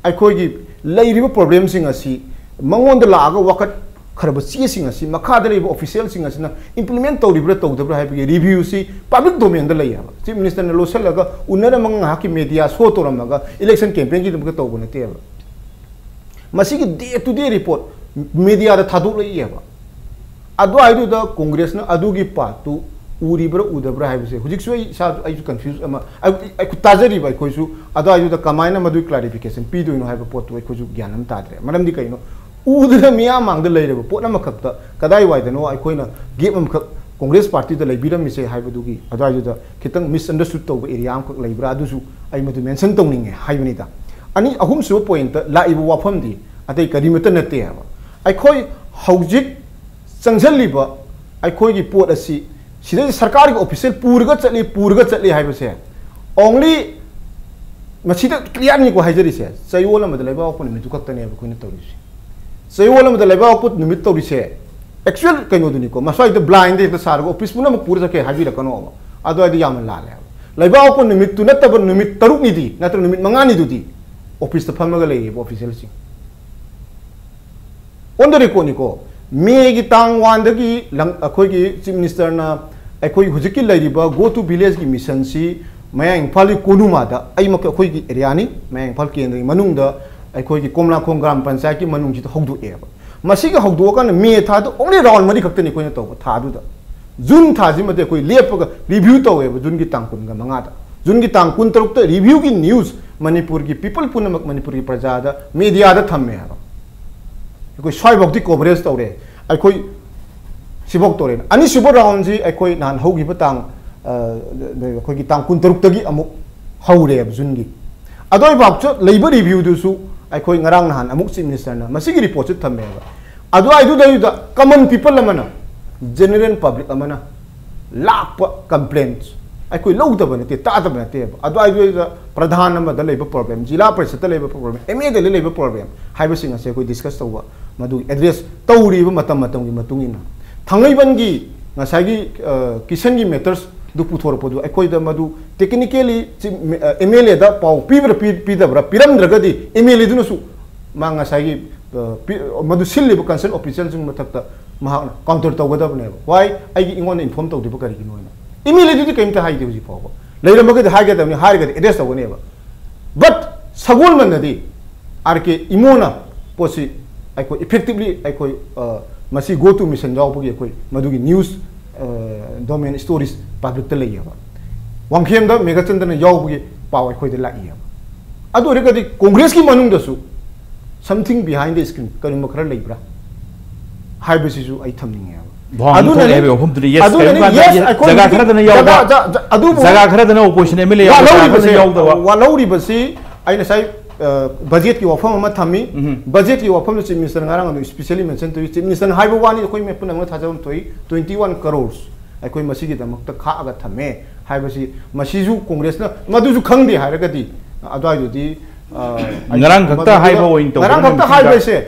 ꯑꯩꯈꯣꯏꯒꯤ ꯂꯩꯔꯤꯕ problemꯁꯤꯡ ꯑꯁꯤ ꯃꯉꯣꯟꯗ ꯂꯥꯛꯑꯒ ꯋꯥꯀꯠ ꯈꯔꯕ ꯆꯦꯁꯤꯡ ꯑꯁꯤ ꯃꯈꯥꯗ ꯂꯩꯕ officialꯁꯤꯡ ꯑꯁꯤꯅ implement ꯇꯧꯔꯤꯕ꯭ꯔꯥ ꯇꯧꯗꯕ꯭ꯔꯥ ꯍꯥꯏꯕꯒꯤ reviewꯁꯤ public domainꯗ ꯂꯩ ꯍꯥꯏꯕ꯫ Chief Ministerꯅ ꯂꯣꯠꯁꯤꯜꯂꯒ ꯎꯅꯔꯝꯃꯒ ꯉꯥꯏꯍꯥꯛꯀꯤ media show ꯇꯧꯔꯝꯃꯒ election campaignꯒꯤꯗꯃꯛꯇ ꯇꯧꯕ ꯅꯠꯇꯦ ꯍꯥꯏꯕ꯫ ꯃꯁꯤꯒꯤ day to day report, ꯃꯦꯗꯤꯌꯥꯗ ꯊꯥꯗꯣꯛꯂꯛꯏꯑꯕ꯫ ꯑꯗꯨꯋꯥꯏꯗꯨꯗ ꯀꯣꯡꯒ꯭ꯔꯦꯁꯅ ꯑꯗꯨꯒꯤ ꯄꯥꯔꯠꯇꯨ ꯎꯔꯤꯕ꯭ꯔꯥ ꯎꯗꯕ꯭ꯔꯥ ꯍꯥꯏꯕꯁꯦ ꯍꯧꯖꯤꯛꯁꯨ ꯑꯩ ꯏꯁꯥꯁꯨ, ꯑꯩꯁꯨ ꯀꯟꯐ꯭ꯌꯨꯁ ꯑꯃ, ꯑꯩ, ꯑꯩ ꯇꯥꯖꯔꯤꯕ ꯑꯩꯈꯣꯏꯁꯨ ꯑꯗꯨꯋꯥꯏꯗꯨꯗ ꯀꯃꯥꯏꯅ ꯃꯗꯨꯒꯤ ꯀ꯭ꯂꯥꯔꯤꯐꯤꯀꯦꯁꯟ ꯄꯤꯗꯣꯏꯅꯣ ꯍꯥꯏꯕ ꯄꯣꯠꯇꯨ ꯑꯩꯈꯣꯏꯁꯨ ꯒ꯭ꯌꯥꯟ ꯑꯃ ꯇꯥꯗ꯭ꯔꯦ꯫ ꯃꯔꯝꯗꯤ ꯀꯩꯅꯣ? ꯎꯗꯅ ꯃꯤꯌꯥꯝ ꯃꯥꯡꯗ ꯂꯩꯔꯕ ꯄꯣꯠ ꯑꯃꯈꯛꯇ ꯀꯗꯥꯏꯋꯥꯏꯗꯅꯣ ꯑꯩꯈꯣꯏꯅ ꯒꯦꯞ ꯑꯃꯈꯛ ꯀꯣꯡꯒ꯭ꯔꯦꯁ ꯄꯥꯔꯇꯤꯗ ꯂꯩꯕꯤꯔꯝꯃꯤꯁꯦ ꯍꯥꯏꯕꯗꯨꯒꯤ ꯑꯗꯨꯋꯥꯏꯗꯨꯗ ꯈꯤꯇꯪ ꯃꯤꯁꯑꯟꯗꯔꯁ꯭ꯇꯨꯗ ꯇꯧꯕ ꯑꯦꯔꯤꯌꯥ ꯑꯃꯈꯛ ꯂꯩꯕ꯭ꯔꯥ, ꯑꯗꯨꯁꯨ ꯑꯩ ꯃꯗꯨ ꯃꯦꯟꯁꯟ ꯇꯧꯅꯤꯡꯉꯦ ꯍꯥꯏꯕꯅꯤꯗ꯫ ꯑꯅꯤ, ꯑꯍꯨꯝꯁꯨꯕ ꯄꯣꯏꯟꯠꯇ ꯂꯥꯛꯏꯕ ꯋꯥꯐꯝꯗꯤ ꯑꯇꯩ ꯀꯔꯤꯃꯠꯇ ꯅꯠꯇꯦ ꯍꯥꯏꯕ꯫ ꯑꯩꯈꯣꯏ ꯍꯧꯖꯤꯛ ꯆꯪꯁꯤꯜꯂꯤꯕ ꯑꯩꯈꯣꯏꯒꯤ ꯄꯣꯠ ꯑꯁꯤ ꯁꯤꯗꯩ ꯁꯔꯀꯥꯔꯒꯤ ꯑꯣꯐꯤꯁꯤꯌꯦꯜ ꯄꯨꯔꯒ ꯆꯠꯂꯤ, ꯄꯨꯔꯒ ꯆꯠꯂꯤ ꯍꯥꯏꯕꯁꯦ only ꯃꯁꯤꯗ ꯀ꯭ꯂꯤꯌꯥꯔꯅꯤꯀꯣ ꯍꯥꯏꯖꯔꯤꯁꯦ, ꯆꯌꯣꯜ ꯑꯃꯗ ꯂꯩꯕꯥꯛ ꯄꯣꯛꯄ ꯅꯨꯃꯤꯠꯇꯨ ꯈꯛꯇꯅꯦꯕ ꯑꯩꯈꯣꯏꯅ ꯇꯧꯔꯤꯁꯦ꯫ ꯆꯌꯣꯜ ꯑꯃꯗ ꯂꯩꯕꯥꯛ ꯄꯣꯛꯄ ꯅꯨꯃꯤꯠ ꯇꯧꯔꯤꯁꯦ ꯑꯦꯛꯆꯨꯋꯦꯜ ꯀꯩꯅꯣꯗꯨꯅꯤꯀꯣ, ꯃꯁ꯭ꯋꯥꯏꯗ ꯕ꯭ꯂꯥꯏꯟꯗ ꯍꯦꯛꯇ ꯁꯥꯔꯒ ꯑꯣꯐꯤꯁ ꯄꯨꯝꯅꯃꯛ ꯄꯨꯔ ꯆꯠꯀꯦ ꯍꯥꯏꯕꯤꯔꯛꯀꯅꯣꯕ꯫ ꯑꯗꯨꯋꯥꯏꯗ ꯌꯥꯝꯅ ꯂꯥꯜꯂꯦ ꯍꯥꯏꯕ꯫ ꯂꯩꯕꯥꯛ ꯄꯣꯛꯄ ꯅꯨꯃꯤꯠꯇꯨ ꯅꯠꯇꯕ ꯅꯨꯃꯤꯠ ꯇꯔꯨꯛꯅꯤꯗꯤ, ꯅꯠꯇ꯭ꯔꯒ ꯅꯨꯃꯤꯠ ꯃꯉꯥꯅꯤꯗꯨꯗꯤ ꯑꯣꯐꯤꯁꯇ ꯐꯝꯃꯒ ꯂꯩꯔꯤꯕ ꯑꯣꯐꯤꯁꯤꯌꯦꯜꯁꯤꯡ꯫ ꯑꯣꯟ ꯗ ꯔꯦꯀꯣꯔꯗꯅꯤꯀꯣ, ꯃꯦꯒꯤ ꯇꯥꯡ ꯋꯥꯟꯗꯒꯤ ꯂꯝ-, ꯑꯩꯈꯣꯏꯒꯤ ꯆꯤꯐ ꯃꯤꯅꯤꯁꯇꯔꯅ ꯑꯩꯈꯣꯏ ꯍꯧꯖꯤꯛꯀꯤ ꯂꯩꯔꯤꯕ ꯒꯣ ꯇꯨ ꯚꯤꯂꯦꯖꯀꯤ ꯃꯤꯁꯟꯁꯤ ꯃꯌꯥꯡ ꯏꯝꯐꯥꯜꯒꯤ ꯀꯣꯅꯨꯃꯥꯗ, ꯑꯩꯃꯛ ꯑꯩꯈꯣꯏꯒꯤ ꯑꯦꯔꯤꯌꯥꯅꯤ, ꯃꯌꯥꯡ ꯏꯝꯐꯥꯜ ꯀꯦꯟꯗ꯭ꯔꯒꯤ ꯃꯅꯨꯡꯗ ꯑꯩꯈꯣꯏꯒꯤ ꯀꯣꯝꯂꯥꯈꯣꯡ ꯒ꯭ꯔꯥꯝ ꯄꯟꯆꯥꯌꯠꯀꯤ ꯃꯅꯨꯡꯁꯤꯗ ꯍꯧꯗꯣꯛꯑꯦꯕ꯫ ꯃꯁꯤꯒꯤ ꯍꯧꯗꯣꯛꯑꯀꯥꯟꯗ ꯃꯦ ꯊꯥꯗ only ꯔꯥꯎꯟ ꯃꯔꯤ ꯈꯛꯇꯅꯤ ꯑꯩꯈꯣꯏꯅ ꯇꯧꯕ ꯊꯥꯗꯨꯗ꯫ ꯖꯨꯟ ꯊꯥꯁꯤꯃꯗꯤ ꯑꯩꯈꯣꯏ ꯂꯦꯞꯄꯒ ꯔꯤꯚ꯭ꯌꯨ ꯇꯧꯋꯦꯕ, ꯖꯨꯟꯒꯤ ꯇꯥꯡ ꯀꯨꯟꯒ ꯃꯉꯥꯗ꯫ ꯖꯨꯟꯒꯤ ꯇꯥꯡ ꯀꯨꯟꯇꯔꯨꯛꯇ ꯔꯤꯚ꯭ꯌꯨꯒꯤ ꯅ꯭ꯌꯨꯁ ꯃꯅꯤꯄꯨꯔꯒꯤ ꯄꯤꯄꯜ ꯄꯨꯝꯅꯃꯛ ꯃꯅꯤꯄꯨꯔꯒꯤ ꯄ꯭ꯔꯖꯥꯗ, ꯃꯦꯗꯤꯌꯥꯗ ꯊꯝꯃꯦ ꯍꯥꯏꯕ꯫ ꯑꯩꯈꯣꯏ ꯁ꯭ꯋꯥꯏꯐꯥꯎꯗꯤ ꯀꯣꯚꯔꯦꯖ ꯇꯧꯔꯦ, ꯑꯩꯈꯣꯏ ꯁꯤꯐꯥꯎ ꯇꯧꯔꯦ꯫ ꯑꯅꯤꯁꯨꯕ ꯔꯥꯎꯟꯁꯤ ꯑꯩꯈꯣꯏ ꯅꯍꯥꯟ ꯍꯧꯈꯤꯕ ꯇꯥꯡ, ꯑ, ꯑꯩꯈꯣꯏꯒꯤ ꯇꯥꯡ ꯀꯨꯟꯇꯔꯨꯛꯇꯒꯤ ꯑꯃꯨꯛ ꯍꯧꯔꯦꯕ ꯖꯨꯟꯒꯤ꯫ ꯑꯗꯨꯋꯥꯏꯐꯥꯎꯁꯨ ꯂꯩꯕ ꯔꯤꯚ꯭ꯌꯨꯗꯨꯁꯨ ꯑꯩꯈꯣꯏ ꯉꯔꯥꯡ ꯅꯍꯥꯟ ꯑꯃꯨꯛ ꯆꯤꯐ ꯃꯤꯅꯤꯁꯇꯔꯅ ꯃꯁꯤꯒꯤ ꯔꯤꯄꯣꯔꯠꯁꯤ ꯊꯝꯃꯦꯕ꯫ ꯑꯗꯨꯋꯥꯏꯗꯨꯗꯩꯗꯨꯗ ꯀꯃꯟ ꯄꯤꯄꯜ ꯑꯃꯅ, ꯖꯦꯅꯔꯦꯜ ꯄꯕ꯭ꯂꯤꯛ ꯑꯃꯅ ꯂꯥꯛꯄ ꯀꯝꯄ꯭ꯂꯦꯟ ꯑꯩꯈꯣꯏ ꯂꯧꯗꯕ ꯅꯠꯇꯦ, ꯇꯥꯗꯕ ꯅꯠꯇꯦꯕ꯫ ꯑꯗꯨꯋꯥꯏꯗꯨꯗ ꯄ꯭ꯔꯙꯥꯟ ꯑꯃꯗ ꯂꯩꯕ ꯄ꯭ꯔꯣꯕ꯭ꯂꯦꯝ, ꯖꯤꯂꯥ ꯄꯔꯤꯁꯠꯇ ꯂꯩꯕ ꯄ꯭ꯔꯣꯕ꯭ꯂꯦꯝ, ꯑꯦꯝ ꯑꯦꯜ ꯑꯦꯗ ꯂꯩꯕ ꯄ꯭ꯔꯣꯕ꯭ꯂꯦꯝ ꯍꯥꯏꯕꯁꯤꯡ ꯑꯁꯦ ꯑꯩꯈꯣꯏ ꯗꯤꯁꯀꯁ ꯇꯧꯕ, ꯃꯗꯨ ꯑꯦꯗ꯭ꯔꯦꯁ ꯇꯧꯔꯤꯕ ꯃꯇꯝ ꯃꯇꯝꯒꯤ ꯃꯇꯨꯡ ꯏꯟꯅ꯫ ꯊꯥꯡꯃꯩꯕꯟꯒꯤ ꯉꯁꯥꯏꯒꯤ, ꯑ, ꯀꯤꯁꯟꯒꯤ ꯃꯦꯇꯔꯁꯗꯨ ꯄꯨꯊꯣꯔꯛꯄꯗꯨ ꯑꯩꯈꯣꯏꯗ ꯃꯗꯨ ꯇꯦꯛꯅꯤꯀꯦꯂꯤ ꯆꯤꯐ, ꯑ, ꯑꯦꯝ ꯑꯦꯜ ꯑꯦꯗ ꯄꯥꯎ ꯄꯤꯕ꯭ꯔꯥ ꯄꯤ-, ꯄꯤꯗꯕ꯭ꯔꯥ? ꯄꯤꯔꯝꯗ꯭ꯔꯒꯗꯤ ꯑꯦꯝ ꯑꯦꯜ ꯑꯦꯗꯨꯅꯁꯨ ꯃꯥ ꯉꯁꯥꯏꯒꯤ, ꯑ, ꯄꯤ-, ꯃꯗꯨ ꯁꯤꯜꯂꯤꯕ ꯀꯟꯁꯔꯟ ꯑꯣꯐꯤꯁꯤꯌꯦꯜꯁꯤꯡ ꯃꯊꯛꯇ ꯃꯍꯥꯛꯅ ꯀꯥꯎꯟꯇꯔ ꯇꯧꯒꯗꯕꯅꯦꯕ꯫ Why? ꯑꯩꯒꯤ, ꯑꯩꯉꯣꯟꯗ ꯏꯟꯐꯣꯔꯝ ꯇꯧꯗ꯭ꯔꯤꯕ ꯀꯔꯤꯒꯤꯅꯣ ꯍꯥꯏꯅ꯫ ꯑꯦꯝ ꯑꯦꯜ ꯑꯦꯗꯨꯗꯤ ꯀꯔꯤꯝꯇ ꯍꯥꯏꯗꯦ ꯍꯧꯖꯤꯛ ꯐꯥꯎꯕ꯫ ꯂꯩꯔꯝꯃꯒꯗꯤ ꯍꯥꯏꯒꯗꯕꯅꯤ, ꯍꯥꯏꯔꯒꯗꯤ ꯑꯦꯗ꯭ꯔꯦꯁ ꯇꯧꯒꯅꯦꯕ꯫ ꯕꯠ ꯁꯒꯣꯜꯕꯟꯗꯗꯤ ꯑꯥꯔ ꯀꯦ ꯏꯃꯣꯅ ꯄꯣꯠꯁꯤ ꯑꯩꯈꯣꯏ effectively ꯑꯩꯈꯣꯏ, ꯑ, ꯃꯁꯤ Go to Mission ꯌꯥꯎꯕꯒꯤ ꯑꯩꯈꯣꯏ ꯃꯗꯨꯒꯤ news, ꯑ, domain stories publicꯇ ꯂꯩꯌꯦꯕ꯫ ꯋꯥꯡꯈꯦꯝꯗ ꯃꯦꯘꯆꯟꯗ꯭ꯔꯅ ꯌꯥꯎꯕꯒꯤ ꯄꯥꯎ ꯑꯩꯈꯣꯏꯗ ꯂꯥꯛꯏꯌꯦꯕ꯫ ꯑꯗꯨ ꯑꯣꯏꯔꯒꯗꯤ Congressꯀꯤ ꯃꯅꯨꯡꯗꯁꯨ something behind the screen ꯀꯔꯤꯒꯨꯝꯕ ꯈꯔ ꯂꯩꯕ꯭ꯔꯥ ꯍꯥꯏꯕꯁꯤꯁꯨ ꯑꯩ ꯊꯝꯅꯤꯡꯉꯦꯕ꯫ ꯚꯥꯕ ꯑꯃ ꯑꯗꯨꯅꯅꯤ, ꯊꯣꯛꯂꯦ ꯍꯥꯏꯕꯒꯤ ꯋꯥꯐꯝꯗꯨꯅꯤ꯫ Yes, ꯑꯗꯨꯅꯅꯤ, ꯀꯩꯝ ꯀꯥꯏꯗꯦ꯫ Yes, ꯑꯩꯈꯣꯏ ꯖꯒꯥ ꯈꯔꯗꯅ ꯌꯥꯎꯕ, ꯖꯒꯥ, ꯖ-, ꯖ-, ꯑꯗꯨꯕꯨ ꯖꯒꯥ ꯈꯔꯗꯅ opposition MLA ꯌꯥꯎꯕ, ꯖꯒꯥ ꯈꯔꯗꯅ ꯋꯥꯂꯧꯔꯤꯕꯁꯦ, ꯌꯥꯎꯗꯕ꯫ ꯋꯥꯂꯧꯔꯤꯕꯁꯤ ꯑꯩ ꯉꯁꯥꯏ, ꯑ, budgetꯀꯤ ꯋꯥꯐꯝ ꯑꯃ ꯊꯝꯃꯤ꯫ ꯎꯝ꯫ Budgetꯀꯤ ꯋꯥꯐꯝꯗ Chief Minister ꯉꯔꯥꯡ ꯑꯗꯨ specially mention ꯇꯧꯏ꯫ Chief Minister ꯍꯥꯏꯕ ꯋꯥꯅꯤ, ꯑꯩꯈꯣꯏ ꯃꯌꯥꯝ ꯄꯨꯝꯅꯃꯛꯅ ꯊꯥꯖꯕ ꯊꯣꯛꯏ, twenty one crores ꯑꯩꯈꯣꯏ ꯃꯁꯤꯒꯤꯗꯃꯛꯇ ꯈꯥꯛꯑꯒ ꯊꯝꯃꯦ ꯍꯥꯏꯕꯁꯤ, ꯃꯁꯤꯁꯨ Congressꯅ ꯃꯗꯨꯁꯨ ꯈꯪꯗꯦ ꯍꯥꯏꯔꯒꯗꯤ, ꯑꯗꯨꯋꯥꯏꯗꯨꯗꯤ, ꯑ, ꯑꯩ ꯉꯔꯥꯡ ꯈꯛꯇ ꯃꯗꯨꯗ ꯍꯥꯏꯕ ꯑꯣꯏꯅ ꯇꯧꯕꯅ ꯉꯔꯥꯡ ꯈꯛꯇ ꯅꯨꯡꯁꯤꯗ ꯍꯥꯏꯕ ꯍꯥꯏꯁꯦ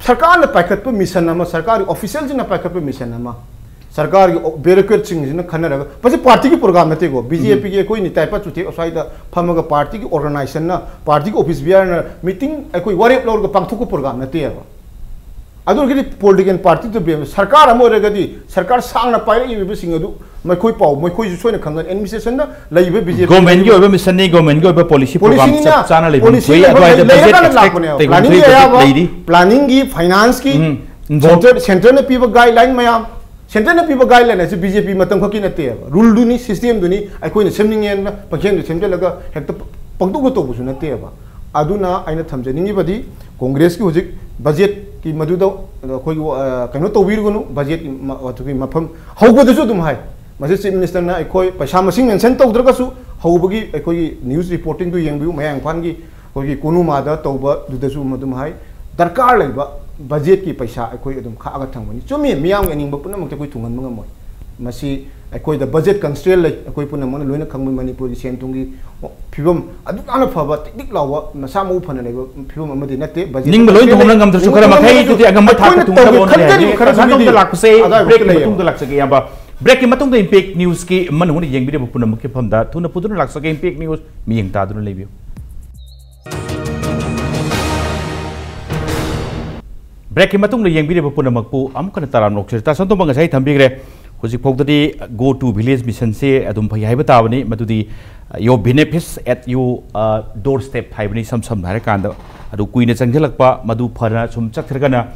ꯁꯔꯀꯥꯔꯅ ꯄꯥꯏꯈꯠꯄ mission ꯑꯃ, ꯁꯔꯀꯥꯔꯒꯤ officialꯁꯤꯡꯅ ꯄꯥꯏꯈꯠꯄ mission ꯑꯃ, ꯁꯔꯀꯥꯔꯒꯤ ꯑꯣ-, bureaucratꯁꯤꯡꯁꯤꯅ ꯈꯟꯅꯔꯒ, ꯃꯁꯤ partyꯒꯤ program ꯅꯠꯇꯦꯀꯣ, BJPꯒꯤ ꯑꯩꯈꯣꯏ ꯅꯤꯇꯥꯏ ꯄꯥ ꯆꯨꯊꯦꯛ ꯑꯁ꯭ꯋꯥꯏꯗ ꯐꯝꯃꯒ partyꯒꯤ organizationꯅ, partyꯒꯤ office bearerꯅ meeting ꯑꯩꯈꯣꯏ ꯋꯥꯔꯦꯞ ꯂꯧꯔꯒ ꯄꯥꯡꯊꯣꯛꯄ program ꯅꯠꯇꯦꯕ꯫ ꯑꯗꯨ ꯑꯣꯏꯔꯒꯗꯤ political party to be ꯁꯔꯀꯥꯔ ꯑꯃ ꯑꯣꯏꯔꯒꯗꯤ ꯁꯔꯀꯥꯔ ꯁꯥꯡꯅ ꯄꯥꯏꯔꯛꯏꯕꯁꯤꯡ ꯑꯗꯨ ꯃꯈꯣꯏ ꯄꯥꯎ, ꯃꯈꯣꯏꯁꯨ ꯁꯣꯏꯅ ꯈꯪꯒꯅꯤ꯫ Administrationꯗ ꯂꯩꯕ BJP governmentꯀꯤ ꯑꯣꯏꯕ missionꯅꯤ, governmentꯀꯤ ꯑꯣꯏꯕ policy program policyꯅꯤꯅ, ꯆꯞ ꯆꯥꯅ ꯂꯩꯐꯝ policyꯅ ꯊꯣꯛꯏ, ꯑꯗꯨꯋꯥꯏꯗ ꯂꯩ-, budget ꯂꯩꯔꯀꯥꯟꯗ expect ꯂꯥꯛꯄꯅꯦꯕ꯫ ꯇꯧꯐꯝ ꯄ꯭ꯂꯥꯅꯤꯡꯒꯤ ꯊꯣꯛꯏ, ꯑꯗꯨ ꯑꯌꯥꯕ, ꯂꯩꯔꯤ꯫ ꯄ꯭ꯂꯥꯅꯤꯡꯒꯤ, financeꯀꯤ, ꯎꯝ, involve꯫ Center, centerꯅ ꯄꯤꯕ guideline ꯃꯌꯥꯝ, centerꯅ ꯄꯤꯕ guideline ꯑꯁꯤ BJP ꯃꯇꯝ ꯈꯛꯀꯤ ꯅꯠꯇꯦꯕ꯫ Ruleꯗꯨꯅꯤ, systemꯗꯨꯅꯤ, ꯑꯩꯈꯣꯏꯅ ꯁꯦꯝꯅꯤꯡꯉꯦꯅ ꯄꯪꯁꯦꯝꯗ ꯁꯦꯝꯖꯤꯜꯂꯒ ꯍꯦꯛꯇ ꯄ-, ꯄꯪꯇꯧꯗ ꯇꯧꯕꯁꯨ ꯅꯠꯇꯦꯕ꯫ ꯑꯗꯨꯅ ꯑꯩꯅ ꯊꯝꯖꯅꯤꯡꯉꯤꯕꯗꯤ Congressꯀꯤ ꯍꯧꯖꯤꯛ budgetꯀꯤ ꯃꯗꯨꯗ ꯑꯩꯈꯣꯏꯒꯤ, ꯑ, ꯀꯩꯅꯣ ꯇꯧꯕꯤꯔꯨꯒꯅꯨ, budgetꯀꯤ ꯃ-, ꯑꯗꯨꯒꯤ ꯃꯐꯝ ꯍꯧꯕꯗꯁꯨ ꯑꯗꯨꯝ ꯍꯥꯏ꯫ ꯃꯁꯤ Chief Ministerꯅ ꯑꯩꯈꯣꯏ ꯄꯩꯁꯥ ꯃꯁꯤꯡ mention ꯇꯧꯗ꯭ꯔꯒꯁꯨ ꯍꯧꯕꯒꯤ ꯑꯩꯈꯣꯏꯒꯤ news reportingꯗꯨ ꯌꯦꯡꯕꯤꯌꯨ, ꯃꯌꯥꯡ ꯏꯝꯐꯥꯜꯒꯤ ꯑꯩꯈꯣꯏꯒꯤ ꯀꯣꯅꯨꯃꯥꯗ ꯇꯧꯕꯗꯨꯗꯁꯨ ꯑꯗꯨꯝ ꯍꯥꯏ꯫ ꯗꯔꯀꯥꯔ ꯂꯩꯕ budgetꯀꯤ ꯄꯩꯁꯥ ꯑꯩꯈꯣꯏ ꯑꯗꯨꯝ ꯈꯥꯛꯑꯒ ꯊꯝꯒꯅꯤ꯫ ꯆꯨꯝꯃꯤ, ꯃꯤꯌꯥꯝꯒꯤ ꯑꯅꯤꯡꯕ ꯄꯨꯝꯅꯃꯛꯇꯤ ꯑꯩꯈꯣꯏ ꯊꯨꯡꯍꯟꯕ ꯉꯝꯃꯣꯏ꯫ ꯃꯁꯤ ꯑꯩꯈꯣꯏꯗ budget constraint ꯂꯩ, ꯑꯩꯈꯣꯏ ꯄꯨꯝꯅꯃꯛꯅ ꯂꯣꯏꯅ ꯈꯪꯕ ꯃꯅꯤꯄꯨꯔꯒꯤ ꯁꯦꯟ ꯊꯨꯝꯒꯤ ꯐꯤꯕꯝ ꯑꯗꯨꯛ ꯌꯥꯝꯅ ꯐꯕ, ꯇꯤꯛ ꯇꯤꯛ ꯂꯥꯎꯕ, ꯃꯁꯥ ꯃꯎ ꯐꯅ ꯂꯩꯕ ꯐꯤꯕꯝ ꯑꯃꯗꯤ ꯅꯠꯇꯦ꯫ Budget ꯅꯤꯡꯕ ꯂꯣꯏ constraint ꯊꯨꯡꯅ ꯂꯩ꯫ ꯅꯤꯡꯕ ꯉꯝꯗ꯭ꯔꯁꯨ ꯈꯔ ꯊꯨꯡꯅ ꯃꯈꯩꯗꯨꯗꯤ ꯉꯝꯗ꯭ꯔꯁꯨ ꯑꯉꯝꯕ ꯊꯥꯛꯇ ꯑꯩꯈꯣꯏꯅ ꯊꯨꯡꯅꯕ ꯇꯧꯒꯦ ꯍꯣꯠꯅꯔꯦ꯫ ꯈꯟꯖꯔꯤꯕ ꯈꯔ ꯃꯇꯨꯡꯗ ꯊꯨꯡꯅꯗꯤ ꯂꯥꯛꯄꯁꯦ, ꯑꯗꯨꯋꯥꯏꯕꯨꯛꯇ breakꯀꯤ ꯂꯩꯌꯦꯕ꯫ ꯃꯇꯨꯡꯗ ꯂꯥꯛꯆꯒꯦ, ꯏꯌꯥꯝꯕ꯫ Breakꯀꯤ ꯃꯇꯨꯡꯗ Impact Newsꯀꯤ ꯃꯅꯨꯡꯗ ꯌꯦꯡꯕꯤꯔꯤꯕ ꯄꯨꯝꯅꯃꯛꯀꯤ ꯃꯐꯝꯗ ꯊꯨꯅ ꯄꯨꯗꯨꯅ ꯂꯥꯛꯆꯒꯦ꯫ Impact News ꯃꯤꯠꯌꯦꯡ ꯇꯥꯗꯨꯅ ꯂꯩꯕꯤꯌꯨ꯫ Breakꯀꯤ ꯃꯇꯨꯡꯗ ꯌꯦꯡꯕꯤꯔꯤꯕ ꯄꯨꯝꯅꯃꯛꯄꯨ ꯑꯃꯨꯛ ꯍꯟꯅ ꯇꯔꯥꯝꯅ ꯑꯣꯛꯆꯔꯤ꯫ ꯇꯥ ꯁꯟꯇꯣꯝꯕ ꯉꯁꯥꯏ ꯊꯝꯕꯤꯈ꯭ꯔꯦ꯫ ꯍꯧꯖꯤꯛꯐꯥꯎꯗꯗꯤ Go to Village Mission ꯁꯦ ꯑꯗꯨꯝ ꯐꯩ ꯍꯥꯏꯕ ꯇꯥꯕꯅꯤ꯫ ꯃꯗꯨꯗꯤ, uh, your benefits at your, uh, doorstep ꯍꯥꯏꯕꯅꯤ, ꯏꯁꯝ ꯁꯝꯅ ꯍꯥꯏꯔꯀꯥꯟꯗ꯫ ꯑꯗꯨ ꯀꯨꯏꯅ ꯆꯪꯁꯤꯜꯂꯛꯄ, ꯃꯗꯨ ꯐꯅ ꯁꯨꯝ ꯆꯠꯈ꯭ꯔꯒꯅ,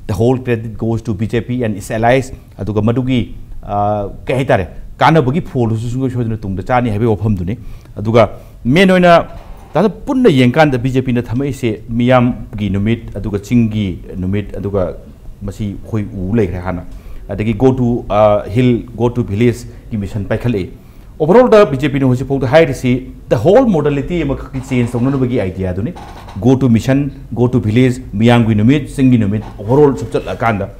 the whole credit goes to B J P and its allies꯫ ꯑꯗꯨꯒ ꯃꯗꯨꯒꯤ, uh, ꯀꯩ ꯍꯥꯏꯇꯥꯔꯦ, ꯀꯥꯟꯅꯕꯒꯤ ꯐꯣꯜꯗꯨꯁꯨ ꯁꯨꯡꯁꯣꯏ ꯁꯣꯏꯗꯅ ꯇꯨꯡꯗ ꯆꯥꯅꯤ ꯍꯥꯏꯕꯒꯤ ꯋꯥꯐꯝꯗꯨꯅꯤ꯫ ꯑꯗꯨꯒ ꯃꯦꯟ ꯑꯣꯏꯅ ꯇꯥꯗ ꯄꯨꯟꯅ ꯌꯦꯡꯀꯥꯟꯗ B J P ꯅ ꯊꯝꯃꯛꯏꯁꯦ ꯃꯤꯌꯥꯝꯒꯤ ꯅꯨꯃꯤꯠ, ꯑꯗꯨꯒ ꯆꯤꯡꯒꯤ ꯅꯨꯃꯤꯠ, ꯑꯗꯨꯒ ꯃꯁꯤ ꯑꯩꯈꯣꯏ ꯎ ꯂꯩꯈ꯭ꯔꯦ ꯍꯥꯟꯅ꯫ ꯑꯗꯒꯤ Go to, uh, Hill, Go to Village ꯀꯤ mission ꯄꯥꯏꯈꯠꯂꯛꯏ꯫ Overall ꯗ B J P ꯅ ꯍꯧꯖꯤꯛꯐꯥꯎꯗ ꯍꯥꯏꯔꯤꯁꯤ the whole modality ꯑꯃꯈꯛꯀꯤ change ꯇꯧꯅꯅꯕꯒꯤ idea ꯗꯨꯅꯤ꯫ Go to Mission, Go to Village, ꯃꯤꯌꯥꯝꯒꯤ ꯅꯨꯃꯤꯠ, ꯆꯤꯡꯒꯤ ꯅꯨꯃꯤꯠ, overall ꯁꯨꯝ ꯆꯠꯂꯀꯥꯟꯗ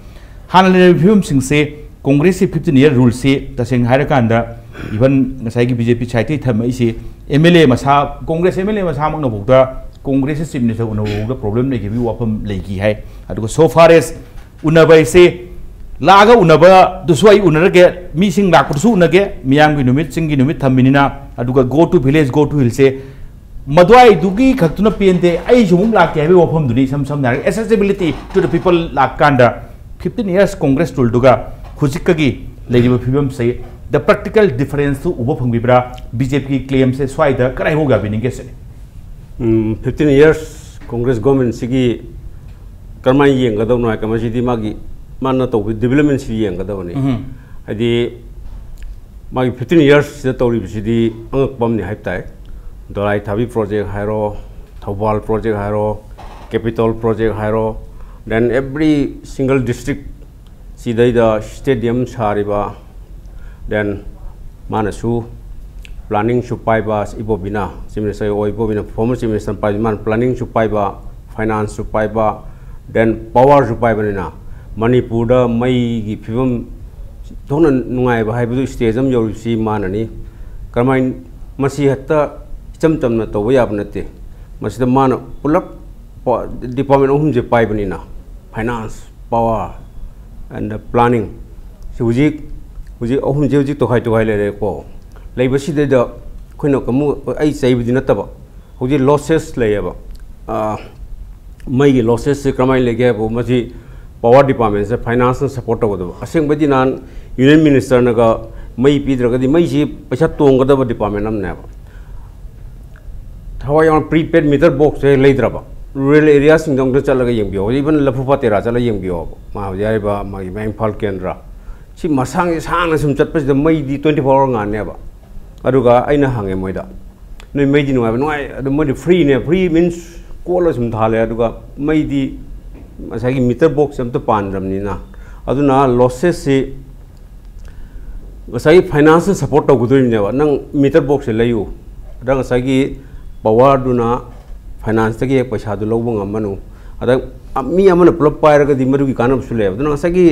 ꯍꯥꯟꯅ ꯂꯩꯔꯤꯕ ꯐꯤꯕꯝꯁꯤꯡꯁꯦ, ꯀꯣꯡꯒ꯭ꯔꯦꯁꯀꯤ fifteen year rule ꯁꯤ ꯇꯁꯦꯡꯅ ꯍꯥꯏꯔꯀꯥꯟꯗ, even ꯉꯁꯥꯏꯒꯤ B J P side ꯇꯒꯤ ꯊꯝꯃꯛꯏꯁꯤ, M L A ꯃꯁꯥ, Congress M L A ꯃꯁꯥꯃꯛꯅꯐꯥꯎꯗ ꯀꯣꯡꯒ꯭ꯔꯦꯁꯀꯤ chief minister ꯎꯅꯕꯐꯥꯎꯗ problem ꯂꯩꯈꯤꯕꯒꯤ ꯋꯥꯐꯝ ꯂꯩꯈꯤ ꯍꯥꯏ꯫ ꯑꯗꯨꯒ so far as ꯎꯅꯕ ꯍꯥꯏꯁꯦ, ꯂꯥꯛꯑꯒ ꯎꯅꯕꯗꯨꯁꯨ ꯑꯩ ꯎꯅꯔꯒꯦ, ꯃꯤꯁꯤꯡ ꯂꯥꯛꯄꯗꯨꯁꯨ ꯎꯅꯒꯦ, ꯃꯤꯌꯥꯝꯒꯤ ꯅꯨꯃꯤꯠ, ꯆꯤꯡꯒꯤ ꯅꯨꯃꯤꯠ ꯊꯝꯃꯤꯅꯤꯅ, ꯑꯗꯨꯒ Go to Village, Go to Hill ꯁꯦ ꯃꯗꯨꯋꯥꯏꯗꯨꯒꯤ ꯈꯛꯇꯨꯅ ꯄꯦꯟꯗꯦ, ꯑꯩꯁꯨ ꯑꯃꯨꯛ ꯂꯥꯛꯀꯦ ꯍꯥꯏꯕꯒꯤ ꯋꯥꯐꯝꯗꯨꯅꯤ꯫ ꯏꯁꯝ ꯁꯝꯅ ꯍꯥꯏꯔꯒ, accessibility to the people ꯂꯥꯛꯀꯥꯟꯗ fifteen years Congress rule ꯗꯨꯒ ꯍꯧꯖꯤꯛꯀꯒꯤ ꯂꯩꯔꯤꯕ ꯐꯤꯕꯝꯁꯦ, the practical difference ꯇꯨ ꯎꯕ ꯐꯪꯕꯤꯕ꯭ꯔꯥ? B J P ꯒꯤ claim ꯁꯦ ꯁ꯭ꯋꯥꯏꯗ ꯀꯗꯥꯏꯐꯥꯎ ꯌꯥꯕꯤꯅꯤꯡꯒꯦ ꯁꯤꯅꯤ꯫ ꯎꯝ, fifteen years Congress government ꯁꯤꯒꯤ ꯀꯔꯝꯍꯥꯏꯅ ꯌꯦꯡꯒꯗꯕꯅꯣ ꯍꯥꯏ ꯃꯁꯤꯗꯤ ꯃꯥꯒꯤ, ꯃꯥꯅ ꯇꯧꯕ development ꯁꯤ ꯌꯦꯡꯒꯗꯕꯅꯤ꯫ ꯎꯝ꯫ ꯍꯥꯏꯗꯤ ꯃꯥꯒꯤ fifteen years ꯁꯤꯗ ꯇꯧꯔꯤꯕꯁꯤꯗꯤ ꯑꯉꯛꯄ ꯑꯃꯅꯤ ꯍꯥꯏꯕ ꯇꯥꯏ꯫ ꯗꯣꯂꯥꯏ ꯊꯥꯕꯤ project ꯍꯥꯏꯔꯣ, ꯊꯧꯕꯥꯜ project ꯍꯥꯏꯔꯣ, capital project ꯍꯥꯏꯔꯣ, then every single district, ꯁꯤꯗꯩꯗ stadium ꯁꯥꯔꯤꯕ, then ꯃꯥꯅꯁꯨ planning ꯁꯨ ꯄꯥꯏꯕ, ꯏꯕꯣꯕꯤꯅ, Chief Minister ꯑꯣꯏ, ꯏꯕꯣꯕꯤꯅ former Chief Minister ꯄꯥꯏꯕ, ꯃꯥꯅ planning ꯁꯨ ꯄꯥꯏꯕ, finance ꯁꯨ ꯄꯥꯏꯕ, then power ꯁꯨ ꯄꯥꯏꯕꯅꯤꯅ, ꯃꯅꯤꯄꯨꯔꯗ ꯃꯩꯒꯤ ꯐꯤꯕꯝ ꯊꯣꯛꯅ ꯅꯨꯡꯉꯥꯏꯕ ꯍꯥꯏꯕꯗꯨ stage ꯑꯃ ꯌꯧꯔꯤꯕꯁꯤ ꯃꯥꯅꯅꯤ꯫ ꯀꯔꯝꯍꯥꯏꯅ, ꯃꯁꯤ ꯍꯦꯛꯇ ꯏꯆꯝ ꯆꯝꯅ ꯇꯧꯕ ꯌꯥꯕ ꯅꯠꯇꯦ꯫ ꯃꯁꯤꯗ ꯃꯥꯅ ꯄꯨꯂꯞ ꯄ-, department ꯑꯍꯨꯝꯁꯦ ꯄꯥꯏꯕꯅꯤꯅ, finance, power and planning, ꯁꯤ ꯍꯧꯖꯤꯛ, ꯍꯧꯖꯤꯛ ꯑꯍꯨꯝꯁꯦ ꯍꯧꯖꯤꯛ ꯇꯣꯈꯥꯏ ꯇꯣꯈꯥꯏ ꯂꯩꯔꯦꯀꯣ꯫ ꯂꯩꯕꯁꯤꯗꯩꯗ ꯑꯩꯈꯣꯏꯅ ꯑꯃꯨꯛ, ꯑꯩ ꯆꯩꯕꯗꯤ ꯅꯠꯇꯕ, ꯍꯧꯖꯤꯛ losses ꯂꯩꯌꯦꯕ꯫ ꯑꯥ, ꯃꯩꯒꯤ losses ꯁꯦ ꯀꯔꯝꯍꯥꯏꯅ ꯂꯩꯒꯦ ꯍꯥꯏꯕꯨ, ꯃꯁꯤ ꯄꯋꯥꯔ ꯗꯤꯄꯥꯔꯠꯃꯦꯟꯁꯦ ꯐꯥꯏꯅꯥꯟꯁꯅ ꯁꯄꯣꯔꯠ ꯇꯧꯒꯗꯕ꯫ ꯑꯁꯦꯡꯕꯗꯤ ꯅꯍꯥꯟ ꯌꯨꯅꯤꯌꯟ ꯃꯤꯅꯤꯁꯇꯔꯅꯒ ꯃꯩ ꯄꯤꯗ꯭ꯔꯒꯗꯤ ꯃꯩꯁꯤ ꯄꯩꯁꯥ ꯇꯣꯡꯒꯗꯕ ꯗꯤꯄꯥꯔꯠꯃꯦꯟ ꯑꯃꯅꯦꯕ꯫ ꯊꯋꯥꯏ ꯌꯥꯎꯅ ꯄ꯭ꯔꯤꯄꯦꯗ ꯃꯤꯇꯔ ꯕꯣꯛꯁꯁꯦ ꯂꯩꯗ꯭ꯔꯕ꯫ ꯔꯨꯔꯦꯜ ꯑꯦꯔꯤꯌꯥꯁꯤꯡꯗ ꯑꯝꯇ ꯆꯠꯂꯒ ꯌꯦꯡꯕꯤꯌꯣ꯫ ꯍꯧꯖꯤꯛ ꯏꯚꯟ ꯂꯐꯨꯄꯥꯠ ꯇꯦꯔꯥ ꯆꯠꯂꯒ ꯌꯦꯡꯕꯤꯌꯣꯕ꯫ ꯃꯥ ꯍꯧꯖꯤꯛ ꯍꯥꯏꯔꯤꯕ ꯃꯥꯒꯤ ꯃꯌꯥꯡ ꯏꯝꯐꯥꯜ ꯀꯦꯟꯗ꯭ꯔ ꯁꯤ ꯃꯁꯥꯡꯁꯦ ꯁꯥꯡꯅ ꯁꯨꯝ ꯆꯠꯄꯁꯤꯗ ꯃꯩꯗꯤ ꯇ꯭ꯋꯦꯟꯇꯤ ꯐꯣꯔ ꯑꯋꯥꯔ ꯉꯥꯟꯅꯦꯕ꯫ ꯑꯗꯨꯒ ꯑꯩꯅ ꯍꯪꯉꯦ ꯃꯣꯏꯗ, "ꯅꯣꯏ ꯃꯩꯗꯤ ꯅꯨꯡꯉꯥꯏꯕ?" "ꯅꯨꯡꯉꯥꯏ, ꯑꯗꯨ ꯃꯣꯏꯗꯤ ꯐ꯭ꯔꯤꯅꯦ, ꯐ꯭ꯔꯤ ꯃꯤꯟꯁ ꯀꯣꯠꯂ ꯁꯨꯝ ꯊꯥꯜꯂꯦ, ꯑꯗꯨꯒ ꯃꯩꯗꯤ ꯉꯁꯥꯏꯒꯤ ꯃꯤꯇꯔ ꯕꯣꯛꯁꯁꯦ ꯑꯝꯇ ꯄꯥꯟꯗ꯭ꯔꯕꯅꯤꯅ꯫ ꯑꯗꯨꯅ ꯂꯣꯁꯦꯁꯁꯤ ꯉꯁꯥꯏꯒꯤ ꯐꯥꯏꯅꯥꯟꯁꯅ ꯁꯄꯣꯔꯠ ꯇꯧꯒꯗꯣꯔꯤꯕꯅꯦꯕ꯫ ꯅꯪ ꯃꯤꯇꯔ ꯕꯣꯛꯁꯁꯦ ꯂꯩꯌꯨ, ꯑꯗ ꯉꯁꯥꯏꯒꯤ ꯄꯋꯥꯔꯗꯨꯅ ꯐꯥꯏꯅꯥꯟꯁꯇꯒꯤ ꯍꯦꯛ ꯄꯩꯁꯥꯗꯨ ꯂꯧꯕ ꯉꯝꯃꯅꯨ꯫ ꯑꯗ ꯃꯤ ꯑꯃꯅ ꯄꯨꯂꯞ ꯄꯥꯏꯔꯒꯗꯤ ꯃꯗꯨꯒꯤ ꯀꯥꯟꯅꯕꯁꯨ ꯂꯩꯌꯦꯕ꯫ ꯑꯗꯨꯅ ꯉꯁꯥꯏꯒꯤ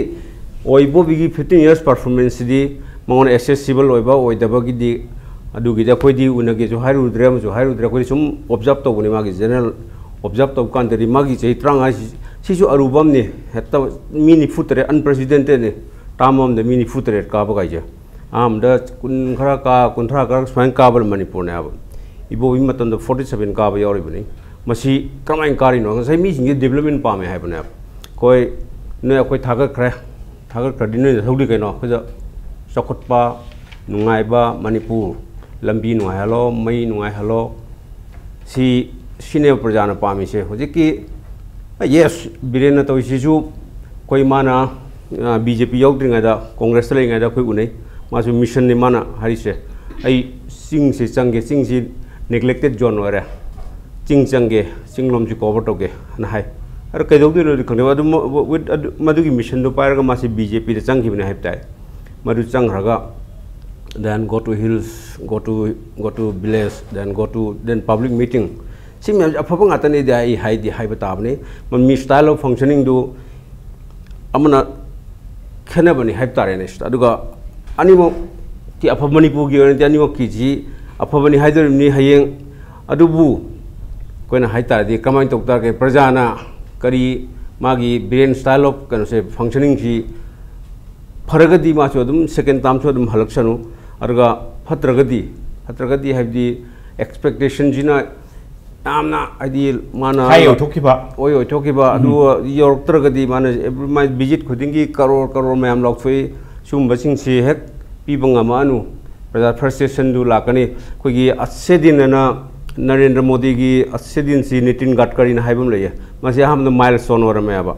ꯑꯣꯏꯕꯣꯕꯤꯒꯤ ꯐꯤꯐꯇꯤꯟ ꯌꯔꯁ ꯄꯔꯐꯣꯔꯃꯦꯟꯁꯁꯤꯗꯤ ꯃꯉꯣꯟꯗ ꯑꯦꯛꯁꯦꯁꯤꯕꯜ ꯑꯣꯏꯕ ꯑꯣꯏꯗꯕꯒꯤꯗꯤ, ꯑꯗꯨꯒꯤꯗꯤ ꯑꯩꯈꯣꯏꯗꯤ ꯎꯅꯒꯦꯁꯨ ꯍꯥꯏꯔꯨꯗ꯭ꯔꯦ, ꯑꯃꯁꯨ ꯍꯥꯏꯔꯨꯗ꯭ꯔꯦ꯫ ꯑꯩꯈꯣꯏꯗꯤ ꯁꯨꯝ ꯑꯣꯕꯖꯥꯔꯕ ꯇꯧꯕꯅꯤ꯫ ꯃꯥꯒꯤ ꯖꯦꯅꯔꯦꯜ ꯑꯣꯕꯖꯥꯔꯕ ꯇꯧꯕ ꯀꯥꯟꯗꯗꯤ ꯃꯥꯒꯤ ꯆꯍꯤ ꯇꯔꯥꯃꯉꯥ ꯁꯤ-, ꯁꯤꯁꯨ ꯑꯔꯨꯕ ꯑꯃꯅꯤ꯫ ꯍꯦꯛꯇ ꯃꯤ ꯅꯤꯐꯨ ꯇꯔꯦꯠ, ꯑꯟꯄ꯭ꯔꯦꯁꯤꯗꯦꯟꯇꯦꯠꯅꯤ꯫ ꯇꯥꯔꯝ ꯑꯃꯗ ꯃꯤ ꯅꯤꯐꯨ ꯇꯔꯦꯠ ꯀꯥꯕ ꯀꯥꯏꯁꯦ꯫ ꯑꯍꯥꯟꯕꯗ ꯀꯨꯟ ꯈꯔ ꯀꯥ, ꯀꯨꯟꯊ꯭ꯔꯥ ꯈꯔ ꯁꯨꯃꯥꯏꯅ ꯀꯥꯕ ꯃꯅꯤꯄꯨꯔꯅꯦꯕ꯫ ꯏꯕꯣꯕꯤ ꯃꯇꯝꯗ ꯐꯣꯔꯇꯤ ꯁꯚꯦꯟ ꯀꯥꯕ ꯌꯥꯎꯔꯤꯕꯅꯤ꯫ ꯃꯁꯤ ꯀꯔꯝꯍꯥꯏꯅ ꯀꯥꯔꯤꯅꯣ? ꯉꯁꯥꯏ ꯃꯤꯁꯤꯡꯁꯦ ꯗꯤꯕꯂꯞꯃꯦꯟ ꯄꯥꯝꯃꯦ ꯍꯥꯏꯕꯅꯦꯕ꯫ ꯑꯩꯈꯣꯏ, ꯅꯣꯏ ꯑꯩꯈꯣꯏ ꯊꯥꯒꯠꯈ꯭ꯔꯦ, ꯊꯥꯒꯠꯈ꯭ꯔꯗꯤ ꯅꯣꯏ ꯅꯊꯧꯗꯤ ꯀꯩꯅꯣ? ꯑꯩꯈꯣꯏꯗ ꯆꯥꯎꯈꯠꯄ, ꯅꯨꯡꯉꯥꯏꯕ ꯃꯅꯤꯄꯨꯔ, ꯂꯝꯕꯤ ꯅꯨꯡꯉꯥꯏꯍꯜꯂꯣ, ꯃꯩ ꯅꯨꯡꯉꯥꯏꯍꯜꯂꯣ, ꯁꯤ, ꯁꯤꯅꯦꯕ ꯄ꯭ꯔꯖꯥꯅ ꯄꯥꯝꯃꯤꯁꯦ꯫ ꯍꯧꯖꯤꯛꯀꯤ, ꯌꯦꯁ, ꯕꯤꯔꯦꯟꯅ ꯇꯧꯔꯤꯁꯤꯁꯨ ꯑꯩꯈꯣꯏ, ꯃꯥꯅ ꯕꯤ ꯖꯦ ꯄꯤ ꯌꯥꯎꯗ꯭ꯔꯤꯉꯩꯗ, ꯀꯣꯡꯒ꯭ꯔꯦꯁꯇ ꯂꯩꯔꯤꯉꯩꯗ ꯑꯩꯈꯣꯏ ꯎꯅꯩ꯫ ꯃꯥꯁꯨ ꯃꯤꯁꯟꯅꯤ ꯃꯥꯅ ꯍꯥꯏꯔꯤꯁꯦ, "ꯑꯩ ꯆꯤꯡꯁꯤ ꯆꯪꯒꯦ, ꯆꯤꯡꯁꯤ ꯅꯦꯒ꯭ꯂꯦꯛꯇꯦꯠ ꯖꯣꯟ ꯑꯣꯏꯔꯦ, ꯆꯤꯡ ꯆꯪꯒꯦ, ꯆꯤꯡꯂꯣꯝꯁꯤ ꯀꯣꯚꯔ ꯇꯧꯒꯦ" ꯍꯥꯏꯅ ꯍꯥꯏ꯫ ꯑꯗꯣ ꯀꯩꯗꯧꯗꯣꯏꯅꯣꯗꯤ ꯈꯪꯗꯦ꯫ ꯑꯗꯨ ꯃ-, with ꯑꯗꯨ, ꯃꯗꯨꯒꯤ ꯃꯤꯁꯟꯗꯨ ꯄꯥꯏꯔꯒ ꯃꯥꯁꯤ ꯕꯤ ꯖꯦ ꯄꯤꯗ ꯆꯪꯈꯤꯕꯅꯦ ꯍꯥꯏꯕ ꯇꯥꯏ꯫ ꯃꯗꯨ ꯆꯪꯈ꯭ꯔꯒ, then go to hills, go to, go to village, then go to, then public meeting, ꯁꯤ ꯃꯌꯥꯝꯁꯦ ꯑꯐꯕ ꯉꯥꯛꯇꯅꯤꯗꯤ ꯑꯩ ꯍꯥꯏꯗꯤ ꯍꯥꯏꯕ ꯇꯥꯕꯅꯤ꯫ ꯃꯤ style of functioningꯗꯨ ꯑꯃꯅ ꯈꯦꯠꯅꯕꯅꯤ ꯍꯥꯏꯕ ꯇꯥꯔꯦꯅꯦ ꯁꯤꯗ꯫ ꯑꯗꯨꯒ ꯑꯅꯤꯃꯛꯀꯤ ꯑꯐꯕ, ꯃꯅꯤꯄꯨꯔꯒꯤ ꯑꯣꯏꯅꯗꯤ ꯑꯅꯤꯃꯛꯀꯤꯁꯤ ꯑꯐꯕꯅꯤ ꯍꯥꯏꯗꯣꯔꯤꯕꯅꯤ ꯍꯌꯦꯡ꯫ ꯑꯗꯨꯕꯨ ꯑꯩꯈꯣꯏꯅ ꯍꯥꯏ ꯇꯥꯔꯗꯤ ꯀꯃꯥꯏꯅ ꯇꯧ ꯇꯥꯔꯒꯦ? ꯄ꯭ꯔꯖꯥꯅ ꯀꯔꯤ, ꯃꯥꯒꯤ ꯕꯤꯔꯦꯟ style of ꯀꯩꯅꯣꯁꯦ, functioningꯁꯤ ꯐꯔꯒꯗꯤ ꯃꯥꯁꯨ ꯑꯗꯨꯝ second termꯁꯨ ꯑꯗꯨꯝ ꯍꯜꯂꯛꯁꯅꯨ꯫ ꯑꯗꯨꯒ ꯐꯠꯇ꯭ꯔꯒꯗꯤ, ꯐꯠꯇ꯭ꯔꯒꯗꯤ ꯍꯥꯏꯕꯗꯤ expectationꯁꯤꯅ ꯌꯥꯝꯅ ꯍꯥꯏꯗꯤ ꯃꯥꯅ ꯍꯥꯏ ꯑꯣꯏꯊꯣꯛꯈꯤꯕ꯫ ꯑꯣꯏ ꯑꯣꯏꯊꯣꯛꯈꯤꯕ ꯑꯗꯨ ꯌꯧꯔꯛꯇ꯭ꯔꯒꯗꯤ ꯃꯥꯅ every- ꯃꯥꯏ ꯚꯤꯖꯤꯠ ꯈꯨꯗꯤꯡꯒꯤ ꯀꯔꯣꯔ ꯀꯔꯣꯔ ꯃꯌꯥꯝ ꯂꯥꯎꯊꯣꯛꯏ꯫ ꯁꯤꯒꯨꯝꯕꯁꯤꯡꯁꯤ ꯍꯦꯛ ꯄꯤꯕ ꯉꯝꯃꯛꯑꯅꯨ꯫ ꯄ꯭ꯔꯖꯥ ꯐ꯭ꯔꯁꯇ꯭ꯔꯦꯁꯟꯗꯨ ꯂꯥꯛꯀꯅꯤ꯫ ꯑꯩꯈꯣꯏꯒꯤ ꯑꯠꯁꯦ ꯗꯤꯟ ꯑꯅ ꯅꯔꯦꯟꯗ꯭ꯔ ꯃꯣꯗꯤꯒꯤ ꯑꯠꯁꯦ ꯗꯤꯟꯁꯤ ꯅꯤꯇꯤꯟ ꯒꯗꯀꯔꯤꯅ ꯍꯥꯏꯕ ꯑꯃ ꯂꯩꯌꯦ꯫ ꯃꯁꯤ ꯑꯍꯥꯟꯕꯗ ꯃꯥꯏꯜ ꯁ꯭ꯇꯣꯟ ꯑꯣꯏꯔꯝꯃꯦꯕ꯫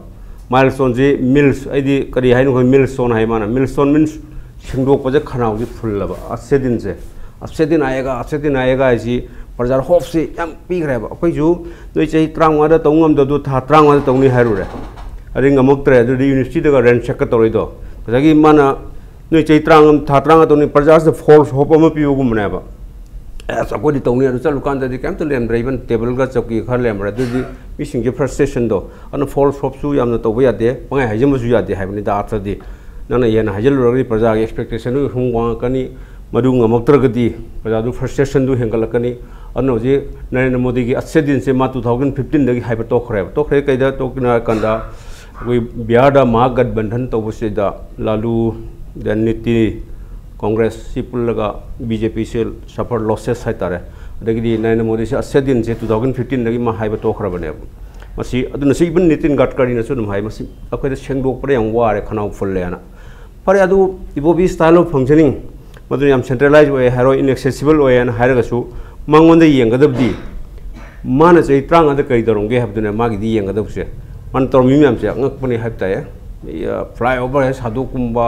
ꯃꯥꯏꯜ ꯁ꯭ꯇꯣꯟꯁꯤ ꯃꯤꯜꯁ ꯍꯥꯏꯗꯤ ꯀꯔꯤ ꯍꯥꯏꯅꯣ ꯈꯪꯗꯦ, ꯃꯤꯜ ꯁ꯭ꯇꯣꯟ ꯍꯥꯏ ꯃꯥꯅ꯫ ꯃꯤꯜ ꯁ꯭ꯇꯣꯟ ꯃꯤꯟꯁ ꯁꯦꯡꯗꯣꯛꯄꯁꯦ ꯈꯅꯥꯎꯁꯤ ꯐꯨꯜꯂꯕ꯫ ꯑꯠꯁꯦ ꯗꯤꯟꯁꯦ ꯑꯠꯁꯦ ꯗꯤꯟ ꯑꯥꯌꯦꯒꯥ, ꯑꯠꯁꯦ ꯗꯤꯟ ꯑꯥꯌꯦꯒꯥ ꯍꯥꯏꯁꯤ ꯄ꯭ꯔꯖꯥꯗ ꯍꯣꯞꯁꯤ ꯌꯥꯝ ꯄꯤꯈ꯭ꯔꯦꯕ꯫ ꯑꯩꯈꯣꯏꯁꯨ ꯅꯣꯏ ꯆꯍꯤ ꯇꯔꯥꯃꯉꯥꯗ ꯇꯧ ꯉꯝꯗꯕꯗꯨ ꯊꯥ ꯇꯔꯥꯃꯉꯥꯗ ꯇꯧꯅꯤ ꯍꯥꯏꯔꯨꯔꯦ꯫ ꯑꯗꯩ ꯉꯝꯃꯛꯇ꯭ꯔꯦ꯫ ꯑꯗꯨꯗꯤ ꯌꯨꯅꯤꯚꯔꯁꯤꯇꯤꯗꯒ ꯔꯦꯟꯁꯦꯛꯀ ꯇꯧꯔꯛꯏꯗꯣ꯫ ꯉꯁꯥꯏꯒꯤ ꯃꯥꯅ ꯅꯣꯏ ꯆꯍꯤ ꯇꯔꯥꯃꯉꯥ, ꯊꯥ ꯇꯔꯥꯃꯉꯥ ꯇꯧꯅꯤ, ꯄ꯭ꯔꯖꯥꯁꯤꯗ ꯐꯣꯜꯁ ꯍꯣꯞ ꯑꯃ ꯄꯤꯕꯒꯨꯝꯕꯅꯦꯕ꯫ ꯑꯁ, ꯑꯩꯈꯣꯏꯗꯤ ꯇꯧꯅꯤ꯫ ꯑꯗꯨ ꯆꯠꯂꯨꯀꯥꯟꯗꯗꯤ ꯀꯩꯝꯇ ꯂꯩꯔꯝꯗ꯭ꯔꯦ, ꯏꯚꯟ ꯇꯦꯕꯜꯒ ꯆꯧꯀꯤ ꯈꯔ ꯂꯩꯔꯝꯕ꯭ꯔꯥ꯫ ꯑꯗꯨꯗꯤ ꯃꯤꯁꯤꯡꯁꯦ ꯐ꯭ꯔꯁꯇ꯭ꯔꯦꯁꯟꯗꯣ꯫ ꯑꯗꯨꯅ ꯐꯣꯜꯁ ꯍꯣꯞꯁꯨ ꯌꯥꯝꯅ ꯇꯧꯕ ꯌꯥꯗꯦ, ꯄꯪꯍꯥꯏ ꯍꯥꯏꯖꯟꯕꯁꯨ ꯌꯥꯗꯦ ꯍꯥꯏꯕꯅꯤꯗ꯫ ꯑꯥꯔꯊꯗꯤ ꯅꯪꯅ ꯍꯦꯟꯅ ꯍꯥꯏꯖꯜꯂꯨꯔꯒꯗꯤ ꯄ꯭ꯔꯖꯥꯒꯤ ꯑꯦꯛꯁꯄꯦꯛꯇꯦꯁꯟꯗꯨ ꯁꯨꯝ ꯋꯥꯡꯉꯛꯀꯅꯤ꯫ ꯃꯗꯨ ꯉꯝꯃꯛꯇ꯭ꯔꯒꯗꯤ ꯄ꯭ꯔꯖꯥꯗꯨ ꯐ꯭ꯔꯁꯇ꯭ꯔꯦꯁꯟꯗꯨ ꯍꯦꯟꯒꯠꯂꯛꯀꯅꯤ꯫ ꯑꯗꯨꯅ ꯍꯧꯖꯤꯛ ꯅꯔꯦꯟꯗ꯭ꯔ ꯃꯣꯗꯤꯒꯤ ꯑꯠꯁꯦ ꯗꯤꯟꯁꯦ ꯃꯥ ꯇꯨ ꯊꯥꯎꯖꯟ ꯐꯤꯐꯇꯤꯟꯗꯒꯤ ꯍꯥꯏꯕ ꯇꯣꯛꯈ꯭ꯔꯦꯕ꯫ ꯇꯣꯛꯈ꯭ꯔꯦ ꯀꯩꯗ ꯇꯣꯛꯈꯤꯅꯣ ꯍꯥꯏ ꯀꯥꯟꯗ ꯑꯩꯈꯣꯏ ꯕꯤꯍꯥꯔꯗ ꯃꯍꯥꯒꯠꯕꯟꯙꯟ ꯇꯧꯕꯁꯤꯗ ꯂꯥꯂꯨ, ꯗꯦꯟ ꯅꯤꯇꯤ, ꯀꯣꯡꯒ꯭ꯔꯦꯁꯁꯤ ꯄꯨꯜꯂꯒ ꯕꯤ ꯖꯦ ꯄꯤꯁꯦ ꯁꯐꯔ ꯂꯣꯁꯦꯁ ꯍꯥꯏꯇꯥꯔꯦ꯫ ꯑꯗꯒꯤꯗꯤ ꯅꯔꯦꯟꯗ꯭ꯔ ꯃꯣꯗꯤꯁꯦ ꯑꯠꯁꯦ ꯗꯤꯟꯁꯦ ꯇꯨ ꯊꯥꯎꯖꯟ ꯐꯤꯐꯇꯤꯟꯗꯒꯤ ꯃꯥ ꯍꯥꯏꯕ ꯇꯣꯛꯈ꯭ꯔꯕꯅꯦꯕ꯫ ꯃꯁꯤ ꯑꯗꯨꯅꯁꯨ ꯏꯚꯟ ꯅꯤꯇꯤꯟ ꯒꯗꯀꯔꯤꯅꯁꯨ ꯑꯗꯨꯝ ꯍꯥꯏ, ꯃꯁꯤ ꯑꯩꯈꯣꯏꯗ ꯁꯦꯡꯗꯣꯛꯄꯗ ꯌꯥꯝ ꯋꯥꯔꯦ, ꯈꯅꯥꯎ ꯐꯨꯜꯂꯦꯅ꯫ ꯐꯔꯦ, ꯑꯗꯨ ꯏꯕꯣꯕꯤ style of functioning, ꯃꯗꯨ ꯌꯥꯝ ꯁꯦꯟꯇ꯭ꯔꯦꯂꯥꯏꯖ ꯑꯣꯏ ꯍꯥꯏꯔꯣ, ꯏꯟꯑꯦꯛꯁꯦꯁꯤꯕꯜ ꯑꯣꯏ ꯍꯥꯏꯅ ꯍꯥꯏꯔꯒꯁꯨ ꯃꯉꯣꯟꯗ ꯌꯦꯡꯒꯗꯕꯗꯤ ꯃꯥꯅ ꯆꯍꯤ ꯇꯔꯥꯃꯉꯥꯗ ꯀꯔꯤ ꯇꯧꯔꯝꯒꯦ ꯍꯥꯏꯕꯗꯨꯅꯦ ꯃꯥꯒꯤꯗꯤ ꯌꯦꯡꯒꯗꯕꯁꯦ꯫ ꯃꯥꯅ ꯇꯧꯔꯝꯃꯤ ꯃꯌꯥꯝꯁꯦ ꯑꯉꯛꯄꯅꯦ ꯍꯥꯏꯕ ꯇꯥꯏ꯫ ꯐ꯭ꯂꯥꯏ ꯑꯣꯚꯔ ꯍꯦ ꯁꯥꯗꯨꯀꯨꯝꯕ,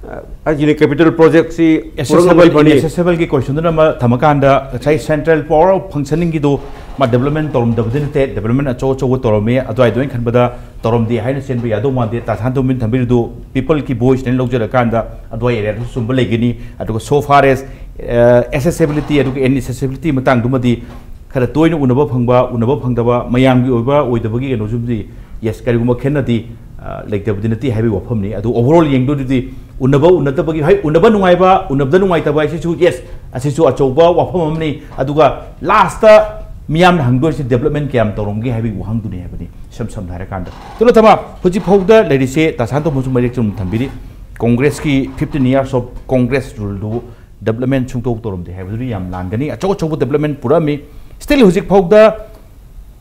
ꯑ, ꯍꯥꯏꯁꯤꯅꯤ, ꯀꯦꯄꯤꯇꯦꯜ ꯄ꯭ꯔꯣꯖꯦꯛꯁꯤ ꯑꯦꯁꯦꯁꯦꯕꯜ, ꯏꯟꯑꯦꯁꯦꯁꯦꯕꯜꯒꯤ ꯀꯣꯏꯁꯟꯗꯨꯅ ꯑꯃ ꯊꯝꯃꯀꯥꯟꯗ ꯉꯁꯥꯏ ꯁꯦꯟꯇ꯭ꯔꯦꯜ ꯄꯥꯋꯔ ꯑꯣꯐ ꯐꯪꯁꯟꯅꯤꯡꯒꯤꯗꯣ ꯃꯥ ꯗꯦꯕꯂꯞꯃꯦꯟ ꯇꯧꯔꯝꯗꯕꯗꯤ ꯅꯠꯇꯦ, ꯗꯦꯕꯂꯞꯃꯦꯟ ꯑꯆꯧ ꯑꯆꯧꯕ ꯇꯧꯔꯝꯃꯤ꯫ ꯑꯗꯨꯋꯥꯏꯗꯣ ꯑꯩꯅ ꯈꯟꯕꯗ ꯇꯧꯔꯝꯗꯦ ꯍꯥꯏꯅ ꯆꯦꯟꯕ ꯌꯥꯗꯧ ꯃꯥꯟꯗꯦ꯫ ꯇꯥ ꯁꯥꯟꯇꯣꯝꯕꯤꯅ ꯊꯝꯕꯤꯔꯤꯗꯨ ꯄꯤꯄꯜꯒꯤ ꯚꯣꯏꯁꯅꯦꯅ ꯂꯧꯖꯔꯀꯥꯟꯗ ꯑꯗꯨꯋꯥꯏ ꯑꯦꯔꯤꯌꯥꯗꯁꯨ ꯆꯨꯝꯕ ꯂꯩꯒꯅꯤ꯫ ꯑꯗꯨꯒ so far as, ꯑ, ꯑꯦꯁꯦꯁꯦꯕꯤꯂꯤꯇꯤ ꯑꯗꯨꯒ ꯏꯟꯑꯦꯁꯦꯁꯦꯕꯤꯂꯤꯇꯤ ꯃꯇꯥꯡꯗꯨꯃꯗꯤ ꯈꯔ ꯇꯣꯏꯅ ꯎꯅꯕ ꯐꯪꯕ, ꯎꯅꯕ ꯐꯪꯗꯕ, ꯃꯌꯥꯝꯒꯤ ꯑꯣꯏꯕ ꯑꯣꯏꯗꯕꯒꯤ ꯀꯩꯅꯣꯁꯤꯕꯨꯗꯤ, ꯌꯦꯁ, ꯀꯔꯤꯒꯨꯝꯕ ꯈꯦꯠꯅꯗꯤ, ꯑ, ꯂꯩꯇꯕꯗꯤ ꯅꯠꯇꯦ ꯍꯥꯏꯕꯒꯤ ꯋꯥꯐꯝꯅꯤ꯫ ꯑꯗꯨ ꯑꯣꯚꯔꯑꯣꯜ ꯌꯦꯡꯗꯣꯏꯗꯨꯗꯤ ꯎꯅꯕ ꯎꯅꯗꯕꯒꯤ, ꯍꯣꯏ, ꯎꯅꯕ ꯅꯨꯡꯉꯥꯏꯕ, ꯎꯅꯕꯗ ꯅꯨꯡꯉꯥꯏꯇꯕ ꯍꯥꯏꯁꯤꯁꯨ, ꯌꯦꯁ, ꯑꯁꯤꯁꯨ ꯑꯆꯧꯕ ꯋꯥꯐꯝ ꯑꯃꯅꯤ꯫ ꯑꯗꯨꯒ ꯂꯥꯁꯇ ꯃꯤꯌꯥꯝꯅ ꯍꯪꯗꯣꯏꯁꯤ ꯗꯦꯕꯂꯞꯃꯦꯟ ꯀꯌꯥꯝ ꯇꯧꯔꯝꯒꯦ ꯍꯥꯏꯕꯒꯤ ꯋꯥꯍꯪꯗꯨꯅꯤ ꯍꯥꯏꯕꯅꯤ, ꯏꯁꯝ ꯁꯝꯅ ꯍꯥꯏꯔꯀꯥꯟꯗ꯫ ꯇꯨꯂꯣ ꯊꯃ, ꯍꯧꯖꯤꯛ ꯐꯥꯎꯗ ꯂꯩꯔꯤꯁꯦ ꯇꯥ ꯁꯥꯟꯇꯣꯝꯕꯁꯨ ꯃꯔꯦꯛ ꯆꯨꯝ ꯊꯝꯕꯤꯔꯤ꯫ ꯀꯣꯡꯒ꯭ꯔꯦꯁꯀꯤ fifteen years of Congress ruleꯗꯨ ꯗꯦꯕꯂꯞꯃꯦꯟ ꯁꯨꯡꯇꯧ ꯇꯧꯔꯝꯗꯦ ꯍꯥꯏꯕꯗꯨꯗꯤ ꯌꯥꯝ ꯂꯥꯟꯒꯅꯤ꯫ ꯑꯆꯧ ꯑꯆꯧꯕ ꯗꯦꯕꯂꯞꯃꯦꯟ ꯄꯨꯔꯛꯑꯝꯃꯤ꯫ Still ꯍꯧꯖꯤꯛ ꯐꯥꯎꯗ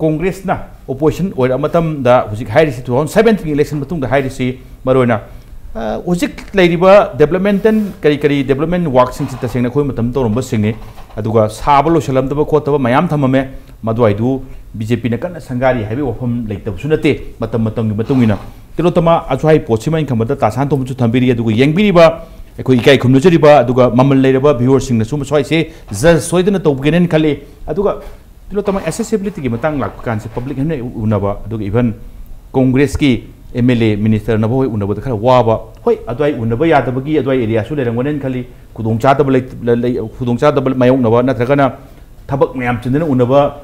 ꯀꯣꯡꯒ꯭ꯔꯦꯁꯅ ꯑꯣꯄꯣꯖꯤꯁꯟ ꯑꯣꯏꯔꯛꯑ ꯃꯇꯝꯗ ꯍꯧꯖꯤꯛ ꯍꯥꯏꯔꯤꯁꯤ, two thousand seventeen election ꯃꯇꯨꯡꯗ ꯍꯥꯏꯔꯤꯁꯤ, ꯃꯔꯨꯑꯣꯏꯅ ꯑ, ꯍꯧꯖꯤꯛ ꯂꯩꯔꯤꯕ ꯗꯦꯕꯂꯞꯃꯦꯟꯇꯦꯜ ꯀꯔꯤ ꯀꯔꯤ ꯗꯦꯕꯂꯞꯃꯦꯟ ꯋꯥꯔꯛꯁꯤꯡꯁꯤ ꯇꯁꯦꯡꯅ ꯑꯩꯈꯣꯏ ꯃꯇꯝ ꯇꯧꯔꯝꯕꯁꯤꯡꯅꯤ꯫ ꯑꯗꯨꯒ ꯁꯥꯕ ꯂꯣꯏꯁꯤꯜꯂꯝꯗꯕ ꯈꯣꯠꯇꯕ ꯃꯌꯥꯝ ꯊꯝꯃꯝꯃꯦ꯫ ꯃꯗꯨꯋꯥꯏꯗꯨ ꯕꯤ ꯖꯦ ꯄꯤꯅ ꯀꯟꯅ ꯁꯪꯒꯥꯔꯤ ꯍꯥꯏꯕꯒꯤ ꯋꯥꯐꯝ ꯂꯩꯇꯕꯁꯨ ꯅꯠꯇꯦ, ꯃꯇꯝ ꯃꯇꯝꯒꯤ ꯃꯇꯨꯡ ꯏꯟꯅ꯫ ꯇꯤꯂꯣꯇꯃꯥ ꯑꯁꯨ ꯍꯥꯏ ꯄꯣꯠꯁꯤꯃ ꯑꯩꯅ ꯈꯪꯕꯗ ꯇꯥ ꯁꯅꯥꯇꯣꯝꯕꯁꯨ ꯊꯝꯕꯤꯔꯤ, ꯑꯗꯨꯒ ꯌꯦꯡꯕꯤꯔꯤꯕ ꯑꯩꯈꯣꯏ ꯏꯀꯥꯏ ꯈꯨꯝꯅꯖꯔꯤꯕ ꯑꯗꯨꯒ ꯃꯃꯜ ꯂꯩꯔꯕ ꯚ꯭ꯌꯨꯋꯔꯁꯤꯡꯅꯁꯨ ꯃꯁ꯭ꯋꯥꯏꯁꯦ ꯖꯁ ꯁꯣꯏꯗꯅ ꯇꯧꯕꯤꯒꯅꯦꯅ ꯈꯜꯂꯤ꯫ ꯑꯗꯨꯒ ꯇꯤꯂꯣꯇꯃꯥ ꯑꯦꯁꯦꯁꯤꯕꯤꯂꯤꯇꯤꯒꯤ ꯃꯇꯥꯡ ꯂꯥꯛꯄ ꯀꯥꯟꯁꯦ ꯄꯕ꯭ꯂꯤꯛ ꯍꯦꯟꯅ ꯎꯅꯕ, ꯑꯗꯨꯒ ꯏꯚꯟ ꯀꯣꯡꯒ꯭ꯔꯦꯁꯀꯤ ꯑꯦꯝ ꯑꯦꯜ ꯑꯦ ꯃꯤꯅꯤꯁꯇꯔꯅ ꯐꯥꯎ ꯎꯅꯕꯗ ꯈꯔ ꯋꯥꯕ꯫ ꯍꯣꯏ, ꯑꯗꯨꯋꯥꯏ ꯎꯅꯕ ꯌꯥꯗꯕꯒꯤ ꯑꯗꯨꯋꯥꯏ ꯑꯦꯔꯤꯌꯥꯁꯨ ꯂꯩꯔꯝꯒꯅꯦꯅ ꯈꯜꯂꯤ, ꯈꯨꯗꯣꯡꯆꯥꯗꯕ ꯂꯩ-, ꯂꯩ-, ꯈꯨꯗꯣꯡꯆꯥꯗꯕ ꯃꯥꯌꯣꯛꯅꯕ ꯅꯠꯇ꯭ꯔꯒꯅ ꯊꯕꯛ ꯃꯌꯥꯝ ꯆꯤꯟꯗꯅ ꯎꯅꯕ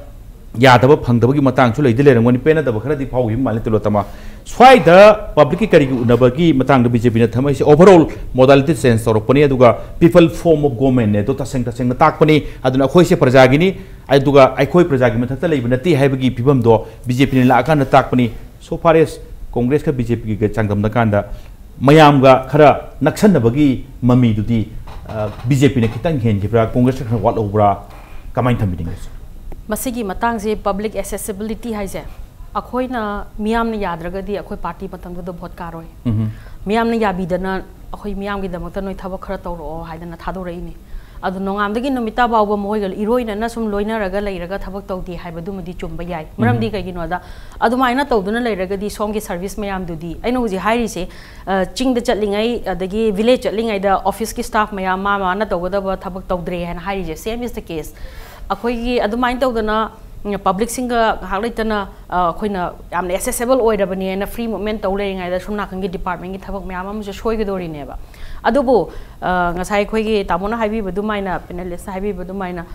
ꯌꯥꯗꯕ, ꯐꯪꯗꯕꯒꯤ ꯃꯇꯥꯡꯁꯨ ꯂꯩꯗꯤ ꯂꯩꯔꯝꯒꯅꯤ, ꯄꯦꯟꯅꯗꯕ ꯈꯔꯗꯤ ꯐꯥꯎꯈꯤꯕ ꯃꯥꯜꯂꯦ ꯇꯤꯂꯣꯇꯃꯥ꯫ ꯁ꯭ꯋꯥꯏꯗ ꯄꯕ꯭ꯂꯤꯛꯀꯤ ꯀꯔꯤꯒꯤ ꯎꯅꯕꯒꯤ ꯃꯇꯥꯡꯗ ꯕꯤ ꯖꯦ ꯄꯤꯅ ꯊꯝꯃꯛꯏꯁꯦ ꯑꯣꯚꯔꯑꯣꯜ ꯃꯣꯗꯥꯂꯤꯇꯤ ꯆꯦꯟꯖ ꯇꯧꯔꯛꯄꯅꯤ, ꯑꯗꯨꯒ ꯄꯤꯄꯜ ꯐꯣꯔꯝ ꯑꯣꯐ ꯒꯣꯔꯃꯦꯟꯅꯦ ꯑꯗꯣ ꯇꯁꯦꯡ ꯇꯁꯦꯡꯅ ꯇꯥꯛꯄꯅꯤ꯫ ꯑꯗꯨꯅ ꯑꯩꯈꯣꯏꯁꯦ ꯄ꯭ꯔꯖꯥꯒꯤꯅꯤ, ꯑꯗꯨꯒ ꯑꯩꯈꯣꯏ ꯄ꯭ꯔꯖꯥꯒꯤ ꯃꯊꯛꯇ ꯂꯩꯕ ꯅꯠꯇꯦ ꯍꯥꯏꯕꯒꯤ ꯐꯤꯕꯝꯗꯣ ꯕꯤ ꯖꯦ ꯄꯤꯅ ꯂꯥꯛꯑꯀꯥꯟꯗ ꯇꯥꯛꯄꯅꯤ꯫ So far as ꯀꯣꯡꯒ꯭ꯔꯦꯁꯀ ꯕꯤ ꯖꯦ ꯄꯤꯒ ꯆꯥꯡꯗꯝꯅ ꯀꯥꯟꯗ ꯃꯌꯥꯝꯒ ꯈꯔ ꯅꯛꯁꯟꯅꯕꯒꯤ ꯃꯃꯤꯗꯨꯗꯤ ꯕꯤ ꯖꯦ ꯄꯤꯅ ꯈꯤꯇꯪ ꯍꯦꯟꯈꯤꯕ꯭ꯔꯥ, ꯀꯣꯡꯒ꯭ꯔꯦꯁꯅ ꯈꯔ ꯋꯥꯠꯍꯧꯕ꯭ꯔꯥ, ꯀꯃꯥꯏꯅ ꯊꯝꯕꯤꯅꯤꯡꯉꯤ? ꯃꯁꯤꯒꯤ ꯃꯇꯥꯡꯁꯦ, ꯄꯕ꯭ꯂꯤꯛ ꯑꯦꯁꯦꯁꯤꯕꯤꯂꯤꯇꯤ ꯍꯥꯏꯁꯦ, ꯑꯩꯈꯣꯏꯅ ꯃꯤꯌꯥꯝꯅ ꯌꯥꯗ꯭ꯔꯒꯗꯤ ꯑꯩꯈꯣꯏ ꯄꯥꯔꯇꯤ ꯃꯇꯝꯗꯨꯗ ꯚꯣꯠ ꯀꯥꯔꯣꯏ꯫ ꯎꯝꯍꯨꯝ꯫ ꯃꯤꯌꯥꯝꯅ ꯌꯥꯕꯤꯗꯅ ꯑꯩꯈꯣꯏ ꯃꯤꯌꯥꯝꯒꯤꯗꯃꯛꯇ ꯅꯣꯏ ꯊꯕꯛ ꯈꯔ ꯇꯧꯔꯛꯑꯣ ꯍꯥꯏꯗꯅ ꯊꯥꯗꯣꯔꯛꯏꯅꯤ꯫ ꯑꯗꯨ ꯅꯣꯡꯉꯥꯟꯕꯗꯒꯤ ꯅꯨꯃꯤꯠ ꯇꯥ ꯐꯥꯎꯕ ꯃꯈꯣꯏꯒ ꯏꯔꯣꯏꯅꯅ ꯁꯨꯝ ꯂꯣꯏꯅꯔꯒ ꯂꯩꯔꯒ ꯊꯕꯛ ꯇꯧꯗꯦ ꯍꯥꯏꯕꯗꯨꯃꯗꯤ ꯆꯨꯝꯕ ꯌꯥꯏ꯫ ꯃꯔꯝꯗꯤ ꯎꯝꯍꯨꯝ꯫ ꯀꯩꯒꯤꯅꯣꯗ, ꯑꯗꯨꯃꯥꯏꯅ ꯇꯧꯗꯨꯅ ꯂꯩꯔꯒꯗꯤ ꯁꯣꯝꯒꯤ ꯁꯔꯚꯤꯁ ꯃꯌꯥꯝꯗꯨꯗꯤ, ꯑꯩꯅ ꯍꯧꯖꯤꯛ ꯍꯥꯏꯔꯤꯁꯦ, ꯑ, ꯆꯤꯡꯗ ꯆꯠꯂꯤꯉꯩ ꯑꯗꯒꯤ ꯚꯤꯂꯦꯖ ꯆꯠꯂꯤꯉꯩꯗ ꯑꯣꯐꯤꯁꯀꯤ ꯁ꯭ꯇꯥꯐ ꯃꯌꯥꯝ ꯃꯥ ꯃꯥꯅ ꯇꯧꯒꯗꯕ ꯊꯕꯛ ꯇꯧꯗ꯭ꯔꯦ ꯍꯥꯏꯅ ꯍꯥꯏꯔꯤꯁꯦ, same is the case꯫ ꯑꯩꯈꯣꯏꯒꯤ ꯑꯗꯨꯃꯥꯏꯅ ꯇꯧꯗꯅ, ꯎꯝ, ꯄꯕ꯭ꯂꯤꯛꯁꯤꯡꯒ ꯉꯥꯏꯍꯥꯛ ꯂꯩꯇꯅ, ꯑ, ꯑꯩꯈꯣꯏꯅ ꯌꯥꯝꯅ ꯑꯦꯁꯦꯁꯦꯕꯜ ꯑꯣꯏꯔꯕꯅꯦꯅ ꯐ꯭ꯔꯤ ꯃꯨꯚꯃꯦꯟ ꯇꯧ ꯂꯩꯔꯤꯉꯩꯗ ꯁꯣꯝ ꯅꯥꯀꯟꯒꯤ ꯗꯤꯄꯥꯔꯠꯃꯦꯟꯒꯤ ꯊꯕꯛ ꯃꯌꯥꯝ ꯑꯃꯁꯨ ꯁꯣꯏꯒꯗꯣꯔꯤꯅꯦꯕ꯫ ꯑꯗꯨꯕꯨ, ꯑ, ꯉꯁꯥꯏ ꯑꯩꯈꯣꯏꯒꯤ ꯇꯥꯃꯣꯅ ꯍꯥꯏꯕꯤꯕ ꯑꯗꯨꯃꯥꯏꯅ, ꯄꯦꯅꯦꯂꯤꯁꯅ ꯍꯥꯏꯕꯤꯕ ꯑꯗꯨꯃꯥꯏꯅ,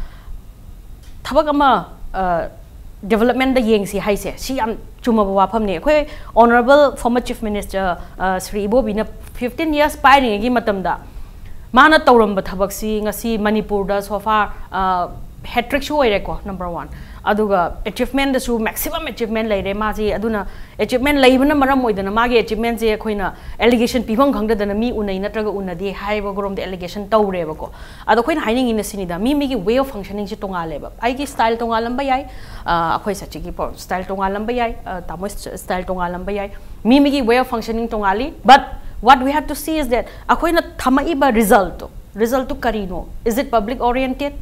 ꯊꯕꯛ ꯑꯃ, ꯑ, ꯗꯦꯕꯂꯞꯃꯦꯟꯗ ꯌꯦꯡꯁꯤ ꯍꯥꯏꯁꯦ, ꯁꯤ ꯌꯥꯝ ꯆꯨꯝꯃꯕ ꯋꯥꯐꯝꯅꯤ꯫ ꯑꯩꯈꯣꯏ ꯑꯣꯅꯔꯦꯕꯜ ꯐꯣꯔꯃꯔ ꯆꯤꯐ ꯃꯤꯅꯤꯁꯇꯔ, ꯑ, ꯁ꯭ꯔꯤ ꯏꯕꯣꯕꯤꯅ ꯐꯤꯐꯇꯤꯟ ꯌꯔꯁ ꯄꯥꯏꯔꯤꯉꯩꯒꯤ ꯃꯇꯝꯗ ꯃꯥꯅ ꯇꯧꯔꯝꯕ ꯊꯕꯛꯁꯤ ꯉꯁꯤ ꯃꯅꯤꯄꯨꯔꯗ so far, ꯑ, ꯍꯦꯇ꯭ꯔꯤꯛꯁꯨ ꯑꯣꯏꯔꯦꯀꯣ, ꯅꯝꯕꯔ ꯋꯥꯟ꯫ ꯑꯗꯨꯒ ꯑꯦꯆꯤꯞꯃꯦꯟꯗꯁꯨ ꯃꯦꯛꯁꯤꯃꯝ ꯑꯦꯆꯤꯞꯃꯦꯟ ꯂꯩꯔꯦ ꯃꯥꯁꯤ꯫ ꯑꯗꯨꯅ ꯑꯦꯆꯤꯞꯃꯦꯟ ꯂꯩꯕꯅ ꯃꯔꯝ ꯑꯣꯏꯗꯅ ꯃꯥꯒꯤ ꯑꯦꯆꯤꯞꯃꯦꯟꯁꯦ ꯑꯩꯈꯣꯏꯅ ꯑꯦꯂꯤꯒꯦꯁꯟ ꯄꯤꯐꯝ ꯈꯪꯗꯗꯅ ꯃꯤ ꯎꯅꯩ ꯅꯠꯇ꯭ꯔꯒ ꯎꯅꯗꯦ ꯍꯥꯏꯕꯒꯔꯣꯝꯗ ꯑꯦꯂꯤꯒꯦꯁꯟ ꯇꯧꯔꯦꯕꯀꯣ꯫ ꯑꯗꯣ ꯑꯩꯈꯣꯏꯅ ꯍꯥꯏꯅꯤꯡꯉꯤꯅ ꯁꯤꯅꯤꯗ, ꯃꯤ ꯃꯤꯒꯤ ꯋꯦ ꯑꯣꯐ ꯐꯪꯁꯅꯤꯡꯁꯦ ꯇꯣꯉꯥꯜꯂꯦꯕ꯫ ꯑꯩꯒꯤ ꯁ꯭ꯇꯥꯏꯜ ꯇꯣꯉꯥꯜꯂꯝꯕ ꯌꯥꯏ, ꯑ, ꯑꯩꯈꯣꯏ ꯁꯆꯤꯒꯤ ꯁ꯭ꯇꯥꯏꯜ ꯇꯣꯉꯥꯜꯂꯝꯕ ꯌꯥꯏ, ꯑ, ꯇꯥꯃꯣ ꯁ꯭ꯇꯥꯏꯜ ꯇꯣꯉꯥꯜꯂꯝꯕ ꯌꯥꯏ, ꯃꯤ ꯃꯤꯒꯤ ꯋꯦ ꯑꯣꯐ ꯐꯪꯁꯅꯤꯡ ꯇꯣꯉꯥꯜꯂꯤ꯫ But what we have to see is that ꯑꯩꯈꯣꯏꯅ ꯊꯝꯃꯛꯏꯕ ꯔꯤꯖꯜꯠꯇꯣ, ꯔꯤꯖꯜꯠꯇꯨ ꯀꯔꯤꯅꯣ? Is it public oriented?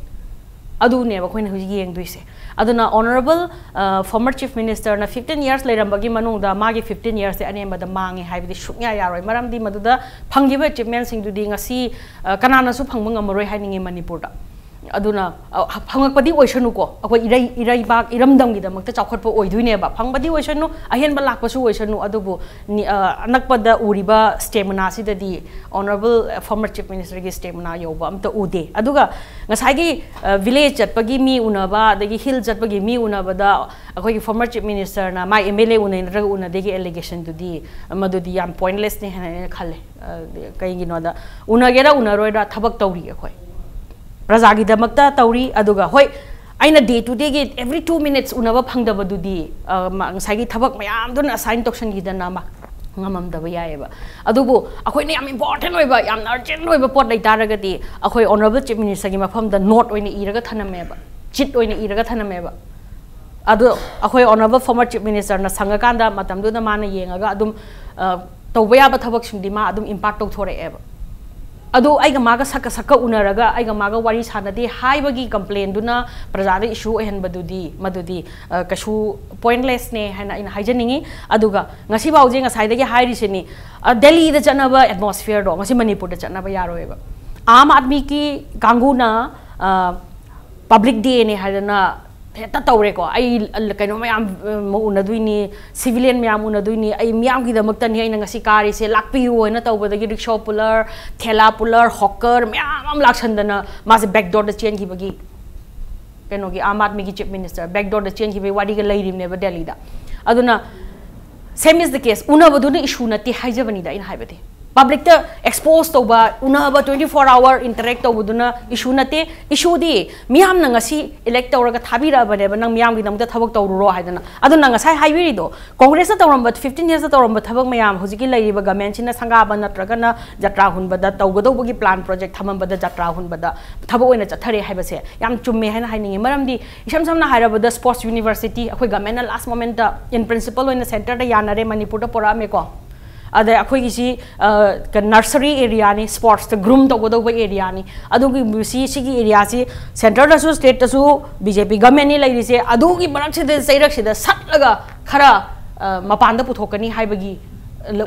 ꯑꯗꯨꯅꯦꯕ ꯑꯩꯈꯣꯏꯅ ꯍꯧꯖꯤꯛ ꯌꯦꯡꯗꯣꯏꯁꯦ꯫ ꯑꯗꯨꯅ ꯑꯣꯅꯔꯦꯕꯜ ꯐꯣꯔꯃꯔ ꯆꯤꯐ ꯃꯤꯅꯤꯁꯇꯔꯅ ꯐꯤꯐꯇꯤꯟ ꯌꯔꯁ ꯂꯩꯔꯝꯕꯒꯤ ꯃꯅꯨꯡꯗ ꯃꯥꯒꯤ ꯐꯤꯐꯇꯤꯟ ꯌꯔꯁꯁꯦ ꯑꯅꯦꯝꯕꯗ ꯃꯥꯡꯉꯦ ꯍꯥꯏꯕꯗꯤ ꯁꯨꯡꯌꯥ ꯌꯥꯔꯣꯏ꯫ ꯃꯔꯝꯗꯤ ꯃꯗꯨꯗ ꯐꯪꯈꯤꯕ ꯑꯦꯆꯤꯞꯃꯦꯟꯁꯤꯡꯗꯨꯗꯤ ꯉꯁꯤ, ꯑ, ꯀꯅꯥꯅꯁꯨ ꯐꯪꯕ ꯉꯝꯃꯔꯣꯏ ꯍꯥꯏꯅꯤꯡꯉꯤ ꯃꯅꯤꯄꯨꯔꯗ꯫ ꯑꯗꯨꯅ, ꯑ, ꯐꯪꯉꯛꯄꯗꯤ ꯑꯣꯏꯁꯅꯨꯀꯣ, ꯑꯩꯈꯣꯏ ꯏꯔꯩ-, ꯏꯔꯩꯕꯥꯛ ꯏꯔꯝꯗꯝꯒꯤꯗꯃꯛꯇ ꯆꯥꯎꯈꯠꯄ ꯑꯣꯏꯗꯣꯏꯅꯦꯕ꯫ ꯐꯪꯕꯗꯤ ꯑꯣꯏꯁꯅꯨ, ꯑꯍꯦꯟꯕ ꯂꯥꯛꯄꯁꯨ ꯑꯣꯏꯁꯅꯨ, ꯑꯗꯨꯕꯨ ꯅꯤ-, ꯑ, ꯑꯅꯛꯄꯗ ꯎꯔꯤꯕ ꯁ꯭ꯇꯦꯃꯤꯅꯥꯁꯤꯗꯗꯤ ꯑꯣꯅꯔꯦꯕꯜ ꯐꯣꯔꯃꯔ ꯆꯤꯐ ꯃꯤꯅꯤꯁꯇꯔꯒꯤ ꯁ꯭ꯇꯦꯃꯤꯅꯥ ꯌꯧꯕ ꯑꯝꯇ ꯎꯗꯦ꯫ ꯑꯗꯨꯒ ꯉꯁꯥꯏꯒꯤ, ꯑ, ꯚꯤꯂꯦꯖ ꯆꯠꯄꯒꯤ ꯃꯤ ꯎꯅꯕ, ꯑꯗꯒꯤ ꯍꯤꯜ ꯆꯠꯄꯒꯤ ꯃꯤ ꯎꯅꯕꯗ ꯑꯩꯈꯣꯏꯒꯤ ꯐꯣꯔꯃꯔ ꯆꯤꯐ ꯃꯤꯅꯤꯁꯇꯔꯅ ꯃꯥꯏ ꯑꯦꯝ ꯑꯦꯜ ꯑꯦ ꯎꯅꯩ ꯅꯠꯇ꯭ꯔꯒ ꯎꯅꯗꯦꯒꯤ ꯑꯦꯂꯤꯒꯦꯁꯟꯗꯨꯗꯤ, ꯃꯗꯨꯗꯤ ꯌꯥꯝ ꯄꯣꯏꯟꯠꯂꯦꯁꯅꯤ ꯍꯥꯏꯅ ꯑꯩꯅ ꯈꯜꯂꯦ꯫ ꯑ, ꯀꯩꯒꯤꯅꯣꯗ, ꯎꯅꯒꯦꯔꯥ ꯎꯅꯔꯣꯏꯔꯥ ꯊꯕꯛ ꯇꯧꯔꯤ ꯑꯩꯈꯣꯏ꯫ ꯄ꯭ꯔꯖꯥꯒꯤꯗꯃꯛꯇ ꯇꯧꯔꯤ꯫ ꯑꯗꯨꯒ ꯍꯣꯏ, ꯑꯩꯅ ꯗꯦ ꯇꯨ ꯗꯦꯒꯤ every two minutes ꯎꯅꯕ ꯐꯪꯗꯕꯗꯨꯗꯤ, ꯑ, ꯃ-, ꯉꯁꯥꯏꯒꯤ ꯊꯕꯛ ꯃꯌꯥꯝꯗꯨꯅ ꯑꯁꯥꯏꯟ ꯇꯧꯁꯟꯈꯤꯗꯅ ꯃꯥ ꯉꯝꯃꯝꯗꯕ ꯌꯥꯏꯑꯕ꯫ ꯑꯗꯨꯕꯨ ꯑꯩꯈꯣꯏꯅ ꯌꯥꯝ ꯏꯝꯄꯣꯔꯇꯦꯟ ꯑꯣꯏꯕ, ꯌꯥꯝꯅ ꯑꯔꯖꯦꯟ ꯑꯣꯏꯕ ꯄꯣꯠ ꯂꯩꯇꯥꯔꯒꯗꯤ ꯑꯩꯈꯣꯏ ꯑꯣꯅꯔꯦꯕꯜ ꯆꯤꯐ ꯃꯤꯅꯤꯁꯇꯔꯒꯤ ꯃꯐꯝꯗ ꯅꯣꯠ ꯑꯣꯏꯅ ꯏꯔꯒ ꯊꯅꯝꯃꯦꯕ, ꯆꯤꯠ ꯑꯣꯏꯅ ꯏꯔꯒ ꯊꯅꯝꯃꯦꯕ꯫ ꯑꯗꯣ ꯑꯩꯈꯣꯏ ꯑꯣꯅꯔꯦꯕꯜ ꯐꯣꯔꯃꯔ ꯆꯤꯐ ꯃꯤꯅꯤꯁꯇꯔꯅ ꯁꯪꯉꯀꯥꯟꯗ ꯃꯇꯝꯗꯨꯗ ꯃꯥꯅ ꯌꯦꯡꯉꯒ ꯑꯗꯨꯝ, ꯑ, ꯇꯧꯕ ꯌꯥꯕ ꯊꯕꯛꯁꯤꯡꯗꯤ ꯃꯥ ꯑꯗꯨꯝ ꯏꯝꯄꯥꯔꯠ ꯇꯧꯊꯣꯔꯛꯑꯦꯕ꯫ ꯑꯗꯨ ꯑꯩꯒ ꯃꯥꯒ ꯁꯛꯀ ꯁꯛꯀ ꯎꯅꯔꯒ ꯑꯩꯒ ꯃꯥꯒ ꯋꯥꯔꯤ ꯁꯥꯟꯅꯗꯦ ꯍꯥꯏꯕꯒꯤ ꯀꯝꯄ꯭ꯂꯦꯟꯗꯨꯅ ꯄ꯭ꯔꯖꯥꯗ ꯏꯁꯨ ꯑꯣꯏꯍꯟꯕꯗꯨꯗꯤ, ꯃꯗꯨꯗꯤ, ꯑ, ꯀꯩꯁꯨ ꯄꯣꯏꯟꯠꯂꯦꯁꯅꯦ ꯍꯥꯏꯅ ꯑꯩꯅ ꯍꯥꯏꯖꯅꯤꯡꯉꯤ꯫ ꯑꯗꯨꯒ ꯉꯁꯤꯐꯥꯎꯁꯦ ꯉꯁꯥꯏꯗꯒꯤ ꯍꯥꯏꯔꯤꯁꯤꯅꯤ, ꯑ, ꯗꯦꯜꯂꯤꯗ ꯆꯠꯅꯕ ꯑꯦꯠꯃꯣꯁꯐꯤꯌꯔꯗꯣ ꯉꯁꯤ ꯃꯅꯤꯄꯨꯔꯗ ꯆꯠꯅꯕ ꯌꯥꯔꯣꯏꯕ꯫ ꯑꯥꯝ ꯑꯥꯗꯃꯤꯒꯤ ꯀꯥꯡꯕꯨꯅ, ꯑ, ꯄꯕ꯭ꯂꯤꯛ ꯗꯦꯅꯦ ꯍꯥꯏꯗꯅ ꯍꯦꯛꯇ ꯇꯧꯔꯦꯀꯣ꯫ ꯑꯩ ꯀꯩꯅꯣ ꯃꯌꯥꯝ, ꯑ, ꯎꯅꯗꯣꯏꯅꯤ, ꯁꯤꯚꯤꯂꯤꯌꯟ ꯃꯌꯥꯝ ꯎꯅꯗꯣꯏꯅꯤ, ꯑꯩ ꯃꯤꯌꯥꯝꯒꯤꯗꯃꯛꯇꯅꯤ ꯑꯩꯅ ꯉꯁꯤ ꯀꯥꯔꯤꯁꯦ, ꯂꯥꯛꯄꯤꯌꯨ ꯍꯥꯏꯅ ꯇꯧꯕꯗꯒꯤ ꯔꯤꯛꯁꯣ ꯄꯨꯂꯔ, ꯊꯦꯂꯥ ꯄꯨꯂꯔ, ꯍꯣꯀꯔ ꯃꯌꯥꯝ ꯑꯃ ꯂꯥꯛꯁꯟꯗꯅ ꯃꯥꯁꯦ ꯕꯦꯛꯗꯣꯔꯗ ꯆꯦꯟꯈꯤꯕꯒꯤ, ꯀꯩꯅꯣꯒꯤ ꯑꯥꯝ ꯑꯥꯗꯃꯤꯒꯤ ꯆꯤꯐ ꯃꯤꯅꯤꯁꯇꯔ ꯕꯦꯛꯗꯣꯔꯗ ꯆꯦꯟꯈꯤꯕꯒꯤ ꯋꯥꯔꯤꯒ ꯂꯩꯔꯤꯕꯅꯦꯕ ꯗꯦꯜꯂꯤꯗ꯫ ꯑꯗꯨꯅ same is the case, ꯎꯅꯕꯗꯨꯅ ꯏꯁꯨ ꯅꯠꯇꯦ ꯍꯥꯏꯖꯕꯅꯤꯗ ꯑꯩꯅ ꯍꯥꯏꯕꯗꯤ꯫ ꯄꯕ꯭ꯂꯤꯛꯇ ꯑꯦꯛꯁꯄꯣꯖ ꯇꯧꯕ, ꯎꯅꯕ, twenty four hour interact ꯇꯧꯕꯗꯨꯅ ꯏꯁꯨ ꯅꯠꯇꯦ꯫ ꯏꯁꯨꯗꯤ ꯃꯤꯌꯥꯝꯅ ꯉꯁꯤ ꯏꯂꯦꯛ ꯇꯧꯔꯒ ꯊꯥꯕꯤꯔꯛꯑꯕꯅꯦꯕ, ꯅꯪ ꯃꯤꯌꯥꯝꯒꯤꯗꯃꯛꯇ ꯊꯕꯛ ꯇꯧꯔꯨꯔꯣ ꯍꯥꯏꯗꯅ꯫ ꯑꯗꯨꯅ ꯉꯁꯥꯏ ꯍꯥꯏꯕꯤꯔꯤꯗꯣ, ꯀꯣꯡꯒ꯭ꯔꯦꯁꯅ ꯇꯧꯔꯝꯕ, fifteen yearsꯇ ꯇꯧꯔꯝꯕ ꯊꯕꯛ ꯃꯌꯥꯝ ꯍꯧꯖꯤꯛꯀꯤ ꯂꯩꯔꯤꯕ ꯒꯃꯦꯟꯁꯤꯅ ꯁꯪꯒꯥꯕ ꯅꯠꯇ꯭ꯔꯒꯅ ꯖꯇ꯭ꯔꯥ ꯍꯨꯟꯕꯗ ꯇꯧꯒꯗꯧꯕꯒꯤ ꯄ꯭ꯂꯥꯟ ꯄ꯭ꯔꯣꯖꯦꯛ ꯊꯝꯃꯝꯕꯗ ꯖꯇ꯭ꯔꯥ ꯍꯨꯟꯕꯗ ꯊꯕꯛ ꯑꯣꯏꯅ ꯆꯠꯊꯔꯦ ꯍꯥꯏꯕꯁꯦ ꯌꯥꯝ ꯆꯨꯝꯃꯦ ꯍꯥꯏꯅ ꯍꯥꯏꯅꯤꯡꯉꯤ꯫ ꯃꯔꯝꯗꯤ ꯏꯁꯝ ꯁꯝꯅ ꯍꯥꯏꯔꯕꯗ sports university ꯑꯩꯈꯣꯏ ꯒꯃꯦꯟꯅ last momentꯇ in principle ꯑꯣꯏꯅ ꯁꯦꯟꯇꯔꯗ ꯌꯥꯅꯔꯦ, ꯃꯅꯤꯄꯨꯔꯗ ꯄꯨꯔꯛꯑꯝꯃꯦꯀꯣ꯫ ꯑꯗꯩ ꯑꯩꯈꯣꯏꯒꯤꯁꯤ ꯅꯔꯁꯔꯤ ꯑꯦꯔꯤꯌꯥꯅꯤ, ꯁ꯭ꯄꯣꯔꯠꯁꯇ ꯒ꯭ꯔꯨꯝ ꯇꯧꯒꯗꯧꯕ ꯑꯦꯔꯤꯌꯥꯅꯤ꯫ ꯑꯗꯨꯒꯤ ꯁꯤ ꯁꯤꯒꯤ ꯑꯦꯔꯤꯌꯥꯁꯤ ꯁꯦꯟꯇꯔꯗꯁꯨ ꯁ꯭ꯇꯦꯠꯇꯁꯨ ꯕꯤ ꯖꯦ ꯄꯤ ꯒꯃꯦꯟꯅꯤ ꯂꯩꯔꯤꯁꯦ꯫ ꯑꯗꯨꯒꯤ ꯃꯔꯛꯁꯤꯗ ꯆꯩꯔꯛꯁꯤꯗ ꯁꯠꯂꯒ ꯈꯔ ꯑ, ꯃꯄꯥꯟꯗ ꯄꯨꯊꯣꯛꯀꯅꯤ ꯍꯥꯏꯕꯒꯤ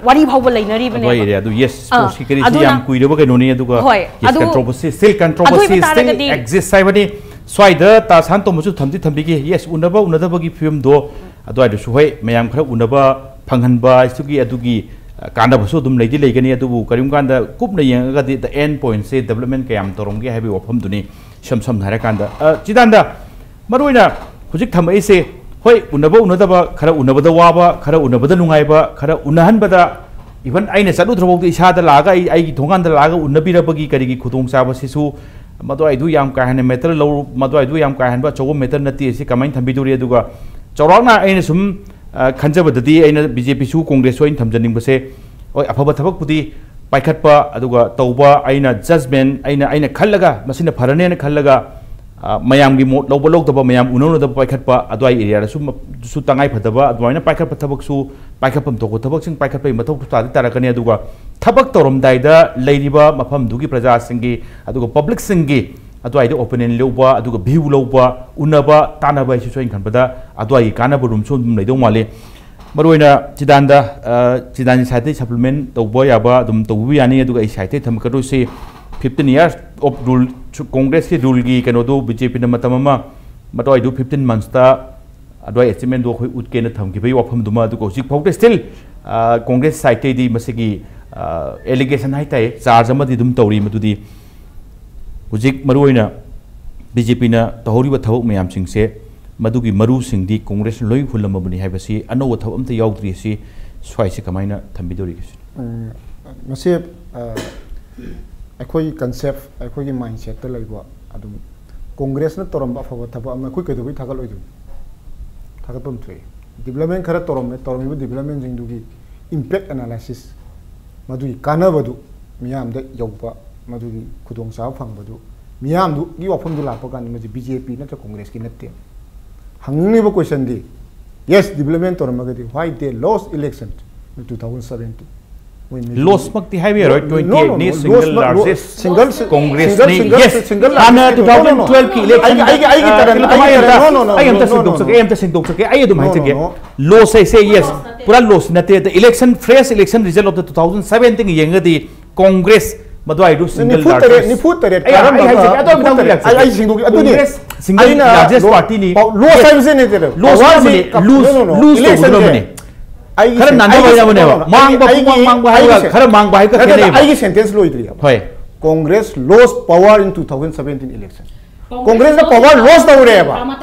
ꯋꯥꯔꯤ ꯐꯥꯎꯕ ꯂꯩꯅꯔꯤꯕꯅꯦꯕ꯫ ꯑꯗꯨ ꯍꯥꯏꯔꯦ ꯑꯗꯨ ꯌꯦꯁ, ꯑꯥ, ꯁ꯭ꯄꯣꯔꯠꯁ ꯀꯦꯇꯦꯒꯣꯔꯤꯁꯤ ꯑꯗꯨꯅ ꯌꯥꯝ ꯀꯨꯏꯔꯕ ꯀꯩꯅꯣꯅꯤ꯫ ꯑꯗꯨꯒ ꯍꯣꯏ, ꯌꯦꯁ, ꯑꯗꯨ ꯀꯟꯇ꯭ꯔꯣꯚꯔꯁꯤ ꯁ꯭ꯇꯤꯜ ꯑꯗꯨ ꯀꯟꯇ꯭ꯔꯣꯚꯔꯁꯤ ꯑꯣꯏꯕ ꯁ꯭ꯇꯤꯜ ꯇꯥꯔꯒꯗꯤ ꯑꯦꯛꯖꯤꯁ ꯍꯥꯏꯕꯅꯤ꯫ ꯁ꯭ꯋꯥꯏꯗ ꯇꯥ ꯁꯥꯟꯇꯣꯝꯕꯁꯨ ꯊꯝꯗꯤ ꯊꯝꯕꯤꯒꯦ꯫ ꯌꯦꯁ, ꯎꯅꯕ ꯎꯅꯗꯕꯒꯤ ꯐꯤꯕꯝꯗꯣ ꯑꯗꯨꯋꯥꯏꯗꯁꯨ ꯍꯣꯏ, ꯃꯌꯥꯝ ꯈꯔ ꯎꯅꯕ ꯐꯪꯍꯟꯕ ꯁꯤꯒꯤ ꯑꯗꯨꯒꯤ ꯑ, ꯀꯥꯟꯅꯕꯁꯨ ꯑꯗꯨꯝ ꯂꯩꯗꯤ ꯂꯩꯒꯅꯤ꯫ ꯑꯗꯨꯕꯨ ꯀꯔꯤꯒꯨꯝꯕ ꯀꯥꯟꯗ ꯀꯨꯞꯅ ꯌꯦꯡꯉꯒꯗꯤ the end pointꯁꯦ development ꯀꯌꯥꯝ ꯇꯧꯔꯝꯒꯦ ꯍꯥꯏꯕꯒꯤ ꯋꯥꯐꯝꯗꯨꯅꯤ꯫ ꯏꯁꯝ ꯁꯝꯅ ꯍꯥꯏꯔꯀꯥꯟꯗ ꯑ, ꯆꯤꯗꯥꯟꯗ ꯃꯔꯨꯑꯣꯏꯅ ꯍꯧꯖꯤꯛ ꯊꯝꯃꯛꯏꯁꯦ, ꯍꯣꯏ, ꯎꯅꯕ ꯎꯅꯗꯕ, ꯈꯔ ꯎꯅꯕꯗ ꯋꯥꯕ, ꯈꯔ ꯎꯅꯕꯗ ꯅꯨꯡꯉꯥꯏꯕ, ꯈꯔ ꯎꯅꯍꯟꯕꯗ, even ꯑꯩꯅ ꯆꯠꯂꯨꯗ꯭ꯔꯐꯥꯎꯗ ꯏꯁꯥꯗ ꯂꯥꯛꯑꯒ, ꯑꯩ ꯑꯩꯒꯤ ꯊꯣꯡꯒꯥꯟꯗ ꯂꯥꯛꯑꯒ ꯎꯅꯕꯤꯔꯕꯒꯤ ꯀꯔꯤꯒꯤ ꯈꯨꯗꯣꯡꯆꯥꯕꯁꯤꯁꯨ ꯃꯗꯨꯋꯥꯏꯗꯨ ꯌꯥꯝ ꯀꯥ ꯍꯦꯟꯅ ꯃꯦꯇꯔ ꯂꯧꯔꯨ ꯃꯗꯨꯋꯥꯏꯗꯨ ꯌꯥꯝ ꯀꯥ ꯍꯦꯟꯕ ꯑꯆꯧꯕ ꯃꯦꯇꯔ ꯅꯠꯇꯦ꯫ ꯑꯁꯤ ꯀꯃꯥꯏꯅ ꯊꯝꯕꯤꯗꯣꯔꯤ? ꯑꯗꯨꯒ ꯆꯥꯎꯔꯥꯛꯅ ꯑꯩꯅ ꯁꯨꯝ ꯑ, ꯈꯟꯖꯕꯗꯗꯤ ꯑꯩꯅ ꯕꯤ ꯖꯦ ꯄꯤꯁꯨ ꯀꯣꯡꯒ꯭ꯔꯦꯁꯁꯨ ꯑꯩꯅ ꯊꯝꯖꯅꯤꯡꯕꯁꯦ, ꯍꯣꯏ, ꯑꯐꯕ ꯊꯕꯛꯄꯨꯗꯤ ꯄꯥꯏꯈꯠꯄ, ꯑꯗꯨꯒ ꯇꯧꯕ, ꯑꯩꯅ ꯖꯖꯃꯦꯟ, ꯑꯩꯅ ꯑꯩꯅ ꯈꯜꯂꯒ ꯃꯁꯤꯅ ꯐꯔꯅꯦꯅ ꯈꯜꯂꯒ ꯑ, ꯃꯌꯥꯝꯒꯤ ꯃꯣꯠ ꯂꯧꯕ ꯂꯧꯗꯕ, ꯃꯌꯥꯝ ꯎꯅ ꯎꯅꯗꯕ ꯄꯥꯏꯈꯠꯄ, ꯑꯗꯨꯋꯥꯏ ꯑꯦꯔꯤꯌꯥꯗꯁꯨ ꯃ- ꯁꯨ ꯇꯉꯥꯏ ꯐꯗꯕ ꯑꯗꯨꯃꯥꯏꯅ ꯄꯥꯏꯈꯠꯄ ꯊꯕꯛꯁꯨ, ꯄꯥꯏꯈꯠꯐꯝ ꯊꯣꯛꯄ ꯊꯕꯛꯁꯤꯡ ꯄꯥꯏꯈꯠꯄꯒꯤ ꯃꯊꯧ ꯇꯥꯗꯤ ꯇꯥꯔꯛꯀꯅꯤ꯫ ꯑꯗꯨꯒ ꯊꯕꯛ ꯇꯧꯔꯝꯗꯥꯏꯗ ꯂꯩꯔꯤꯕ ꯃꯐꯝꯗꯨꯒꯤ ꯄ꯭ꯔꯖꯥꯁꯤꯡꯒꯤ ꯑꯗꯨꯒ ꯄꯕ꯭ꯂꯤꯛꯁꯤꯡꯒꯤ ꯑꯗꯨꯋꯥꯏꯗ ꯑꯣꯄꯤꯅꯤꯌꯟ ꯂꯧꯕ, ꯑꯗꯨꯒ ꯚ꯭ꯌꯨ ꯂꯧꯕ, ꯎꯅꯕ ꯇꯥꯟꯅꯕ ꯍꯥꯏꯁꯤꯁꯨ ꯑꯩꯅ ꯈꯟꯕꯗ ꯑꯗꯨꯋꯥꯏꯒꯤ ꯀꯥꯟꯅꯕ ꯔꯨꯝꯁꯨ ꯑꯗꯨꯝ ꯂꯩꯗꯧ ꯃꯥꯜꯂꯤ꯫ ꯃꯔꯨꯑꯣꯏꯅ ꯆꯤꯗꯥꯟꯗ, ꯑ, ꯆꯤꯗꯥꯟꯒꯤ ꯁꯥꯏꯠꯇꯒꯤ ꯁꯄ꯭ꯂꯤꯃꯦꯟ ꯇꯧꯕ ꯌꯥꯕ ꯑꯗꯨꯝ ꯇꯧꯕꯤꯕ ꯌꯥꯅꯤ꯫ ꯑꯗꯨꯒ ꯑꯩ ꯁꯥꯏꯠꯇꯒꯤ ꯊꯝꯃꯛꯀꯗꯣꯏꯁꯤ fifteen years of rule, ꯀꯣꯡꯒ꯭ꯔꯦꯁꯀꯤ ꯔꯨꯜꯒꯤ ꯀꯩꯅꯣꯗꯨ ꯕꯤ ꯖꯦ ꯄꯤꯅ ꯃꯇꯝ ꯑꯃ ꯃꯗꯨꯋꯥꯏꯗꯨ fifteen monthsꯇ ꯑꯗꯨꯋꯥꯏ ꯑꯦꯆꯤꯞꯃꯦꯟꯗꯨ ꯑꯩꯈꯣꯏ ꯎꯠꯀꯦꯅ ꯊꯝꯈꯤꯕꯒꯤ ꯋꯥꯐꯝꯗꯨꯃ, ꯑꯗꯨꯒ ꯍꯧꯖꯤꯛ ꯐꯥꯎꯗ ꯁ꯭ꯇꯤꯜ ꯀꯣꯡꯒ꯭ꯔꯦꯁ ꯁꯥꯏꯠꯇꯩꯗꯤ ꯃꯁꯤꯒꯤ ꯑꯦꯂꯤꯒꯦꯁꯟ ꯍꯥꯏꯇꯥꯔꯦ, ꯆꯥꯔꯖ ꯑꯃꯗꯤ ꯑꯗꯨꯝ ꯇꯧꯔꯤ꯫ ꯃꯗꯨꯗꯤ ꯍꯧꯖꯤꯛ ꯃꯔꯨꯑꯣꯏꯅ ꯕꯤ ꯖꯦ ꯄꯤꯅ ꯇꯧꯍꯧꯔꯤꯕ ꯊꯕꯛ ꯃꯌꯥꯝꯁꯤꯡꯁꯦ ꯃꯗꯨꯒꯤ ꯃꯔꯨꯁꯤꯡꯗꯤ ꯀꯣꯡꯒ꯭ꯔꯦꯁꯅ ꯂꯣꯏ ꯍꯨꯜꯂꯝꯃꯕꯅꯤ ꯍꯥꯏꯕꯁꯤ ꯑꯅꯧꯕ ꯊꯕꯛ ꯑꯝꯇ ꯌꯥꯎꯗ꯭ꯔꯤ꯫ ꯑꯁꯤ ꯁ꯭ꯋꯥꯏꯁꯤ ꯀꯃꯥꯏꯅ ꯊꯝꯕꯤꯗꯧꯔꯤꯒꯦ ꯁꯤꯅꯤ? ꯎꯝ, ꯃꯁꯤ ꯑ, ꯑꯩꯈꯣꯏꯒꯤ ꯀꯟꯁꯦꯞ, ꯑꯩꯈꯣꯏꯒꯤ ꯃꯥꯏꯟꯁꯦꯠꯇ ꯂꯩꯕ ꯑꯗꯨꯝ, ꯀꯣꯡꯒ꯭ꯔꯦꯁꯅ ꯇꯧꯔꯝꯕ ꯑꯐꯕ ꯊꯕꯛ ꯑꯃ ꯑꯩꯈꯣꯏ ꯀꯩꯗꯧꯕꯩ ꯊꯥꯒꯠꯂꯣꯏꯗꯣꯏꯅꯣ? ꯊꯥꯒꯠꯐꯝ ꯊꯣꯛꯏ꯫ ꯗꯤꯕ꯭ꯂꯞꯃꯦꯟ ꯈꯔ ꯇꯧꯔꯝꯃꯦ, ꯇꯧꯔꯝꯃꯤꯕ ꯗꯤꯕ꯭ꯂꯞꯃꯦꯟꯁꯤꯡꯗꯨꯒꯤ ꯏꯝꯄꯦꯛ ꯑꯦꯅꯥꯂꯥꯏꯁꯤꯁ, ꯃꯗꯨꯒꯤ ꯀꯥꯟꯅꯕꯗꯨ ꯃꯤꯌꯥꯝꯗ ꯌꯧꯕ, ꯃꯗꯨꯒꯤ ꯈꯨꯗꯣꯡꯆꯥꯕ ꯐꯪꯕꯗꯨ ꯃꯤꯌꯥꯝꯗꯨꯒꯤ ꯋꯥꯐꯝꯗꯨ ꯂꯥꯛꯄ ꯀꯥꯟꯗ ꯃꯁꯤ ꯕꯤ ꯖꯦ ꯄꯤ ꯅꯠꯇ꯭ꯔ ꯀꯣꯡꯒ꯭ꯔꯦꯁꯀꯤ ꯅꯠꯇꯦ꯫ ꯍꯪꯅꯤꯡꯉꯤꯕ ꯀꯣꯏꯁꯟꯗꯤ, ꯌꯦꯁ, ꯗꯤꯕ꯭ꯂꯞꯃꯦꯟ ꯇꯧꯔꯝꯃꯒꯗꯤ why they lost election in two thousand seventeen? ꯃꯣꯏ ꯃꯤꯗꯨ ꯂꯣꯁꯃꯛꯇꯤ ꯍꯥꯏꯕ ꯌꯥꯔꯣꯏ, No, no, no, ꯇ꯭ꯋꯦꯟꯇꯤ ꯑꯩꯠꯅꯤ, no, ꯁꯤꯡꯒꯜ ꯂꯥꯔꯖꯦꯁ ꯀꯣꯡꯒ꯭ꯔꯦꯁꯅꯤ꯫ ꯌꯦꯁ, ꯍꯥꯟꯅ ꯇꯨ ꯊꯥꯎꯖꯟ ꯇꯨꯋꯦꯜꯐꯀꯤ ꯏꯂꯦꯛꯁꯟ ꯑꯩꯒꯤ, ꯑꯩꯒꯤ, ꯑꯩꯒꯤ ꯇꯔꯟ, ꯑꯩ ꯑꯝꯇ ꯁꯦꯡꯗꯣꯛꯆꯒꯦ, ꯑꯩ ꯑꯗꯨꯝ ꯍꯥꯏꯖꯒꯦ꯫ ꯂꯣꯁ ꯍꯥꯏꯁꯦ, ꯌꯦꯁ, ꯄꯨꯔꯥ ꯂꯣꯁ ꯅꯠꯇꯦ꯫ The election, fresh election result of the two thousand seventeen ꯌꯦꯡꯉꯒꯗꯤ ꯀꯣꯡꯒ꯭ꯔꯦꯁ ꯃꯗꯨꯋꯥꯏꯗꯨ ꯁꯤꯡꯒꯜ ꯅꯤꯐꯨ ꯇꯔꯦꯠ, ꯂꯥꯔꯖꯦꯁ꯫ ꯅꯤꯐꯨ ꯇꯔꯦꯠ ꯑꯩ, ꯑꯩ ꯀꯥꯔꯝꯃꯒ ꯍꯥꯏꯖꯒꯦ, ꯑꯗꯨ ꯑꯝꯇꯪ ꯅꯤꯐꯨ ꯇꯔꯦꯠ, ꯂꯥꯛꯆꯒꯦ꯫ ꯑꯩ, ꯑꯩ ꯁꯦꯡꯗꯣꯛꯀꯦ꯫ ꯑꯗꯨꯅꯤ ꯀꯣꯡꯒ꯭ꯔꯦꯁ ꯁꯤꯡꯒꯜ ꯑꯩꯅ ꯂꯥꯔꯖꯦꯁ ꯂꯣ-, ꯄꯥꯔꯇꯤꯅꯤ꯫ Loss yes. ꯍꯥꯏꯕꯁꯤ ꯅꯠꯇꯦ꯫ ꯂꯣꯁ ꯂꯣꯁ ꯍꯥꯏꯕꯅꯤ, ꯍꯥꯏꯕꯅꯤ꯫ Lose, No, no, no. Lose ꯏꯂꯦꯛꯁꯟꯁꯦ ꯇꯧꯒꯗꯕꯅꯦ꯫ ꯑꯩꯒꯤ ꯈꯔ ꯁꯦ-, ꯅꯥꯟꯊꯕ ꯑꯩꯒꯤ ꯁꯦ-, ꯌꯥꯕꯅꯦꯕ꯫ No, no, no. ꯃꯥꯡꯕ, ꯑꯩꯒꯤ, ꯄꯨꯡꯃꯥꯡ ꯑꯩꯒꯤ, ꯃꯥꯡꯕ ꯑꯩꯒꯤ ꯍꯥꯏꯕ ꯁꯦ-, ꯈꯔ ꯃꯥꯡꯕ ꯍꯥꯏꯕꯒ ꯅꯠꯇꯦ, ꯈꯦꯠꯅꯩꯕ꯫ ꯑꯩꯒꯤ ꯁꯦꯟꯇꯦꯟꯁ ꯂꯣꯏꯗ꯭ꯔꯤꯑꯕ꯫ ꯍꯣꯏ꯫ Congress lost power in two thousand seventeen election. ꯀꯣꯡꯒ꯭ꯔꯦꯁꯅ ꯄꯋꯥꯔ ꯂꯣꯁ ꯇꯧꯔꯦꯕ꯫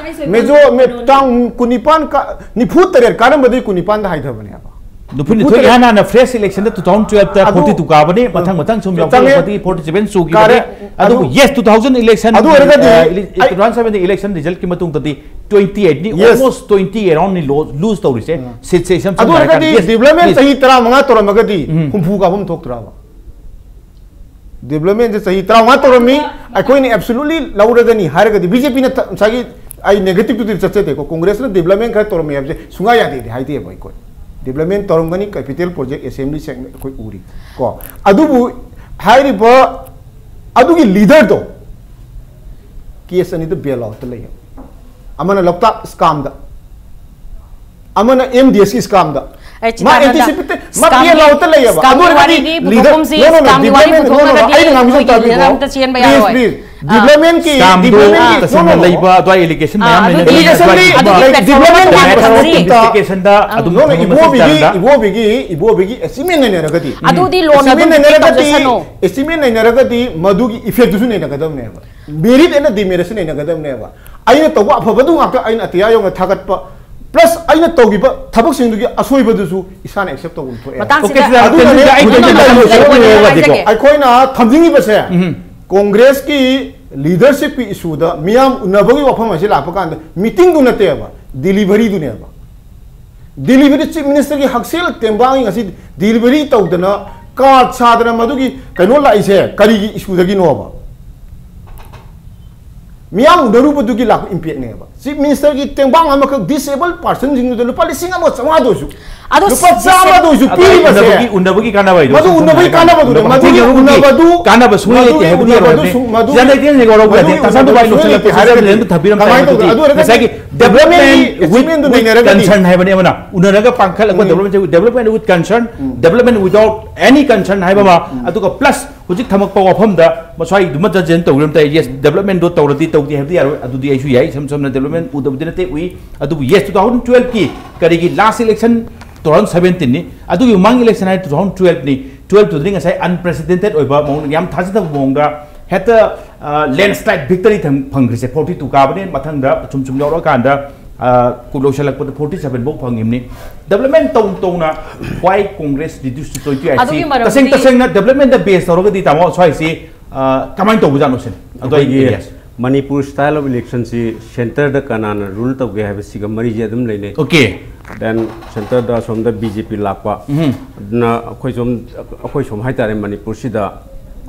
ꯃꯦꯖꯣ-, ꯃꯦ-, ꯇꯥꯡ ꯀꯨꯟꯅꯤꯄꯥꯟ ꯀ-, ꯅꯤꯐꯨ ꯇꯔꯦꯠ ꯀꯥꯔꯝꯕꯗꯒꯤ ꯀꯨꯟꯅꯤꯄꯥꯟꯗ ꯍꯥꯏꯊꯕꯅꯦꯕ꯫ ꯅꯤꯐꯨꯅꯤꯊꯣꯏ ꯅꯤꯐꯨ ꯇꯔꯦꯠ꯫ ꯏꯍꯥꯟ ꯍꯥꯟꯅ ꯐ꯭ꯔꯦꯁ ꯏꯂꯦꯛꯁꯟꯗ two thousand twelve ꯇ ꯑꯗꯨ forty two ꯀꯥꯕꯅꯤ, ꯃꯊꯪ ꯃꯊꯪ ꯁꯨꯝ ꯆꯪꯉꯦ꯫ ꯌꯥꯎꯁꯜꯂꯛꯄꯗꯒꯤ forty seven ꯁꯨꯈꯤꯕꯅꯤ꯫ ꯀꯥꯔꯦ꯫ ꯑꯗꯨꯕꯨ ꯑꯗꯨ, yes, two thousand election, ꯑꯗꯨ ꯑꯣꯏꯔꯒꯗꯤ ꯑ, ele-, ꯑꯩ two thousand seventeen election result ꯀꯤ ꯃꯇꯨꯡꯗꯗꯤ twenty eight ꯅꯤ, Yes. almost twenty around ꯅꯤ ꯂꯣ-, ꯂꯨꯖ ꯇꯧꯔꯤꯁꯦ꯫ ꯎꯝ꯫ ꯁꯤꯠꯁꯦ ꯏꯁꯝ ꯑꯗꯨ ꯁꯝꯅ ꯑꯣꯏꯔꯒꯗꯤ ꯍꯥꯏꯔꯀꯥꯟꯗ, yes, ꯗꯤꯕ꯭ꯂꯞꯃꯦꯟ yes. ꯆꯍꯤ ꯇꯔꯥꯃꯉꯥ ꯇꯧꯔꯝꯃꯒꯗꯤ ꯎꯝ꯫ ꯍꯨꯝꯐꯨ ꯀꯥꯐꯝ ꯊꯣꯛꯇ꯭ꯔꯕ? ꯗꯤꯕ꯭ꯂꯞꯃꯦꯟꯁꯦ ꯆꯍꯤ ꯇꯔꯥꯃꯉꯥ ꯇꯧꯔꯝꯃꯤ, ꯑꯩꯈꯣꯏꯅ absolutely ꯂꯧꯔꯒꯅꯤ ꯍꯥꯏꯔꯒꯗꯤ ꯕꯤ ꯖꯦ ꯄꯤꯅ ꯊ-, ꯉꯁꯥꯏꯒꯤ ꯑꯩ negative ꯇꯨꯗꯤ ꯆꯠꯆꯗꯦꯀꯣ, ꯀꯣꯡꯒ꯭ꯔꯦꯁꯅ ꯗꯤꯕ꯭ꯂꯞꯃꯦꯟ ꯈꯔ ꯇꯧꯔꯝꯃꯤ ꯍꯥꯏꯕꯁꯦ ꯁꯨꯡꯌꯥ ꯌꯥꯗꯦꯗꯤ ꯍꯥꯏꯗꯦꯕ ꯑꯩꯈꯣꯏ꯫ ꯗꯤꯕ꯭ꯂꯞꯃꯦꯟ ꯇꯧꯔꯝꯒꯅꯤ, ꯀꯦꯄꯤꯇꯦꯜ ꯄ꯭ꯔꯣꯖꯦꯛ ꯑꯦꯁꯦꯝꯕ꯭ꯂꯤ ꯁꯦꯡꯅ ꯑꯩꯈꯣꯏ ꯎꯔꯤ ꯀꯣ꯫ ꯑꯗꯨꯕꯨ ꯍꯥꯏꯔꯤꯕ ꯑꯗꯨꯒꯤ ꯂꯤꯗꯔꯗꯣ ꯀꯦꯁ ꯑꯅꯤꯗ ꯕꯦꯜ ꯑꯥꯎꯠꯇ ꯂꯩꯌꯦꯕ꯫ ꯑꯃꯅ ꯂꯣꯛꯇꯥꯛ ꯁ꯭ꯀꯥꯝꯗ, ꯑꯃꯅ ꯑꯦꯝ ꯗꯤ ꯑꯦꯁꯀꯤ ꯁ꯭ꯀꯥꯝꯗ꯫ ꯑꯩ ꯃꯥ ꯆꯤꯇꯥꯅꯟꯗ ꯑꯦꯟꯇꯤꯁꯤꯄꯦꯇꯦꯠ, ꯃꯥ ꯁ꯭ꯀꯥꯝꯒꯤ, ꯕꯦꯜ ꯑꯥꯎꯠꯇ ꯂꯩꯌꯦꯕ꯫ ꯑꯗꯨ ꯁ꯭ꯀꯥꯝꯒꯤ ꯑꯣꯏꯔꯒꯗꯤ ꯋꯥꯔꯤꯗꯤ ꯂꯤꯗꯔ, ꯄꯨꯊꯣꯛꯐꯝꯁꯤ, no, no, no, ꯁ꯭ꯀꯥꯝꯒꯤ ꯋꯥꯔꯤ ꯗꯤꯕ꯭ꯂꯞꯃꯦꯟ, no, no, no, ꯄꯨꯊꯣꯛꯂꯒꯗꯤ ꯑꯩꯅ ꯉꯥꯡꯕꯁꯤ ꯑꯃꯨꯛ ꯃꯣꯏꯒꯤ ꯇꯥꯕꯤꯀꯣ꯫ ꯂꯤꯗꯔ ꯑꯝꯇ ꯆꯦꯟꯕ Please, ꯌꯥꯔꯣꯏ꯫ Please. ꯑꯥ꯫ ꯗꯤꯕ꯭ꯂꯞꯃꯦꯟꯒꯤ, ꯁ꯭ꯀꯥꯝꯗꯣ ꯗꯤꯕ꯭ꯂꯞꯃꯦꯟꯒꯤ, ꯇꯁꯦꯡꯅ no, no, no. ꯂꯩꯕ ꯑꯗꯨꯋꯥꯏ ꯑꯦꯂꯤꯒꯦꯁꯟ ꯑꯥ, ꯃꯌꯥꯝ ꯑꯗꯨꯗꯤ ꯂꯩꯅꯔꯤ, ꯏꯂꯦꯛꯁꯟꯗꯤ, ꯑꯗꯨꯋꯥꯏ ꯗꯤꯕ꯭ꯂꯞꯃꯦꯟꯒꯤ ꯗꯤꯕ꯭ꯂꯞꯃꯦꯟ ꯄ꯭ꯔꯣꯁꯦꯁ ꯇꯧꯕ ꯃꯇꯝꯗ ꯏꯟꯚꯦꯁꯇꯤꯒꯦꯁꯟꯗ ꯑꯗꯨꯝ no, no, ꯊꯝꯕ ꯏꯕꯣꯕꯤꯒꯤ, ꯃꯇꯝꯗ ꯏꯕꯣꯕꯤꯒꯤ, ꯏꯕꯣꯕꯤꯒꯤ ꯑꯦꯆꯤꯞꯃꯦꯟ ꯂꯩꯅꯔꯒꯗꯤ, ꯑꯗꯨꯗꯤ ꯂꯣꯟꯗ ꯑꯦꯆꯤꯞꯃꯦꯟ ꯑꯗꯨꯝ ꯂꯩꯅꯔꯒꯗꯤ, ꯇꯧꯖꯁꯅꯨ꯫ ꯑꯦꯆꯤꯞꯃꯦꯟ ꯂꯩꯅꯔꯒꯗꯤ ꯃꯗꯨꯒꯤ ꯏꯐꯦꯛꯇꯨꯁꯨ ꯂꯩꯅꯒꯗꯕꯅꯦꯕ꯫ Merit and ꯗꯤꯃꯦꯔꯤꯠꯁꯨ ꯂꯩꯅꯒꯗꯕꯅꯦꯕ꯫ ꯑꯩꯅ ꯇꯧꯕ ꯑꯐꯕꯗꯨ ꯉꯥꯛꯇ ꯑꯩꯅ ꯑꯇꯤꯌꯥ ꯌꯧꯅ ꯊꯥꯒꯠꯄ, ꯄ꯭ꯂꯁ ꯑꯩꯅ ꯇꯧꯈꯤꯕ ꯊꯕꯛꯁꯤꯡꯗꯨꯒꯤ ꯑꯁꯣꯏꯕꯗꯨꯁꯨ ꯏꯁꯥꯅ ꯑꯦꯛꯁꯦꯞ ꯇꯧꯕ ꯑꯃ ꯊꯣꯛꯑꯦ꯫ ꯃꯇꯥꯡꯁꯤꯗ ꯑꯗꯨꯅꯅꯦ ꯑꯩ ꯍꯧꯖꯤꯛ ꯇꯦꯟꯁꯟ ꯂꯩꯔꯤꯕ ꯇꯧꯕ ꯁꯤꯒꯨꯝꯕ ꯍꯥꯏꯖꯒꯦ꯫ ꯑꯩꯈꯣꯏꯅ ꯊꯝꯖꯤꯟꯈꯤꯕꯁꯦ ꯀꯣꯡꯒ꯭ꯔꯦꯁꯀꯤ ꯂꯤꯗꯔꯁꯤꯞꯀꯤ ꯏꯁꯨꯗ ꯃꯤꯌꯥꯝ ꯎꯅꯕꯒꯤ ꯋꯥꯐꯝ ꯑꯁꯤ ꯂꯥꯛꯄ ꯀꯥꯟꯗ ꯃꯤꯇꯤꯡꯗꯨ ꯅꯠꯇꯦꯕ, ꯗꯤꯂꯤꯚꯔꯤꯗꯨꯅꯦꯕ꯫ ꯗꯤꯂꯤꯚꯔꯤ ꯆꯤꯐ ꯃꯤꯅꯤꯁꯇꯔꯒꯤ ꯍꯛꯁꯦꯜ ꯇꯦꯡꯕꯥꯡꯒꯤ ꯉꯁꯤ ꯗꯤꯂꯤꯚꯔꯤ ꯇꯧꯗꯅ ꯀꯥꯔꯗ ꯁꯥꯗꯅ ꯃꯗꯨꯒꯤ ꯀꯩꯅꯣ ꯂꯥꯛꯏꯁꯦ ꯀꯔꯤꯒꯤ ꯏꯁꯨꯗꯒꯤꯅꯣꯕ? ꯃꯤꯌꯥꯝ ꯎꯅꯔꯨꯕꯗꯨꯒꯤ ꯂꯥꯛꯄ ꯏꯝꯄꯦꯛꯅꯦꯕ꯫ ꯆꯤꯐ ꯃꯤꯅꯤꯁꯇꯔꯒꯤ ꯇꯦꯡꯕꯥꯡ ꯑꯃꯈꯛ ꯗꯤꯁꯦꯕꯜ ꯄꯥꯔꯁꯟꯁꯤꯡꯗꯨꯗ ꯂꯨꯄꯥ ꯂꯤꯁꯤꯡ ꯑꯃ ꯆꯥꯝꯃꯉꯥꯗ ꯑꯣꯏꯁꯨ, ꯑꯗꯣ ꯂꯨꯄꯥ ꯆꯥꯝꯃꯗ ꯑꯣꯏꯁꯨ ꯑꯗꯣ ꯄꯤꯔꯤꯕꯁꯦ, ꯎꯅꯕꯒꯤ ꯎꯅꯕꯒꯤ ꯀꯥꯟꯅꯕ ꯍꯥꯏꯗꯣ ꯃꯗꯨ ꯁꯨꯝ ꯎꯅꯕꯒꯤ ꯍꯥꯏꯕꯗꯤ ꯀꯥꯟꯅꯕꯗꯨꯅꯦ, ꯎꯅꯕ ꯃꯗꯨꯒꯤ ꯈꯨꯗꯤꯡꯒꯤ ꯎꯅꯕꯗꯨ, ꯀꯥꯟꯅꯕ ꯁꯨꯡꯂꯩ ꯂꯩꯇꯦ ꯃꯗꯨꯒꯤ ꯍꯥꯏꯕꯗꯤ ꯌꯥꯔꯣꯏ ꯎꯅꯕꯗꯨ ꯍꯥꯏꯕꯗꯤ ꯁꯨ-, ꯃꯗꯨ ꯖꯦꯅꯔꯦꯜ ꯇꯦꯟꯁꯟ ꯌꯧꯔꯛꯄ ꯌꯥꯗꯦ꯫ ꯃꯗꯨꯒꯤ ꯇꯥꯁꯥꯟꯗꯨ ꯎꯅꯕꯗꯨ ꯚꯥꯏ ꯁꯨꯡꯂꯩ ꯂꯣꯏꯁꯤꯜꯂꯛꯄ ꯂꯩꯇꯦ ꯍꯥꯏꯔꯒꯗꯤ ꯁꯤꯗ ꯑꯝꯇ ꯊꯝꯕꯤꯔꯝ ꯀꯃꯥꯏꯅ ꯇꯥꯔꯒꯗꯤ ꯇꯧꯗꯣꯏꯅꯣ? ꯑꯗꯨ ꯑꯣꯏꯔꯒꯗꯤ ꯉꯁꯥꯏꯒꯤ development development ꯒꯤ with achievement ꯗꯨ ꯅꯩꯅꯔꯒꯗꯤ concern ꯍꯥꯏꯕꯅꯦ ꯑꯃꯅ ꯎꯅꯔꯒ ꯄꯥꯡꯈꯠꯂꯛꯄ ꯎꯝ. development with concern, development without any concern ꯍꯥꯏꯕ ꯑꯃ, ꯑꯗꯨꯒ plus ꯍꯧꯖꯤꯛ ꯊꯝꯃꯛꯄ ꯋꯥꯐꯝꯗ ꯃꯁ꯭ꯋꯥꯏꯗꯨꯃ ꯖꯖꯦꯟ ꯇꯧꯔꯝ ꯇꯥꯏ꯫ Yes, development ꯗꯣ ꯇꯧꯔꯗꯤ ꯇꯧꯗꯦ ꯍꯥꯏꯕꯗꯤ ꯌꯥꯔꯣꯏ, ꯑꯗꯨꯗꯤ ꯑꯩꯁꯨ ꯌꯥꯏ, ꯏꯁꯝ ꯁꯝꯅ development ꯎꯗꯕꯗꯤ ꯅꯠꯇꯦ, ꯎꯏ꯫ ꯑꯗꯨꯕꯨ yes, two thousand twelve ꯀꯤ ꯀꯔꯤꯒꯤ last election two thousand seventeen ꯅꯤ, ꯑꯗꯨꯒꯤ ꯃꯃꯥꯡ election ꯍꯥꯏ two thousand twelve ꯅꯤ꯫ Twelve ꯇꯨꯗꯤ ꯉꯁꯥꯏ unprecedented ꯑꯣꯏꯕ ꯃꯑꯣꯡꯗ, ꯌꯥꯝ ꯊꯥꯖꯗꯕ ꯃꯑꯣꯡꯗ ꯍꯦꯛꯇ, ꯑ, landslide victory ꯊꯪ-, ꯐꯪꯈ꯭ꯔꯤꯁꯦ꯫ Forty two ꯀꯥꯕꯅꯦ, ꯃꯊꯪꯗ ꯁꯨꯝ ꯁꯨꯝ ꯌꯧꯔꯛꯑꯀꯥꯟꯗ, ꯑ, ꯀꯨ-, ꯂꯣꯏꯁꯤꯜꯂꯛꯄꯗ forty seven ꯐꯥꯎ ꯐꯪꯉꯤꯕꯅꯤ꯫ Development ꯇꯧ ꯇꯧꯅ why Congress reduce to twenty eight ꯁꯤ? ꯑꯗꯨꯒꯤ ꯃꯔꯝꯗꯤ ꯇꯁꯦꯡ ꯇꯁꯦꯡꯅ development ꯗ base ꯇꯧꯔꯒꯗꯤ, ꯇꯥꯃꯣ, ꯁ꯭ꯋꯥꯏꯁꯤ, ꯑ, ꯀꯃꯥꯏꯅ ꯇꯧꯕꯖꯥꯠꯅꯣ ꯁꯤꯅꯤ? ꯑꯗꯣ ꯑꯩ ꯑꯩꯈꯣꯏꯒꯤ yes. Manipur style of election ꯁꯤ centre ꯗ ꯀꯅꯥꯅ rule ꯇꯧꯒꯦ ꯍꯥꯏꯕꯁꯤꯒ ꯃꯔꯤꯁꯦ ꯑꯗꯨꯝ ꯂꯩꯅꯩ꯫ Okay. Then centre ꯗ ꯑꯁꯣꯝꯗ B J P ꯂꯥꯛꯄ, ꯑꯗꯨꯅ ꯑꯩꯈꯣꯏ ꯁꯣꯝ, ꯑꯩꯈꯣꯏ ꯁꯣꯝ ꯍꯥꯏꯇꯥꯔꯦ, ꯃꯅꯤꯄꯨꯔꯁꯤꯗ,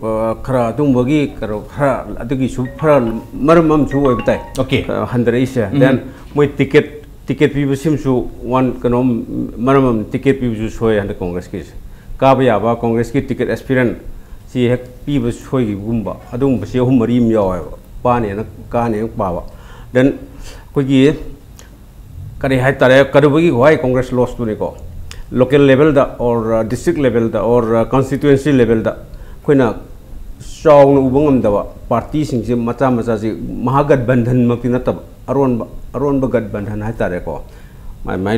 ꯑ, ꯈꯔ ꯑꯗꯨꯒꯨꯝꯕꯒꯤ ꯀꯩꯅꯣ ꯈꯔ ꯑꯗꯨꯒꯤꯁꯨ ꯈꯔ ꯃꯔꯝ ꯑꯃꯁꯨ ꯑꯣꯏꯕ ꯇꯥꯏ꯫ Okay. ꯑ, ꯍꯟꯊꯔꯛꯏꯁꯦ꯫ Then ꯃꯣꯏ ticket, ticket ꯄꯤꯕꯁꯤꯃꯁꯨ one ꯀꯩꯅꯣ ꯃꯔꯝ ꯑꯃ, ticket ꯄꯤꯕꯁꯨ ꯁꯣꯏ ꯍꯟꯗꯛ ꯀꯣꯡꯒ꯭ꯔꯦꯁꯀꯤꯁꯦ꯫ ꯀꯥꯕ ꯌꯥꯕ ꯀꯣꯡꯒ꯭ꯔꯦꯁꯀꯤ ticket aspirant ꯁꯤ ꯍꯦꯛ ꯄꯤꯕ ꯁꯣꯏꯈꯤꯕꯒꯨꯝꯕ ꯑꯗꯨꯒꯨꯝꯕꯁꯤ ꯑꯍꯨꯝ ꯃꯔꯤ ꯑꯃ ꯌꯥꯎꯋꯦꯕ, ꯄꯥꯅꯦꯅ ꯀꯥꯅꯦꯅ ꯄꯥꯕ꯫ Then ꯑꯩꯈꯣꯏꯒꯤ ꯀꯔꯤ ꯍꯥꯏꯇꯥꯔꯦ, ꯀꯩꯗꯧꯕꯒꯤ why Congress loss ꯇꯨꯅꯤꯀꯣ, local level the or district level the or constituency level ꯗ ꯑꯩꯈꯣꯏꯅ ꯆꯥꯎꯅ ꯎꯕ ꯉꯝꯗꯕ party ꯁꯤꯡꯁꯦ, ꯃꯆꯥ ꯃꯆꯥꯁꯤ ꯃꯍꯥꯒꯠꯕꯟꯙꯟ ꯃꯛꯇꯤ ꯅꯠꯇꯕ, ꯑꯔꯣꯟꯕ, ꯑꯔꯣꯟꯕ ꯒꯠꯕꯟꯙꯟ ꯍꯥꯏꯇꯥꯔꯦꯀꯣ, ꯃꯥꯏ ꯃꯥꯏ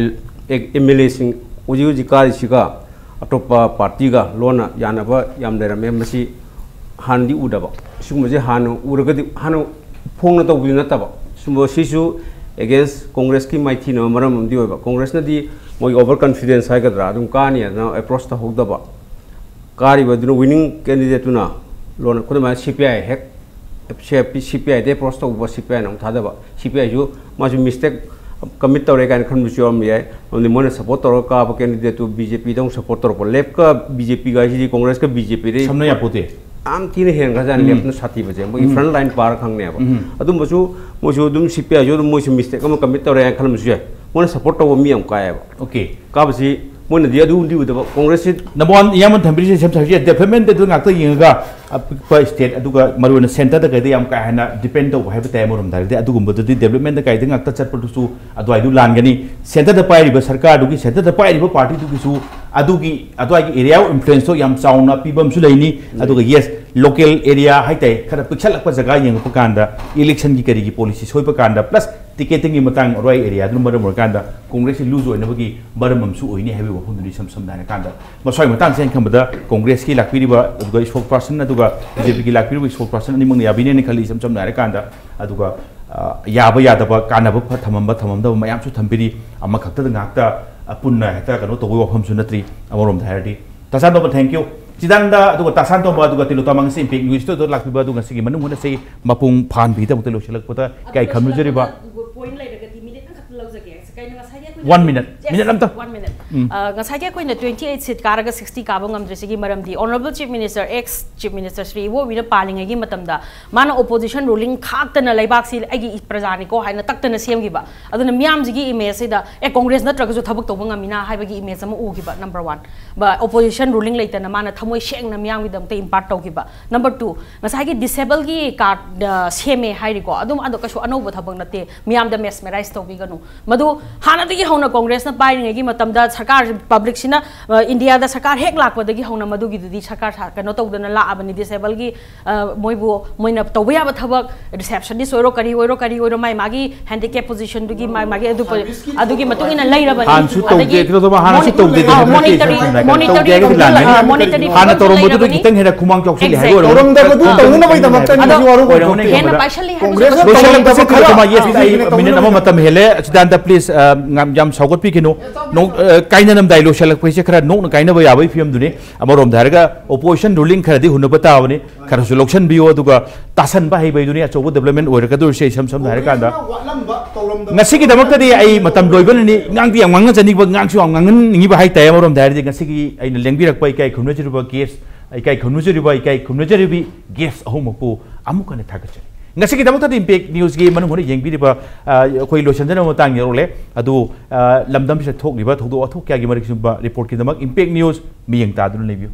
M L A ꯁꯤꯡ ꯍꯧꯖꯤꯛ ꯍꯧꯖꯤꯛ ꯀꯥꯔꯤꯁꯤꯒ ꯑꯇꯣꯞꯄ party ꯒ ꯂꯣꯟꯅ ꯌꯥꯅꯕ ꯌꯥꯝ ꯂꯩꯔꯝꯃꯦ꯫ ꯃꯁꯤ ꯍꯥꯟꯅꯗꯤ ꯎꯗꯕ, ꯁꯤꯒꯨꯝꯕꯁꯦ ꯍꯥꯟꯅ ꯎꯔꯒꯗꯤ, ꯍꯥꯟꯅ ꯐꯣꯡꯅ ꯇꯧꯕꯗꯤ ꯅꯠꯇꯕ, ꯁꯨꯝꯕ ꯁꯤꯁꯨ ꯑꯦꯒꯦꯟꯁ ꯀꯣꯡꯒ꯭ꯔꯦꯁꯀꯤ ꯃꯥꯏꯊꯤꯅꯕ ꯃꯔꯝ ꯑꯃꯗꯤ ꯑꯣꯏꯕ, ꯀꯣꯡꯒ꯭ꯔꯦꯁꯅꯗꯤ ꯃꯣꯏꯒꯤ ꯑꯣꯚꯔ ꯀꯟꯐꯤꯗꯦꯟꯁ ꯍꯥꯏꯒꯗ꯭ꯔꯥ, ꯑꯗꯨꯝ ꯀꯥꯅꯤ ꯍꯥꯏꯗꯅ ꯑꯦꯄ꯭ꯔꯣꯁ ꯇꯧꯍꯧꯗꯕ, ꯀꯥꯔꯤꯕ ꯑꯗꯨꯅ ꯋꯤꯅꯤꯡ ꯀꯦꯟꯗꯤꯗꯦꯠꯇꯨꯅ ꯂꯣꯟ ꯈꯨꯗꯝ ꯍꯥꯏꯅ ꯁꯤ ꯄꯤ ꯑꯥꯏ ꯍꯦꯛ ꯁꯤ ꯄꯤ ꯑꯥꯏꯗ ꯑꯦꯄ꯭ꯔꯣꯁ ꯇꯧꯕ, ꯁꯤ ꯄꯤ ꯑꯥꯏꯅ ꯑꯃꯨꯛ ꯊꯥꯗꯕ, ꯁꯤ ꯄꯤ ꯑꯥꯏꯁꯨ ꯃꯥꯁꯨ ꯃꯤꯁꯇꯦꯛ ꯀꯃꯤꯠ ꯇꯧꯔꯦ ꯀꯥꯏꯅ ꯈꯟꯕꯁꯨ ꯌꯥꯎꯔꯝꯕ ꯌꯥꯏ꯫ ꯑꯃꯗꯤ ꯃꯣꯏꯅ ꯁꯄꯣꯔꯠ ꯇꯧꯔꯒ ꯀꯥꯕ ꯀꯦꯟꯗꯤꯗꯦꯠꯇꯨ ꯕꯤ ꯖꯦ ꯄꯤꯗ ꯑꯃꯨꯛ ꯁꯄꯣꯔꯠ ꯇꯧꯔꯛꯄ, ꯂꯦꯐꯀ ꯕꯤ ꯖꯦ ꯄꯤꯒ ꯍꯥꯏꯁꯤꯗꯤ ꯀꯣꯡꯒ꯭ꯔꯦꯁꯀ ꯕꯤ ꯖꯦ ꯄꯤꯗꯩ ꯁꯝꯅ ꯌꯥꯄꯣꯠꯇꯦ꯫ ꯌꯥꯝ ꯊꯤꯅ ꯍꯦꯟꯈ꯭ꯔꯖꯥꯠꯅꯤ꯫ ꯎꯝ꯫ ꯂꯦꯐꯅ ꯁꯥꯊꯤꯕꯁꯦ ꯃꯣꯏꯒꯤ ꯎꯝ꯫ ꯐ꯭ꯔꯟ ꯂꯥꯏꯟ ꯄꯥꯔ ꯈꯪꯅꯦꯕ꯫ ꯎꯝ꯫ ꯑꯗꯨꯝꯕꯁꯨ ꯃꯣꯏꯁꯨ ꯑꯗꯨꯝ ꯁꯤ ꯄꯤ ꯑꯥꯏꯁꯨ ꯑꯗꯨꯝ ꯃꯣꯏꯁꯨ ꯃꯤꯁꯇꯦꯛ ꯑꯃ ꯀꯃꯤꯠ ꯇꯧꯔꯦ ꯍꯥꯏꯅ ꯈꯜꯂꯝꯕꯁꯨ ꯌꯥꯏ꯫ ꯃꯣꯏꯅ ꯁꯄꯣꯔꯠ ꯇꯧꯕ ꯃꯤ ꯌꯥꯝ ꯀꯥꯏꯌꯦꯕ꯫ ꯑꯣꯀꯦ꯫ ꯀꯥꯕꯁꯤ ꯃꯣꯏꯅꯗꯤ ꯑꯗꯨꯗꯤ ꯎꯗꯕ, ꯀꯣꯡꯒ꯭ꯔꯦꯁꯁꯤ ꯅꯝꯕꯔ ꯋꯥꯟ ꯏꯌꯥꯝꯕ ꯊꯝꯕꯤꯔꯤꯁꯦ ꯁꯦꯝ ꯁꯥꯕꯤꯁꯦ ꯗꯦꯕꯂꯞꯃꯦꯟꯗ ꯑꯗꯨ ꯉꯥꯛꯇ ꯌꯦꯡꯉꯒ ꯑꯄꯤꯛꯄ ꯁ꯭ꯇꯦꯠ ꯑꯗꯨꯒ ꯃꯔꯨꯑꯣꯏꯅ ꯁꯦꯟꯇꯔꯗ ꯀꯩꯗ ꯌꯥꯝ ꯀꯥ ꯍꯦꯟꯅ ꯗꯤꯄꯦꯟ ꯇꯧꯕ ꯍꯥꯏꯕ ꯇꯥꯏ꯫ ꯑꯃꯔꯣꯝꯗ ꯍꯥꯏꯔꯒꯗꯤ ꯑꯗꯨꯒꯨꯝꯕꯗꯨꯗꯤ ꯗꯦꯕꯂꯞꯃꯦꯟꯗ ꯀꯩꯗ ꯉꯥꯛꯇ ꯆꯠꯄꯗꯨꯁꯨ ꯑꯗꯨꯋꯥꯏꯗꯨ ꯂꯥꯟꯒꯅꯤ꯫ ꯁꯦꯟꯇꯔꯗ ꯄꯥꯏꯔꯤꯕ ꯁꯔꯀꯥꯔꯗꯨꯒꯤ, ꯁꯦꯟꯇꯔꯗ ꯄꯥꯏꯔꯤꯕ ꯄꯥꯔꯇꯤꯗꯨꯒꯤꯁꯨ ꯑꯗꯨꯒꯤ ꯑꯗꯨꯋꯥꯏꯒꯤ ꯑꯦꯔꯤꯌꯥ ꯑꯣꯐ ꯏꯟꯐ꯭ꯂꯨꯌꯦꯟꯁꯇꯣ ꯌꯥꯝ ꯆꯥꯎꯅ ꯄꯤꯕ ꯑꯃꯁꯨ ꯂꯩꯅꯤ꯫ ꯑꯗꯨꯒ ꯌꯦꯁ, ꯂꯣꯀꯦꯜ ꯑꯦꯔꯤꯌꯥ ꯍꯥꯏꯇꯥꯔꯦ, ꯈꯔ ꯄꯤꯛꯁꯜꯂꯛꯄ ꯖꯒꯥ ꯌꯦꯡꯉꯛꯄ ꯀꯥꯟꯗ ꯏꯂꯦꯛꯁꯟꯒꯤ ꯀꯔꯤꯒꯤ ꯄꯣꯂꯤꯁꯤ ꯁꯣꯏꯕ ꯀꯥꯟꯗ, ꯄ꯭ꯂꯁ ꯇꯤꯀꯦꯇꯤꯡꯒꯤ ꯃꯇꯥꯡ ꯑꯗꯨꯋꯥꯏ ꯑꯦꯔꯤꯌꯥꯗꯨꯅ ꯃꯔꯝ ꯑꯣꯏꯔꯀꯥꯟꯗ ꯀꯣꯡꯒ꯭ꯔꯦꯁꯁꯤ ꯂꯨꯖ ꯑꯣꯏꯅꯕꯒꯤ ꯃꯔꯝ ꯑꯃꯁꯨ ꯑꯣꯏꯅꯤ ꯍꯥꯏꯕꯒꯤ ꯋꯥꯐꯝꯗꯨꯗꯤ ꯏꯁꯝ ꯁꯝꯅ ꯍꯥꯏꯔꯀꯥꯟꯗ ꯃꯁ꯭ꯋꯥꯏ ꯃꯇꯥꯡꯁꯦ ꯑꯩꯅ ꯈꯟꯕꯗ ꯀꯣꯡꯒ꯭ꯔꯦꯁꯀꯤ ꯂꯥꯛꯄꯤꯔꯤꯕ ꯑꯗꯨꯒ ꯏꯁꯄꯣꯛ ꯄꯥꯔꯁꯟ ꯑꯗꯨꯒ ꯕꯤ ꯖꯦ ꯄꯤꯒꯤ ꯂꯥꯛꯄꯤꯔꯤꯕ ꯏꯁꯄꯣꯛ ꯄꯥꯔꯁꯟ ꯑꯅꯤꯃꯛꯅ ꯌꯥꯕꯤꯅꯦꯅ ꯈꯜꯂꯤ꯫ ꯏꯁꯝ ꯁꯝꯅ ꯍꯥꯏꯔꯀꯥꯟꯗ ꯑꯗꯨꯒ ꯑ, ꯌꯥꯕ ꯌꯥꯗꯕ, ꯀꯥꯟꯅꯕ ꯐ- ꯊꯝꯃꯝꯕ ꯊꯝꯃꯝꯗꯕ ꯃꯌꯥꯝꯁꯨ ꯊꯝꯕꯤꯔꯤ꯫ ꯑꯃꯈꯛꯇꯗ ꯉꯥꯛꯇ ꯑ, ꯄꯨꯟꯅ ꯍꯦꯛꯇ ꯀꯩꯅꯣ ꯇꯧꯕꯒꯤ ꯋꯥꯐꯝꯁꯨ ꯅꯠꯇ꯭ꯔꯤ꯫ ꯑꯃꯔꯣꯝꯗ ꯍꯥꯏꯔꯗꯤ ꯇꯥꯁꯥꯟꯗꯣꯝꯕ, ꯊꯦꯡꯀ꯭ꯌꯨ꯫ ꯆꯤꯗꯥꯟꯗ ꯑꯗꯨꯒ ꯇꯥꯁꯥꯟꯗꯣꯝꯕ ꯑꯗꯨꯒ ꯇꯤꯂꯣꯇꯥ ꯃꯥꯡꯁꯤ ꯏꯝꯄꯦꯛ ꯅ꯭ꯌꯨꯁꯇꯨꯗ ꯂꯥꯛꯄꯤꯕ ꯑꯗꯨ ꯉꯁꯤꯒꯤ ꯃꯅꯨꯡ ꯍꯨꯠꯅꯁꯤ ꯃꯄꯨꯡ ꯐꯥꯍꯟꯕꯒꯤꯗꯃꯛꯇ ꯂꯣꯏꯁꯤꯜꯂꯛꯄꯗ ꯏꯀꯥꯏ ꯈꯨꯝꯅꯖꯔꯤꯕ꯫ ꯄꯣꯏꯟ ꯂꯩꯔꯒꯗꯤ ꯃꯤꯅꯤꯠ ꯑꯃꯈꯛꯇ ꯂꯧꯖꯒꯦ꯫ ꯀꯩꯅꯣ ꯉꯁꯥꯏꯒꯤ One minute. Minute ꯑꯝꯇ꯫ One minute꯫ ꯎꯝ꯫ ꯑ, ꯉꯁꯥꯏꯒꯤ ꯑꯩꯈꯣꯏꯅ twenty eight seat ꯀꯥꯔꯒ sixty ꯀꯥꯕ ꯉꯝꯗ꯭ꯔꯤꯁꯤꯒꯤ ꯃꯔꯝꯗꯤ Honourable Chief Minister, ex Chief Minister Shri ꯏꯕꯣꯕꯤꯅ ꯄꯥꯜꯂꯤꯉꯩꯒꯤ ꯃꯇꯝꯗ ꯃꯥꯅ opposition ruling ꯈꯥꯛꯇꯅ ꯂꯩꯕꯥꯛꯁꯤ ꯑꯩꯒꯤ ꯄ꯭ꯔꯖꯥꯅꯤꯀꯣ ꯍꯥꯏꯅ ꯇꯛꯇꯅ ꯁꯦꯝꯈꯤꯕ꯫ ꯑꯗꯨꯅ ꯃꯤꯌꯥꯝꯁꯤꯒꯤ ꯏꯃꯦꯖꯁꯤꯗ ꯑꯦ ꯀꯣꯡꯒ꯭ꯔꯦꯁ ꯅꯠꯇ꯭ꯔꯒꯁꯨ ꯊꯕꯛ ꯇꯧꯕ ꯉꯝꯃꯤꯅ ꯍꯥꯏꯕꯒꯤ ꯏꯃꯦꯖ ꯑꯃ ꯎꯈꯤꯕ꯫ Number one꯫ Opposition ruling ꯂꯩꯇꯅ ꯃꯥꯅ ꯊꯃꯣꯏ ꯁꯦꯡꯅ ꯃꯤꯌꯥꯝꯒꯤꯗꯃꯛꯇ impart ꯇꯧꯈꯤꯕ꯫ Number two, ꯉꯁꯥꯏꯒꯤ disabled ꯒꯤ card, ꯑ, ꯁꯦꯝꯃꯦ ꯍꯥꯏꯔꯤꯀꯣ, ꯑꯗꯨꯝ ꯑꯗꯣ ꯀꯩꯁꯨ ꯑꯅꯧꯕ ꯊꯕꯛ ꯅꯠꯇꯦ, ꯃꯤꯌꯥꯝꯗ mesmerize ꯇꯧꯕꯤꯒꯅꯨ꯫ ꯃꯗꯨ ꯍꯥꯟꯅꯗꯒꯤ ꯍꯧꯅ ꯀꯣꯡꯒ꯭ꯔꯦꯁꯅ ꯄꯥꯏꯔꯤꯉꯩꯒꯤ ꯃꯇꯝꯗ ꯁꯔꯀꯥꯔ, ꯄꯕ꯭ꯂꯤꯛꯁꯤꯅ, ꯑ, ꯏꯟꯗꯤꯌꯥꯗ ꯁꯔꯀꯥꯔ ꯍꯦꯛ ꯂꯥꯛꯄꯗꯒꯤ ꯍꯧꯅ ꯃꯗꯨꯒꯤꯗꯨꯗꯤ ꯁꯔꯀꯥꯔ ꯁꯥ-, ꯀꯩꯅꯣ ꯇꯧꯗꯅ ꯂꯥꯛꯑꯕꯅꯤ꯫ ꯗꯤꯁꯦꯕꯜꯒꯤ, ꯑ, ꯃꯣꯏꯕꯨ, ꯃꯣꯏꯅ ꯇꯧꯕ ꯌꯥꯕ ꯊꯕꯛ, ꯔꯤꯁꯦꯞꯁꯅꯤꯁ ꯑꯣꯏꯔꯣ, ꯀꯔꯤ ꯑꯣꯏꯔꯣ, ꯀꯔꯤ ꯑꯣꯏꯔꯣ, ꯃꯥꯏ ꯃꯥꯒꯤ ꯍꯦꯟꯗꯤꯀꯦꯞ ꯄꯣꯖꯤꯁꯟꯗꯨꯒꯤ, ꯃꯥꯏ ꯃꯥꯒꯤ ꯑꯗꯨ ꯄ-, ꯑꯗꯨꯒꯤ ꯃꯇꯨꯡ ꯏꯟꯅ ꯂꯩꯔꯕꯅꯤ꯫ ꯍꯥꯟꯅꯁꯨ ꯇꯧꯗꯦ, ꯑꯗꯒꯤ ꯀꯩꯅꯣ ꯇꯧꯕ, ꯍꯥꯟꯅꯁꯨ ꯃꯣꯅꯤ-, ꯇꯧꯗꯦ, ꯑ, ꯃꯣꯅꯤꯇꯔꯤ, ꯇꯧꯗꯦ ꯍꯥꯏꯔꯒꯗꯤ ꯂꯥꯟꯒꯅꯤ꯫ ꯑ, ꯃꯣꯅꯤꯇꯔꯤ ꯍꯥꯟꯅ ꯇꯧꯔꯝꯕꯗꯨꯗꯒꯤ ꯂꯩꯔꯕꯅꯤ꯫ ꯈꯤꯇꯪ ꯍꯦꯟꯅ ꯈꯨꯃꯥꯡ ꯆꯥꯎꯁꯤꯜꯂꯦ ꯍꯥꯏꯕ ꯑꯣꯏꯔꯝꯒꯅꯤ꯫ ꯇꯧꯔꯝꯗꯕꯗꯨ ꯑꯥ, ꯇꯧꯅꯕꯒꯤꯗꯃꯛꯇꯅꯤ ꯑꯗꯣ ꯁꯤ ꯋꯥꯔꯧꯕ ꯑꯣꯏꯔꯝꯒꯅꯤ꯫ ꯊꯣꯛꯇꯦ꯫ ꯍꯦꯟꯅ ꯄꯥꯏꯁꯜꯂꯤ ꯍꯥꯏꯕꯁꯨ ꯀꯣꯡꯒ꯭ꯔꯦꯁꯅ ꯂꯣꯏꯁꯤꯜꯂꯛꯄꯁꯦ ꯇꯧꯔꯝꯗꯕ ꯈꯔ ꯈꯔ ꯈꯔ ꯃꯥ, yes, ꯑꯩ ꯃꯤꯅꯤꯠ ꯑꯃ ꯃꯇꯝ ꯍꯦꯜꯂꯦ꯫ ꯁꯤꯗꯥꯟꯇ, please, ꯑ, ꯌꯥꯝ, ꯌꯥꯝ ꯁꯥꯎꯒꯠꯄꯤꯒꯅꯨ꯫ ꯅꯣꯛ-, ꯑ, ꯀꯥꯏꯅꯔꯝꯗꯥꯏ ꯂꯣꯏꯁꯤꯜꯂꯛꯄꯁꯦ ꯈꯔ ꯅꯣꯛꯅ ꯀꯥꯏꯅꯕ ꯌꯥꯕꯒꯤ ꯐꯤꯕꯝꯗꯨꯅꯤ꯫ ꯑꯃꯔꯣꯝꯗ ꯍꯥꯏꯔꯒ opposition ruling ꯈꯔꯗꯤ ꯍꯨꯟꯅꯕ ꯇꯥꯕꯅꯤ꯫ ꯈꯔꯁꯨ ꯂꯧꯁꯤꯟꯕꯤꯌꯨ, ꯑꯗꯨꯒ ꯇꯥꯁꯟꯕ ꯍꯩꯕ ꯍꯥꯏꯗꯨꯅꯤ ꯑꯆꯧꯕ development ꯑꯣꯏꯔꯛꯀꯗꯣꯏꯔꯤꯁꯦ, ꯏꯁꯝ ꯁꯝꯅ ꯍꯥꯏꯔꯀꯥꯟꯗ꯫ ꯀꯣꯡꯒ꯭ꯔꯦꯁꯅ ꯋꯥꯠꯂꯝꯕ, ꯇꯧꯔꯝꯗꯕ ꯉꯁꯤꯒꯤꯗꯃꯛꯇꯗꯤ ꯑꯩ ꯃꯇꯝ ꯂꯣꯏꯕꯅꯅꯤ, ꯉꯥꯡꯗꯤ ꯌꯥꯝ ꯉꯥꯡꯅꯖꯅꯤꯡꯕ, ꯉꯥꯡꯁꯨ ꯌꯥꯝ ꯉꯥꯡꯍꯟꯅꯤꯡꯉꯤꯕ ꯍꯥꯏꯇꯥꯔꯦ꯫ ꯑꯃꯔꯣꯝꯗ ꯍꯥꯏꯔꯗꯤ ꯉꯁꯤꯒꯤ ꯑꯩꯅ ꯂꯦꯡꯕꯤꯔꯛꯄ ꯏꯀꯥꯏ ꯈꯨꯝꯅꯖꯔꯤꯕ guest, ꯏꯀꯥꯏ ꯈꯨꯝꯅꯖꯔꯤꯕ, ꯏꯀꯥꯏ ꯈꯨꯝꯅꯖꯔꯤꯕꯤ guest ꯑꯍꯨꯝꯃꯛꯄꯨ ꯑꯃꯨꯛ ꯍꯟꯅ ꯊꯥꯒꯠꯆꯔꯤ꯫ ꯉꯁꯤꯒꯤꯗꯃꯛꯇꯗꯤ Impact Newsꯀꯤ ꯃꯅꯨꯡ ꯍꯨꯠꯅ ꯌꯦꯡꯕꯤꯔꯤꯕ, ꯑ, ꯑꯩꯈꯣꯏ ꯂꯣꯏꯁꯤꯟꯖꯅꯕ ꯃꯇꯥꯡ ꯌꯧꯔꯛꯂꯦ꯫ ꯑꯗꯨ, ꯑ, ꯂꯝꯗꯝꯁꯤꯗ ꯊꯣꯛꯂꯤꯕ ꯊꯧꯗꯣꯛ ꯋꯥꯊꯣꯛ ꯀꯌꯥꯒꯤ ꯃꯔꯤꯛ ꯆꯨꯝꯕ reportꯀꯤꯗꯃꯛ Impact News ꯃꯤꯠꯌꯦꯡ ꯇꯥꯗꯨꯅ ꯂꯩꯕꯤꯌꯨ꯫